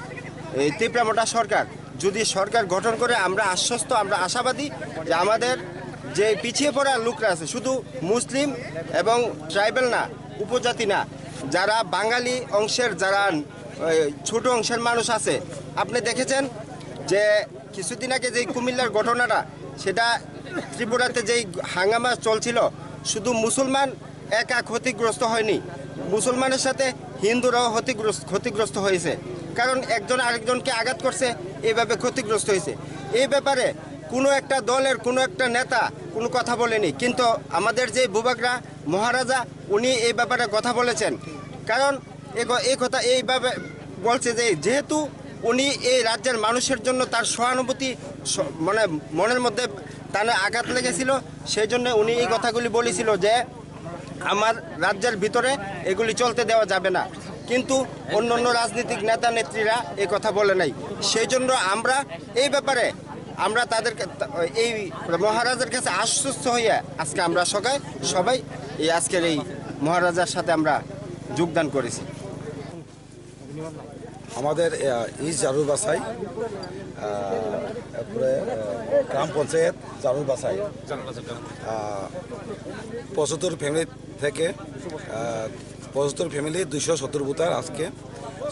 এই তিপ্রা মোটা সরকার, যদি সরকার গঠন করে, আমরা আশ্বস্ত, আমরা আশাবাদী যে আমাদের যে পিছিয়ে পড়া লোকরা আছে, শুধু মুসলিম এবং ট্রাইবাল না, উপজাতি না, যারা বাঙালি অংশের, যারা, এ, ছোট অংশের মানুষ আছে, আপনি দেখেছেন যে কিছুদিন আগে যে কুমিল্লার ঘটনাটা, সেটা ত্রিপুরাতে যেই হাঙ্গামা চলছিল, শুধু মুসলমান একা ক্ষতিগ্রস্ত হয়নি, মুসলমানের সাথে হিন্দুরাও ক্ষতিগ্রস্ত, ক্ষতিগ্রস্ত হয়েছে। কারণ একজন আরেকজনকে আঘাত করছে, এইভাবে ক্ষতিগ্রস্ত হয়েছে। এই ব্যাপারে কোনো একটা দলের কোনো একটা নেতা কোনো কথা বলেনি, কিন্তু আমাদের যে বুবাগরা মহারাজা, উনি এই ব্যাপারে কথা বলেছেন। কারণ এ ক-, এই কথা এইভাবে বলছে যে যেহেতু উনি এই রাজ্যের মানুষের জন্য তার সহানুভূতি স-, মানে মনের মধ্যে তার আঘাত লেগেছিল, সেই জন্য উনি এই কথাগুলি বলেছিল যে আমার রাজ্যের ভিতরে এগুলি চলতে দেওয়া যাবে না। কিন্তু অন্য অন্য রাজনৈতিক নেতা নেত্রীরা এই কথা বলে নাই। সেই জন্য আমরা এই ব্যাপারে আমরা তাদেরকে, এই মহারাজার কাছে আশ্বস্ত হইয়া আজকে আমরা সবাই, সবাই এই আজকের এই মহারাজার সাথে আমরা যোগদান করেছি। আমাদের, আহ, ইস্ট জারুল বাসাই, আহ, তারপরে, আহ, গ্রাম পঞ্চায়েত জারুল বাসাই, আহ, পঁচাত্তর ফ্যামিলি থেকে, আহ, পঁচাত্তর ফ্যামিলি, দুইশো সত্তর ভোটার আজকে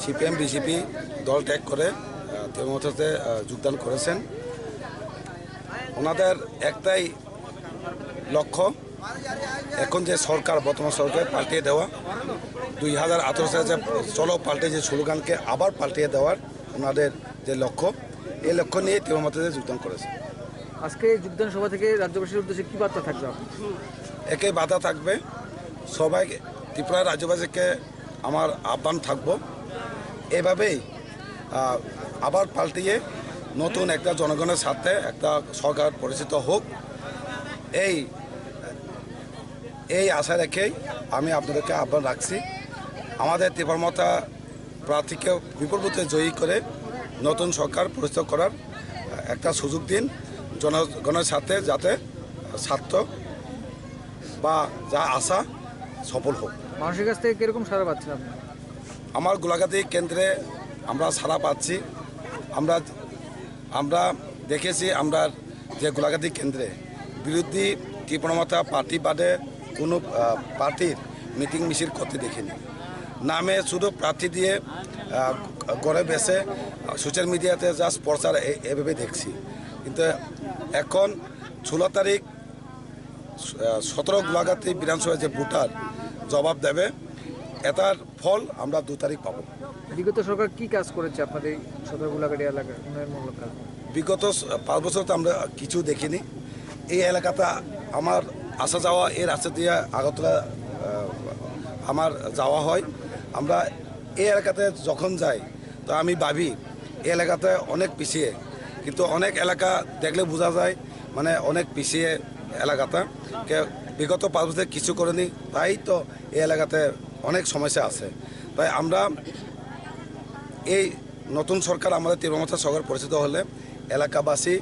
সিপিএম বিজেপি দল ত্যাগ করে, আহ, তৃণমূল কংগ্রেসে, আহ, যোগদান করেছেন। ওনাদের একটাই লক্ষ্য, এখন যে সরকার, বর্তমান সরকার পাল্টিয়ে দেওয়া, দুই হাজার আঠারো সালে যে চলো পাল্টে যে স্লোগানকে আবার পাল্টিয়ে দেওয়ার ওনাদের যে লক্ষ্য, এই লক্ষ্য নিয়ে তৃণমূল কংগ্রেসে যোগদান করেছে। আজকে যোগদান সভা থেকে রাজ্যবাসীর উদ্দেশ্যে কি বার্তা থাকবে আপনার? একই বার্তা থাকবে, সবাই ত্রিপুরা রাজ্যবাসীকে আমার আহ্বান থাকবো, এভাবেই, আহ, আবার পাল্টিয়ে নতুন একটা জনগণের স্বার্থে একটা সরকার প্রতিষ্ঠিত হোক, এই, এই আশা রেখেই আমি আপনাদেরকে আহ্বান রাখছি। আমাদের তিপ্রা মোর্চা প্রার্থীকে বিপুল ভোটে জয়ী করে নতুন সরকার প্রতিষ্ঠা করার একটা সুযোগ দিন, জনগণের স্বার্থে, যাতে স্বার্থ বা যা আশা সফল হোক। মানুষের কাছ থেকে কিরকম সাড়া পাচ্ছেন আপনি? আমার গোলাঘাটি কেন্দ্রে আমরা সাড়া পাচ্ছি। আমরা, আমরা দেখেছি, আমরা যে গোলাঘাটি কেন্দ্রে বিরোধী ত্রিপুরা মোর্চা পার্টি বাদে কোনো, আহ, পার্টির মিটিং মিছিল করতে দেখিনি। নামে শুধু প্রার্থী দিয়ে, আহ, ঘরে বসে, আহ, সোশ্যাল মিডিয়াতে জাস্ট প্রচার এ-, এভাবে দেখছি। কিন্তু এখন ষোলো তারিখ, আহ, সতেরো গোলাঘাটি বিধানসভায় যে ভোটার জবাব দেবে, এটার ফল আমরা দু তারিখ পাবো। বিগত সরকার কি কাজ করেছে আপনাদের এই সতেরো গোলাঘাটি এলাকার উন্নয়নমূলক কাজ? বিগত স-, পাঁচ বছর তো আমরা কিছু দেখিনি। এই এলাকাটা আমার আসা যাওয়া, এই রাস্তা দিয়ে আগরতলা, আহ, আমার যাওয়া হয়। আমরা এই এলাকাতে যখন যাই, তো আমি ভাবি এই এলাকাতে অনেক পিছিয়ে, কিন্তু অনেক এলাকা দেখলে বোঝা যায়, মানে, অনেক পিছিয়ে এলাকাটা। কে-, বিগত পাঁচ বছর কিছু করেনি, তাই তো এই এলাকাতে অনেক সমস্যা আছে। তাই আমরা এই নতুন সরকার, আমাদের তিপ্রা মোর্চা সরকার প্রতিষ্ঠিত হলে এলাকাবাসী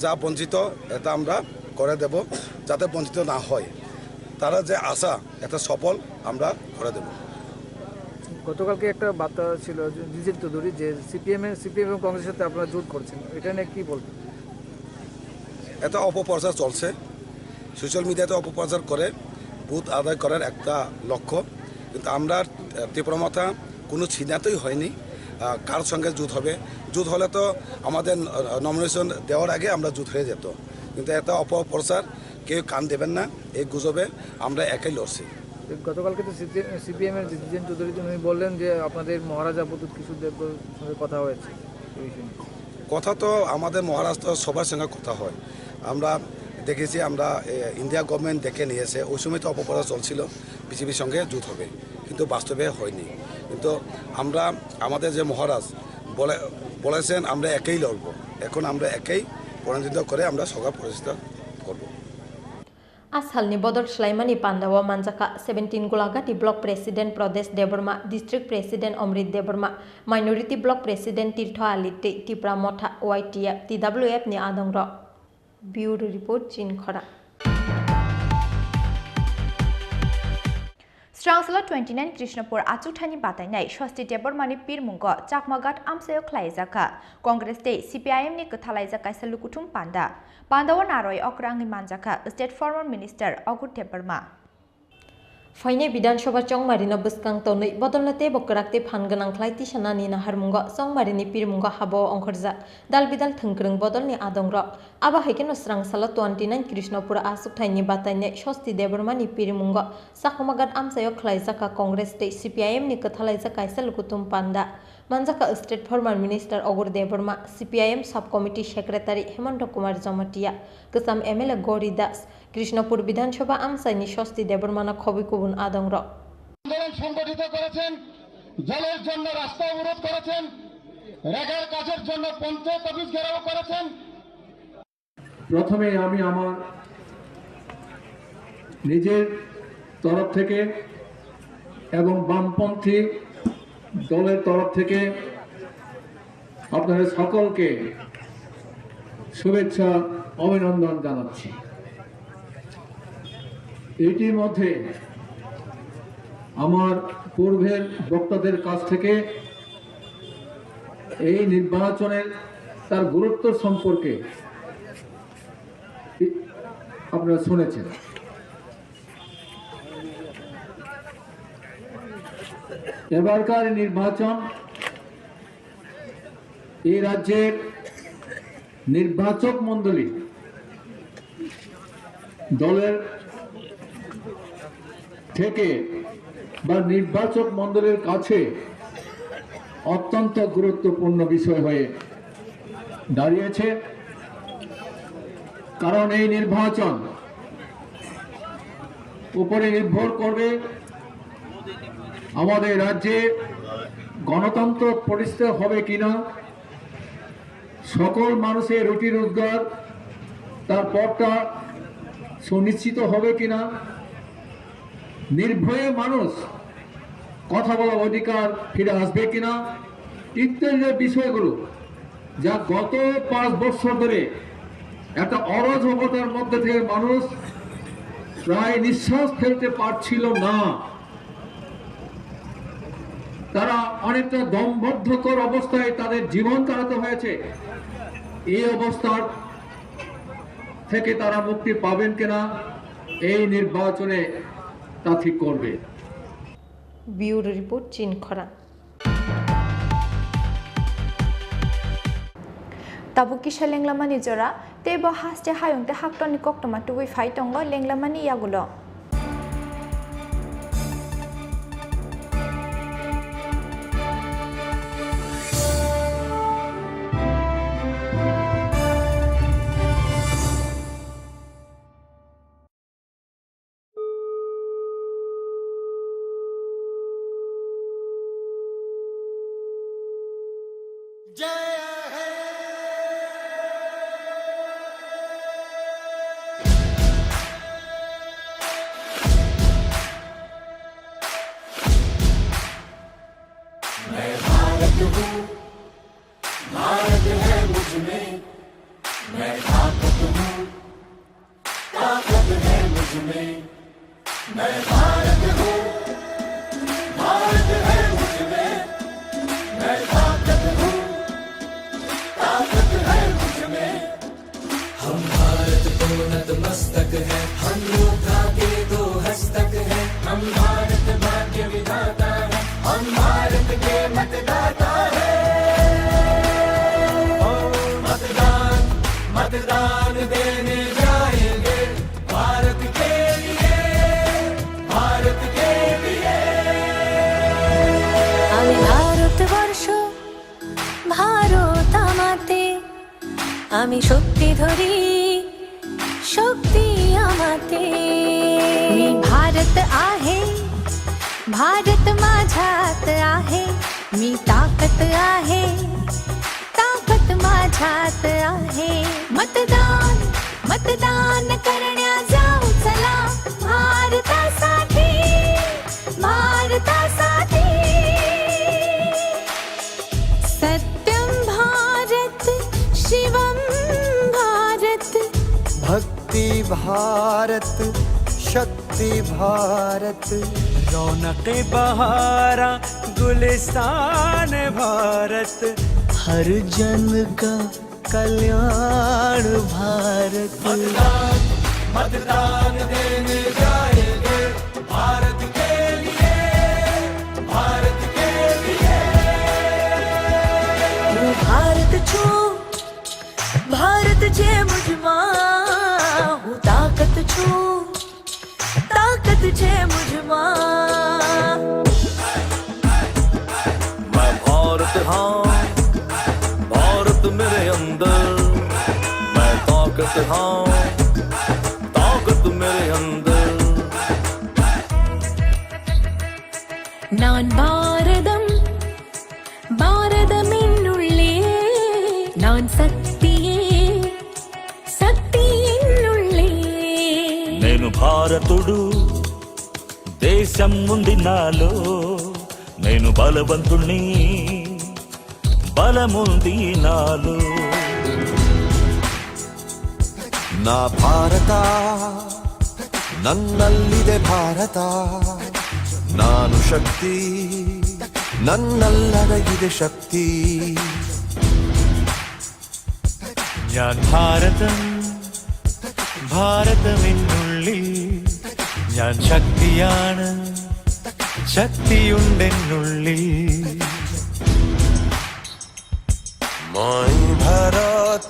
যা বঞ্চিত, এটা আমরা করে দেব, যাতে বঞ্চিত না হয়। তারা যে আশা, এটা সফল আমরা করে দেব। গতকালকে একটা বার্তা ছিল যে রিজেন চৌধুরী যে সিপিএম এ, সিপিএম এবং কংগ্রেসের সাথে আপনারা জোট করছেন, এটা নিয়ে কি বলবেন? এটা অপপ্রচার চলছে। সোশ্যাল মিডিয়াতে অপপ্রচার করে ভোট আদায় করার একটা লক্ষ্য। কিন্তু আমরা, আহ, তীব্র মাথা কোনো সিদ্ধান্তই হয়নি, আহ, কার সঙ্গে জোট হবে। জোট হলে তো আমাদের, আহ, নমিনেশন দেওয়ার আগে আমরা জোট হয়ে যেত। কিন্তু এটা অপপ্রচার, কেউ কান দেবেন না এই গুজবে। আমরা একাই লড়ছি। গতকালকে তো সিপিএম এর জিতেন চৌধুরী, উনি বললেন যে আপনাদের মহারাজা প্রদ্যুৎ কিশোর দেবর সঙ্গে কথা হয়েছে এই বিষয়ে। কথা তো আমাদের মহারাজ তো সবার সঙ্গে কথা হয়। আমরা দেখেছি, আমরা, এ, ইন্ডিয়া গভর্নমেন্ট ডেকে নিয়েছে, ওই সময় তো অপপ্রচার চলছিল বিজেপির সঙ্গে জোট হবে, কিন্তু বাস্তবে হয়নি। কিন্তু আমরা, আমাদের যে মহারাজ বলে, বলেছেন আমরা একেই লড়বো, এখন আমরা একেই প্রতিনিধিত্ব করে আমরা সরকার প্রতিষ্ঠা করব। A salni bodol swlaimani pandao manjakha seventeen Gulagati Block President Pradesh Debbarma, District President Omrit Debbarma, Minority Block President Tirtho Ali tei Tipra Motha Y T F T W F ni adongrok. Bureau Report, Chinkhora. Srangsalo twenty nine Krishnapur achukthani batainai Swasti Debbarmani pirmungo Chakmaghat amchaio khlaijakha Congress tei C P I M ni kwthalaijak kaisa lukuthum panda. Pandao naroi okra wngwi manjakha State Former Minister Ogur Debbarma. Phainai Bidhan Sabha chongmarino bwskang tonwi bodolno teibo kwrak tei phan gwnang khlai tisanani naharmungo chongmarini pirmungo habao ongkhorjak dal bidal thwngkwrwng bodolni adongrok. Abo hai kheno srangsalo twenty nine Krishnapur achukthani batainai Swasti Debbarmani pirmungo Chakmaghat amchaio khlaijakha Congress tei C P I M ni kwthalaijak kaisa lukuthum panda. Manjakha State Former Minister Ogur Debbarma, C P I M Sub Committee Secretary Hemanta Kumar Jamatia, kwcham M L A Gauri Das, Krishnapur Bidhan Sabha amchaini Swasti Debbarmano khobwi kubun adongrok. আন্দোলন সংগঠিত করেছেন, জলের জন্য রাস্তা অবরোধ করেছেন, রেগার কাজের জন্য পঞ্চায়েত অফিস ঘেরাও করেছেন। প্রথমে আমি আমার নিজের তরফ থেকে এবং বামপন্থী দলের তরফ থেকে আপনাদের সকলকে শুভেচ্ছা, অভিনন্দন জানাচ্ছি। ইতিমধ্যে আমার পূর্বের বক্তাদের কাছ থেকে এই নির্বাচনের তার গুরুত্ব সম্পর্কে আপনারা শুনেছেন। এবারকার নির্বাচন এই রাজ্যের নির্বাচক মণ্ডলী দলের থেকে বা নির্বাচক মণ্ডলীর কাছে অত্যন্ত গুরুত্বপূর্ণ বিষয় হয়ে দাঁড়িয়েছে। কারণ এই নির্বাচন উপরে নির্ভর করবে আমাদের রাজ্যে গণতন্ত্র প্রতিষ্ঠা হবে কিনা, সকল মানুষের রুটি রোজগার, তার পথটা সুনিশ্চিত হবে কিনা, নির্ভয়ে মানুষ কথা বলার অধিকার ফিরে আসবে কিনা ইত্যাদি বিষয়গুলো, যা গত পাঁচ বছর ধরে একটা অরাজকতার মধ্যে থেকে মানুষ প্রায় নিঃশ্বাস ফেলতে পারছিল না। তারা অনেকটা দমবদ্ধকর অবস্থায় তাদের জীবন কাটাতে হয়েছে। এই অবস্থার থেকে তারা মুক্তি পাবেন কিনা এই নির্বাচনে তা ঠিক করবে। Bureau Report, Chinkhora. Tabuk kisa lenglamani jora, tei bo haste hayung tei haktorni koktwma tubui phai tongo lenglamani yagulo. नतमस्तक है, हम योद्धा के दो हस्तक है, हम भारत भाग्य विधाता है, हम भारत के मतदाता है। ओ मतदान, मतदान देने जाएंगे, भारत के लिए, भारत के लिए। আমি ভারতবর্ষ, ভারত আমাতে, আমি শক্তি ধরি, शक्ती आमाते। मी भारत आहे, भारत माझ्यात आहे, मी ताकद आहे, ताकद माझ्यात आहे. मतदान, मतदान करण्या जाऊ चला, भारतासाठी, भारतासाठी. सत्यं भारत, शिवं भारत, भक्ति भारत, शक्ति भारत। रौनक बहारा, गुलिस्तान भारत, हर जन का कल्याण भारत। मतदान, मतदान देने जाएंगे, भारत के लिए, भारत के लिए। म भारत छु, भारत जे मुझमा, हु ताकत छु, ताकत जे मुझमा। मैं भारत हाँ, भारत मेरे अंदर, मैं ताकत हाँ, ताकत मेरे अंदर। நான் பாரதம், பாரதம் என்னுள்ளே, நான் சக்தியே, சக்தி என்னுள்ளே. నేను భారతుడు, దేశం ఉంది నాలో, నేను బలవంతుణ్ణి, ಬಲಮುಂದಿ ನಾಲು. ನಾ ಭಾರತ, ನನ್ನಲ್ಲಿದೆ ಭಾರತ, ನಾನು ಶಕ್ತಿ, ನನ್ನಲ್ಲದ ಇದೆ ಶಕ್ತಿ. ഞാൻ ഭാരതം, ഭാരതം എന്നുള്ളിൽ, ഞാൻ ശക്തിയാണ്, ശക്തിയുണ്ടെന്നുള്ളിൽ. মই ভাৰত,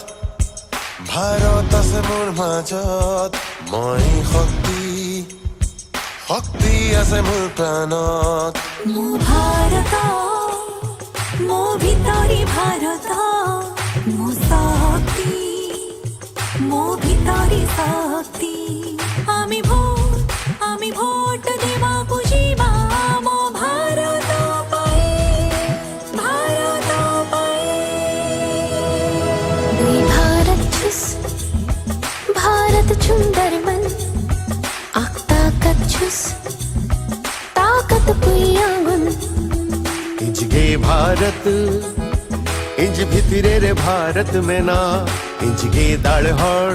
ভাৰত আছে মোৰ মাজত। মই শক্তি, শক্তি আছে মোৰ প্ৰাণত। ମୁଁ ଭାରତ, ମୋ ଭିତରେ ଭାରତ, ମୁଁ ଶକ୍ତି, ମୋ ଭିତରେ ଶକ୍ତି। আমি ভোট, আমি ভোট দেବାକୁ ଯିବା ଆମ ଭାରତ ପାଇଁ, ଭାରତ ପାଇଁ। मी भारत छुस, भारत छुंदर मन, आख ताकत छुस, ताकत पुयांगुन। इंजगे भारत, इंज भितरे रे भारत में ना, इंजगे दाल हर,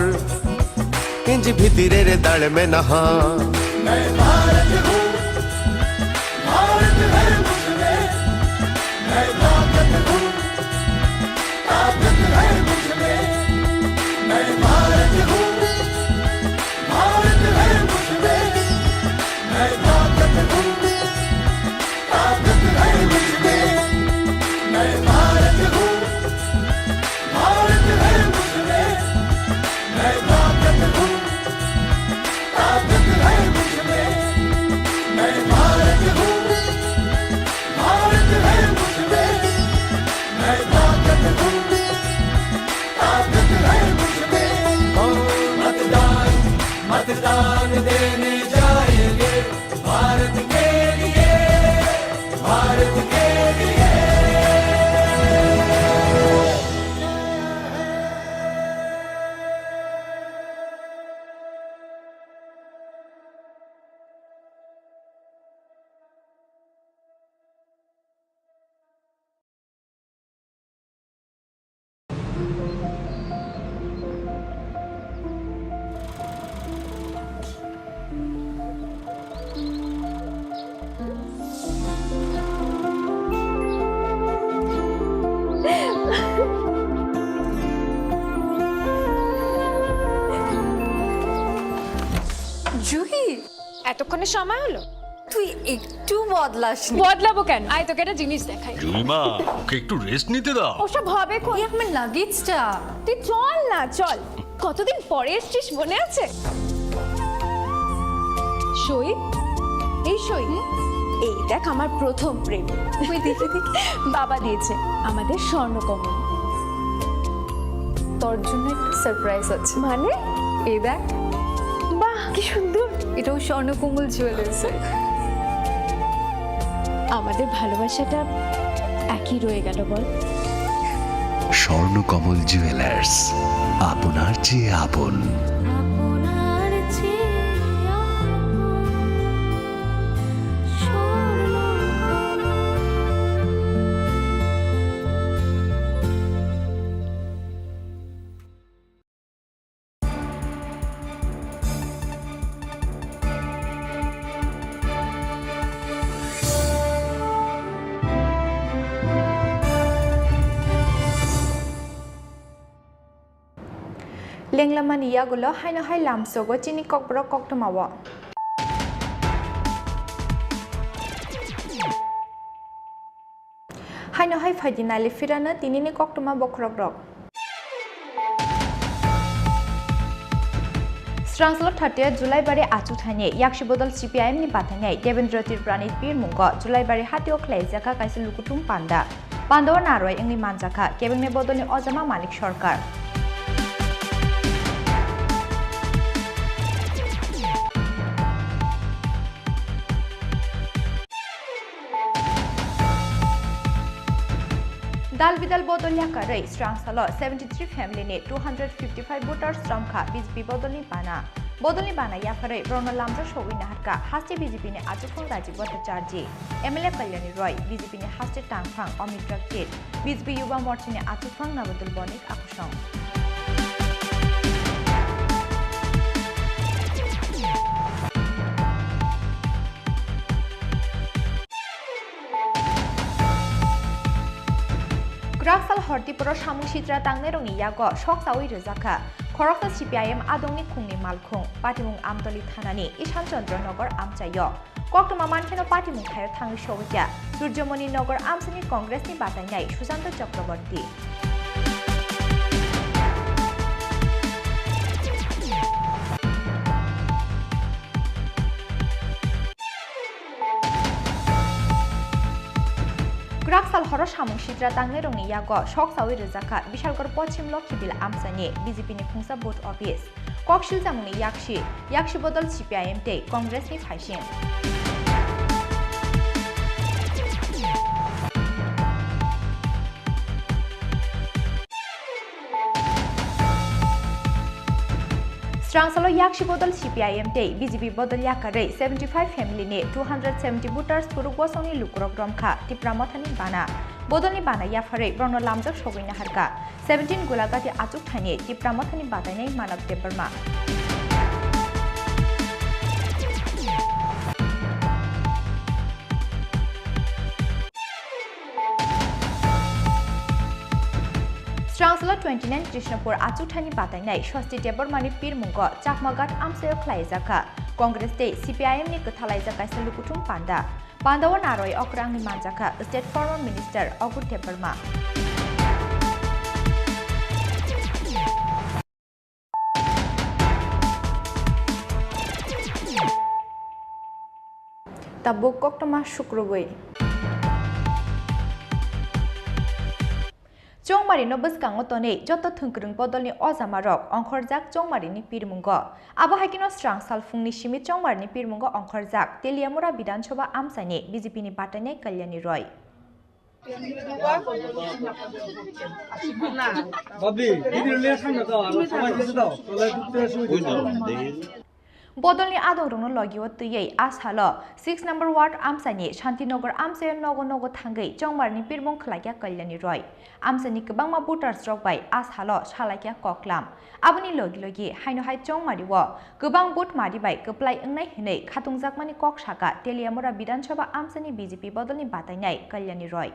इंज भितरे रे दाल में नहा। मैं भारत हूँ, भारत है मुझ में, मैं ताकत हूँ, ताकत है मुझ में। मैं भारत हूँ, भारत है मुझ में, मैं ताकत हूँ, ताकत है मुझ में। मैं भारत हूँ, भारत है मुझ में, मैं ताकत हूँ, ताकत है मुझ में। मैं भारत हूँ, भारत है मुझ में, मैं ताकत हूँ, ताकत है मुझ में। ओ मतदान, मतदान देने जाएंगे, भारत के लिए, भारत के लिए। জুহি, এতক্ষণে সময় হলো? তুই একটু বদলাসনি। বদলাবো কেন? আয়, তোকে একটা জিনিস দেখাই। জুইমা, ওকে একটু রেস্ট নিতে দাও। ওসব হবে কোন? এই আমার লাগেজটা। তুই চল না, চল। কতদিন পরে এসছিস, মনে আছে? সই, এই সই। হুম? এই দেখ, আমার প্রথম প্রেম। ওই দেখি, দেখি। বাবা দিয়েছে, আমাদের স্বর্ণকমল। তোর জন্য একটা সারপ্রাইজ আছে। মানে? এই দেখ। বাহ, কি সুন্দর। এটাও স্বর্ণকমল জুয়েলার্সের। আমাদের ভালোবাসাটা একই রয়ে গেল, বল? স্বর্ণকমল জুয়েলার্স, আপনার চেয়ে আপন। আপনার চেয়ে আপন। Lenglamani yagulo haino hai lamsogo chini kokborok koktwmao. Haino hai phaidi nailifirano tinini koktwma bokhorokrok. Srangsalo thirtieth July bari achuk thaini yaksi bodol C P I M ni batainai Devendra Tripurani pirmungo July bari hatio khlaijakha kaisa lukuthum panda. Pandao narwai wngwi manjakha kebengni bodolni ojama Manik Sarkar. Dal bidal bodol yakarwi srangsalo seventy three family ni two hundred fifty five voters romkha B J P bodolni bana. Bodolni bana yapharwi borokno lamjak sogwi naharkha haste B J P ni achukphang Rajiv Bhattacharjee, M L A Kalyani Roy, B J P ni haste tangphang Amit Rakhet, B J P Yuba Morcha ni achukphang Nabadul Bonik akusong. Kwraksal hortiporo samung sitra tangnairokni yago sok chaui rwjakha khoroksa C P I M adongni khungni malkhung Patimung Amtoli thanani Ishan Chandra Nagar amchaio. Koktwma mankheno patimung thaio thangwi sogwikha Surjomoni Nagar amchaini Congressni batainai Sushanta Chakraborty. Kwraksal horo samung sitra tangnairokni yago sok chaui rwjakha Bishalgarh Pochim Lokhibil amchaini B J P ni khungsa booth office. Kok siljamungni yaksi, yaksi bodol C P I M tei Congress ni phaising. Srangsalo yaksi bodol C P I M tei B J P bodol yakarwi seventy five family ni two hundred seventy voters phuru bosongni lukurok romkha Tipra Mothani bana. Bodolni bana yapharwi borokno lamjak sogwi naharkha. Seventeen Gulagati achuk thaini Tipra Mothani batainai Manav Debbarma. Srangsalo twenty nine Krishnapur achuk thaini batainai Swasti Debbarmani pirmungo Chakmaghat amchaio khlaijakha Congress tei C P I M ni kwthalaijak kaisa lukuthum panda. Pandao naroi okrangni manjakha State Former Minister Agur Debbarma. Tabuk koktwma sukrubwi. Chongmari no bwskango tonwi joto thwngkwrwng bodolni ojama rok ongkhorjak Chongmari ni pirmungo. Abo hai kheno srang salphungni simi Chongmari ni pirmungo ongkhorjak Teliamura Bidhan Sabha amchaini B J P ni batainai Kalyani Roy. Bodolni adongrokno logio twiwi a salo six number ward amchaini Shantinagar amchaio nogo nogo thangwi Chongmarni pirmung khlaikha Kalyani Roy. Amchaini kwbangma voters rok bai a salo salaikha koklam. Aboni logi logi haino hai Chongmario kwbang vote mari bai kwplai wngnai hwnwi khatungjakmani kok saka Teliamura Bidhan Sabha amchaini B J P bodolni batainai Kalyani Roy.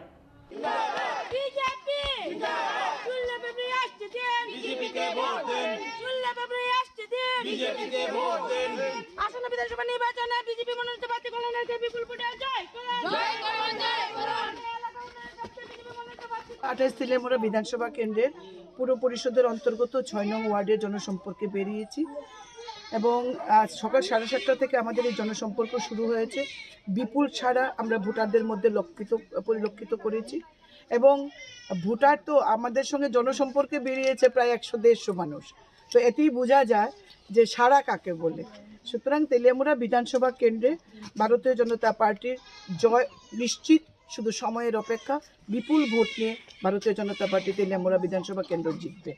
B J P! Zindabad! Chulna babri ashte din! B J P ke vote din! Chulna babri ashte din! বিজেপিকে ভোট দিন। আসন্ন বিধানসভা নির্বাচনে বিজেপি মনোনীত প্রার্থী কল্যাণ রায়কে বিপুল ভোটে জয় করুন। জয় করুন, জয় করুন। এলাকা উন্নয়ন স্বার্থে বিজেপি মনোনীত প্রার্থী আঠাশ তেলিয়ামুড়া বিধানসভা কেন্দ্রের পুর পরিষদের অন্তর্গত ছয় নং ওয়ার্ডের জনসম্পর্কে বেরিয়েছি এবং আজ সকাল সাড়ে সাতটা থেকে আমাদের এই জনসম্পর্ক শুরু হয়েছে। বিপুল সাড়া আমরা ভোটারদের মধ্যে লক্ষিত, পরিলক্ষিত করেছি এবং ভোটার তো আমাদের সঙ্গে জনসম্পর্কে বেরিয়েছে প্রায় একশো দেড়শো মানুষ। তো এতেই বোঝা যায় যে সাড়া কাকে বলে। সুতরাং তেলিয়ামুড়া বিধানসভা কেন্দ্রে ভারতীয় জনতা পার্টির জয় নিশ্চিত, শুধু সময়ের অপেক্ষা। বিপুল ভোট নিয়ে ভারতীয় জনতা পার্টি তেলিয়ামুড়া বিধানসভা কেন্দ্র জিতবে।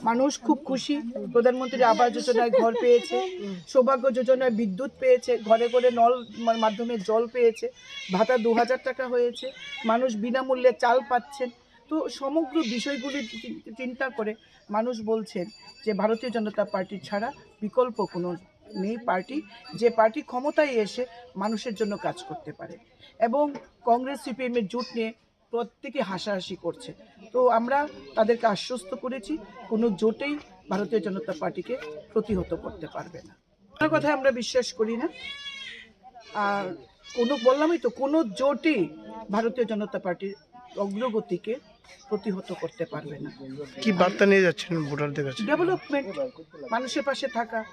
মানুষ খুব খুশি, প্রধানমন্ত্রী আবাস যোজনায় ঘর পেয়েছে, সৌভাগ্য যোজনায় বিদ্যুৎ পেয়েছে, ঘরে ঘরে নল মা-, মাধ্যমে জল পেয়েছে, ভাতা দু হাজার টাকা হয়েছে, মানুষ বিনামূল্যে চাল পাচ্ছেন। তো সমগ্র বিষয়গুলি চি-, চিন্তা করে মানুষ বলছেন যে ভারতীয় জনতা পার্টি ছাড়া বিকল্প কোনো নেই পার্টি, যে পার্টি ক্ষমতায় এসে মানুষের জন্য কাজ করতে পারে। এবং কংগ্রেস সিপিএম এর জোট নিয়ে প্রত্যেকে হাসাহাসি করছে। তো আমরা তাদেরকে আশ্বস্ত করেছি, কোনো জোটেই ভারতীয় জনতা পার্টিকে প্রতিহত করতে পারবে না। কোনো কথায় আমরা বিশ্বাস করি না। আর কোনো, বললামই তো, কোনো জোটই ভারতীয় জনতা পার্টির অগ্রগতিকে প্রতিহত করতে পারবে না। কি বার্তা নিয়ে যাচ্ছেন ভোটারদের কাছে? ডেভেলপমেন্ট, মানুষের পাশে থাকা।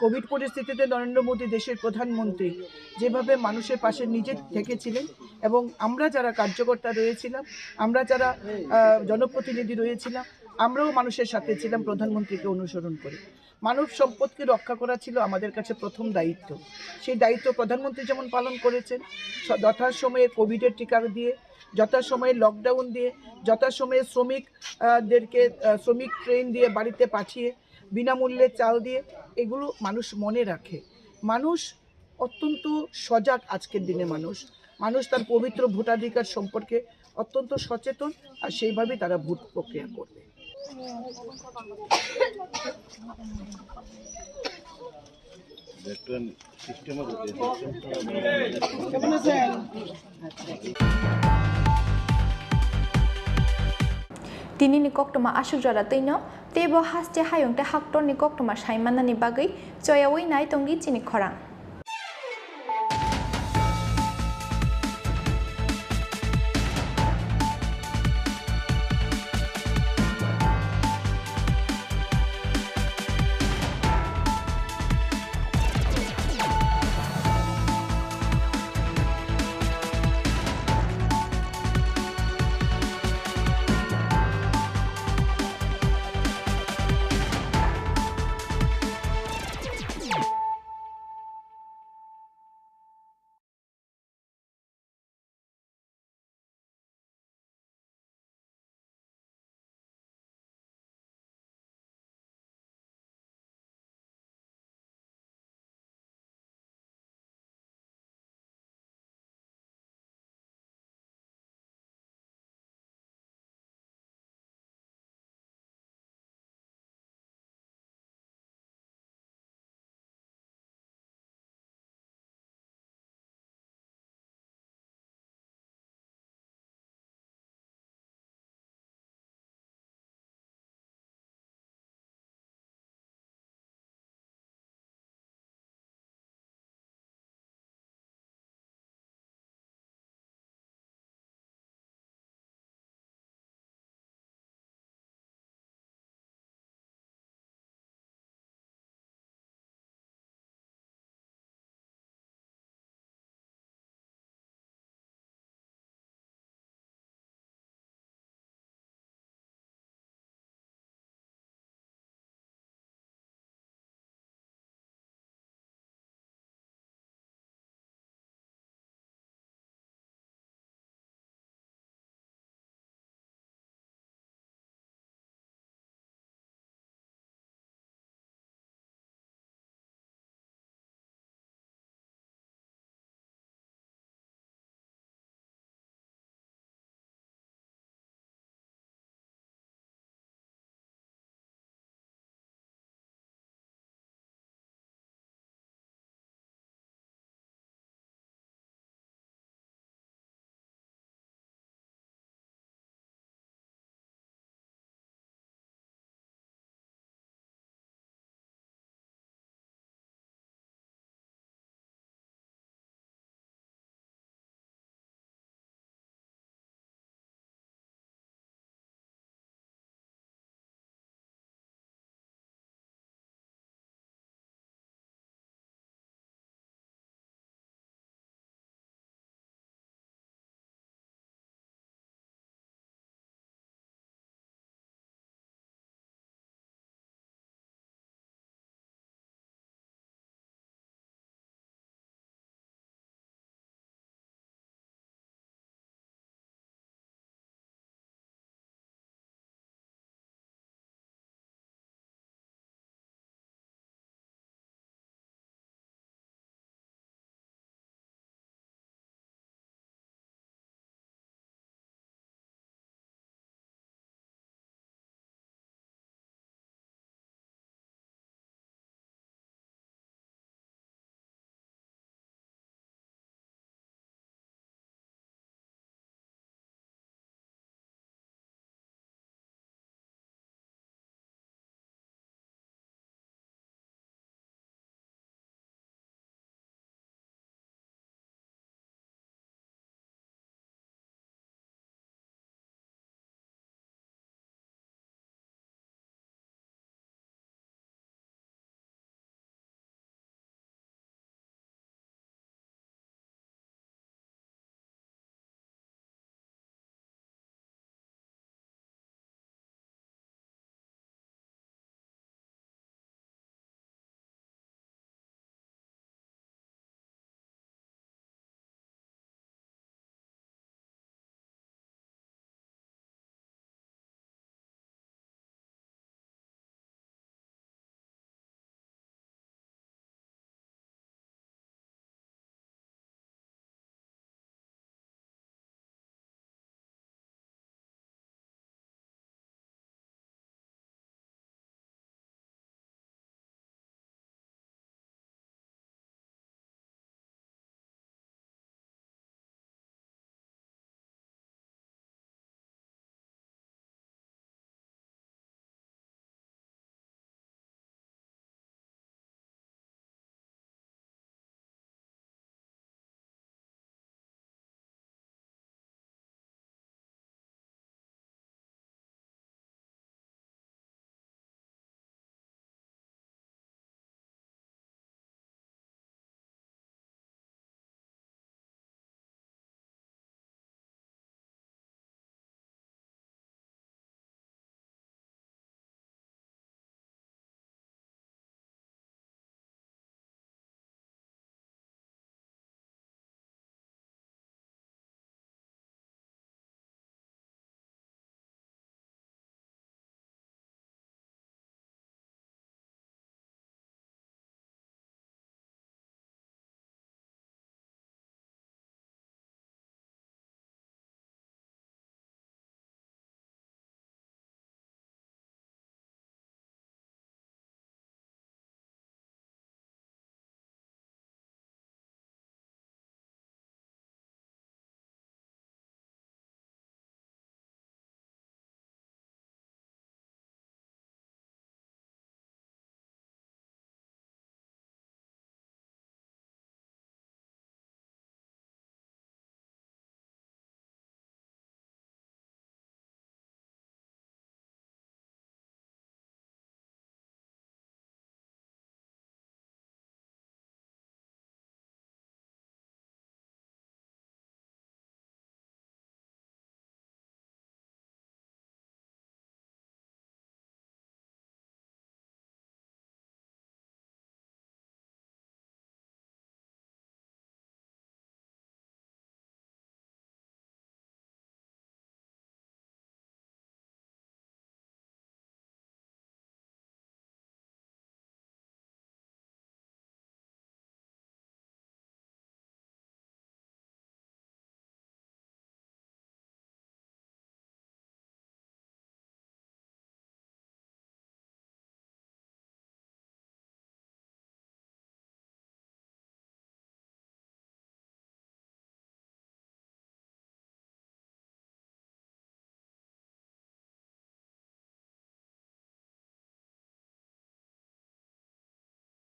কোভিড পরিস্থিতিতে নরেন্দ্র মোদী দেশের প্রধানমন্ত্রী যেভাবে মানুষের পাশে নিজে থেকেছিলেন এবং আমরা যারা কার্যকর্তা রয়েছিলাম, আমরা যারা, আহ, জনপ্রতিনিধি রয়েছিলাম, আমরাও মানুষের সাথে ছিলাম প্রধানমন্ত্রীকে অনুসরণ করে। মানব সম্পদকে রক্ষা করা ছিল আমাদের কাছে প্রথম দায়িত্ব। সেই দায়িত্ব প্রধানমন্ত্রী যেমন পালন করেছেন, স-, যথাসময়ে কোভিডের টিকা দিয়ে, যথাসময়ে লকডাউন দিয়ে, যথাসময়ে শ্রমিক, আহ, দেরকে, আহ, শ্রমিক ট্রেন দিয়ে বাড়িতে পাঠিয়ে, বিনামূল্যে চাল দিয়ে, এগুলো মানুষ মনে রাখে। মানুষ অত্যন্ত সজাগ আজকের দিনে মানুষ। মানুষ তার পবিত্র ভোটাধিকার সম্পর্কে অত্যন্ত সচেতন, আর সেইভাবেই তারা ভোট প্রক্রিয়া করবে। Tini ni koktwma aswk jora twino, teibo haste hayung tei haktorni koktwma sai mannani bagwi choyaui nai tongdi chini khorang.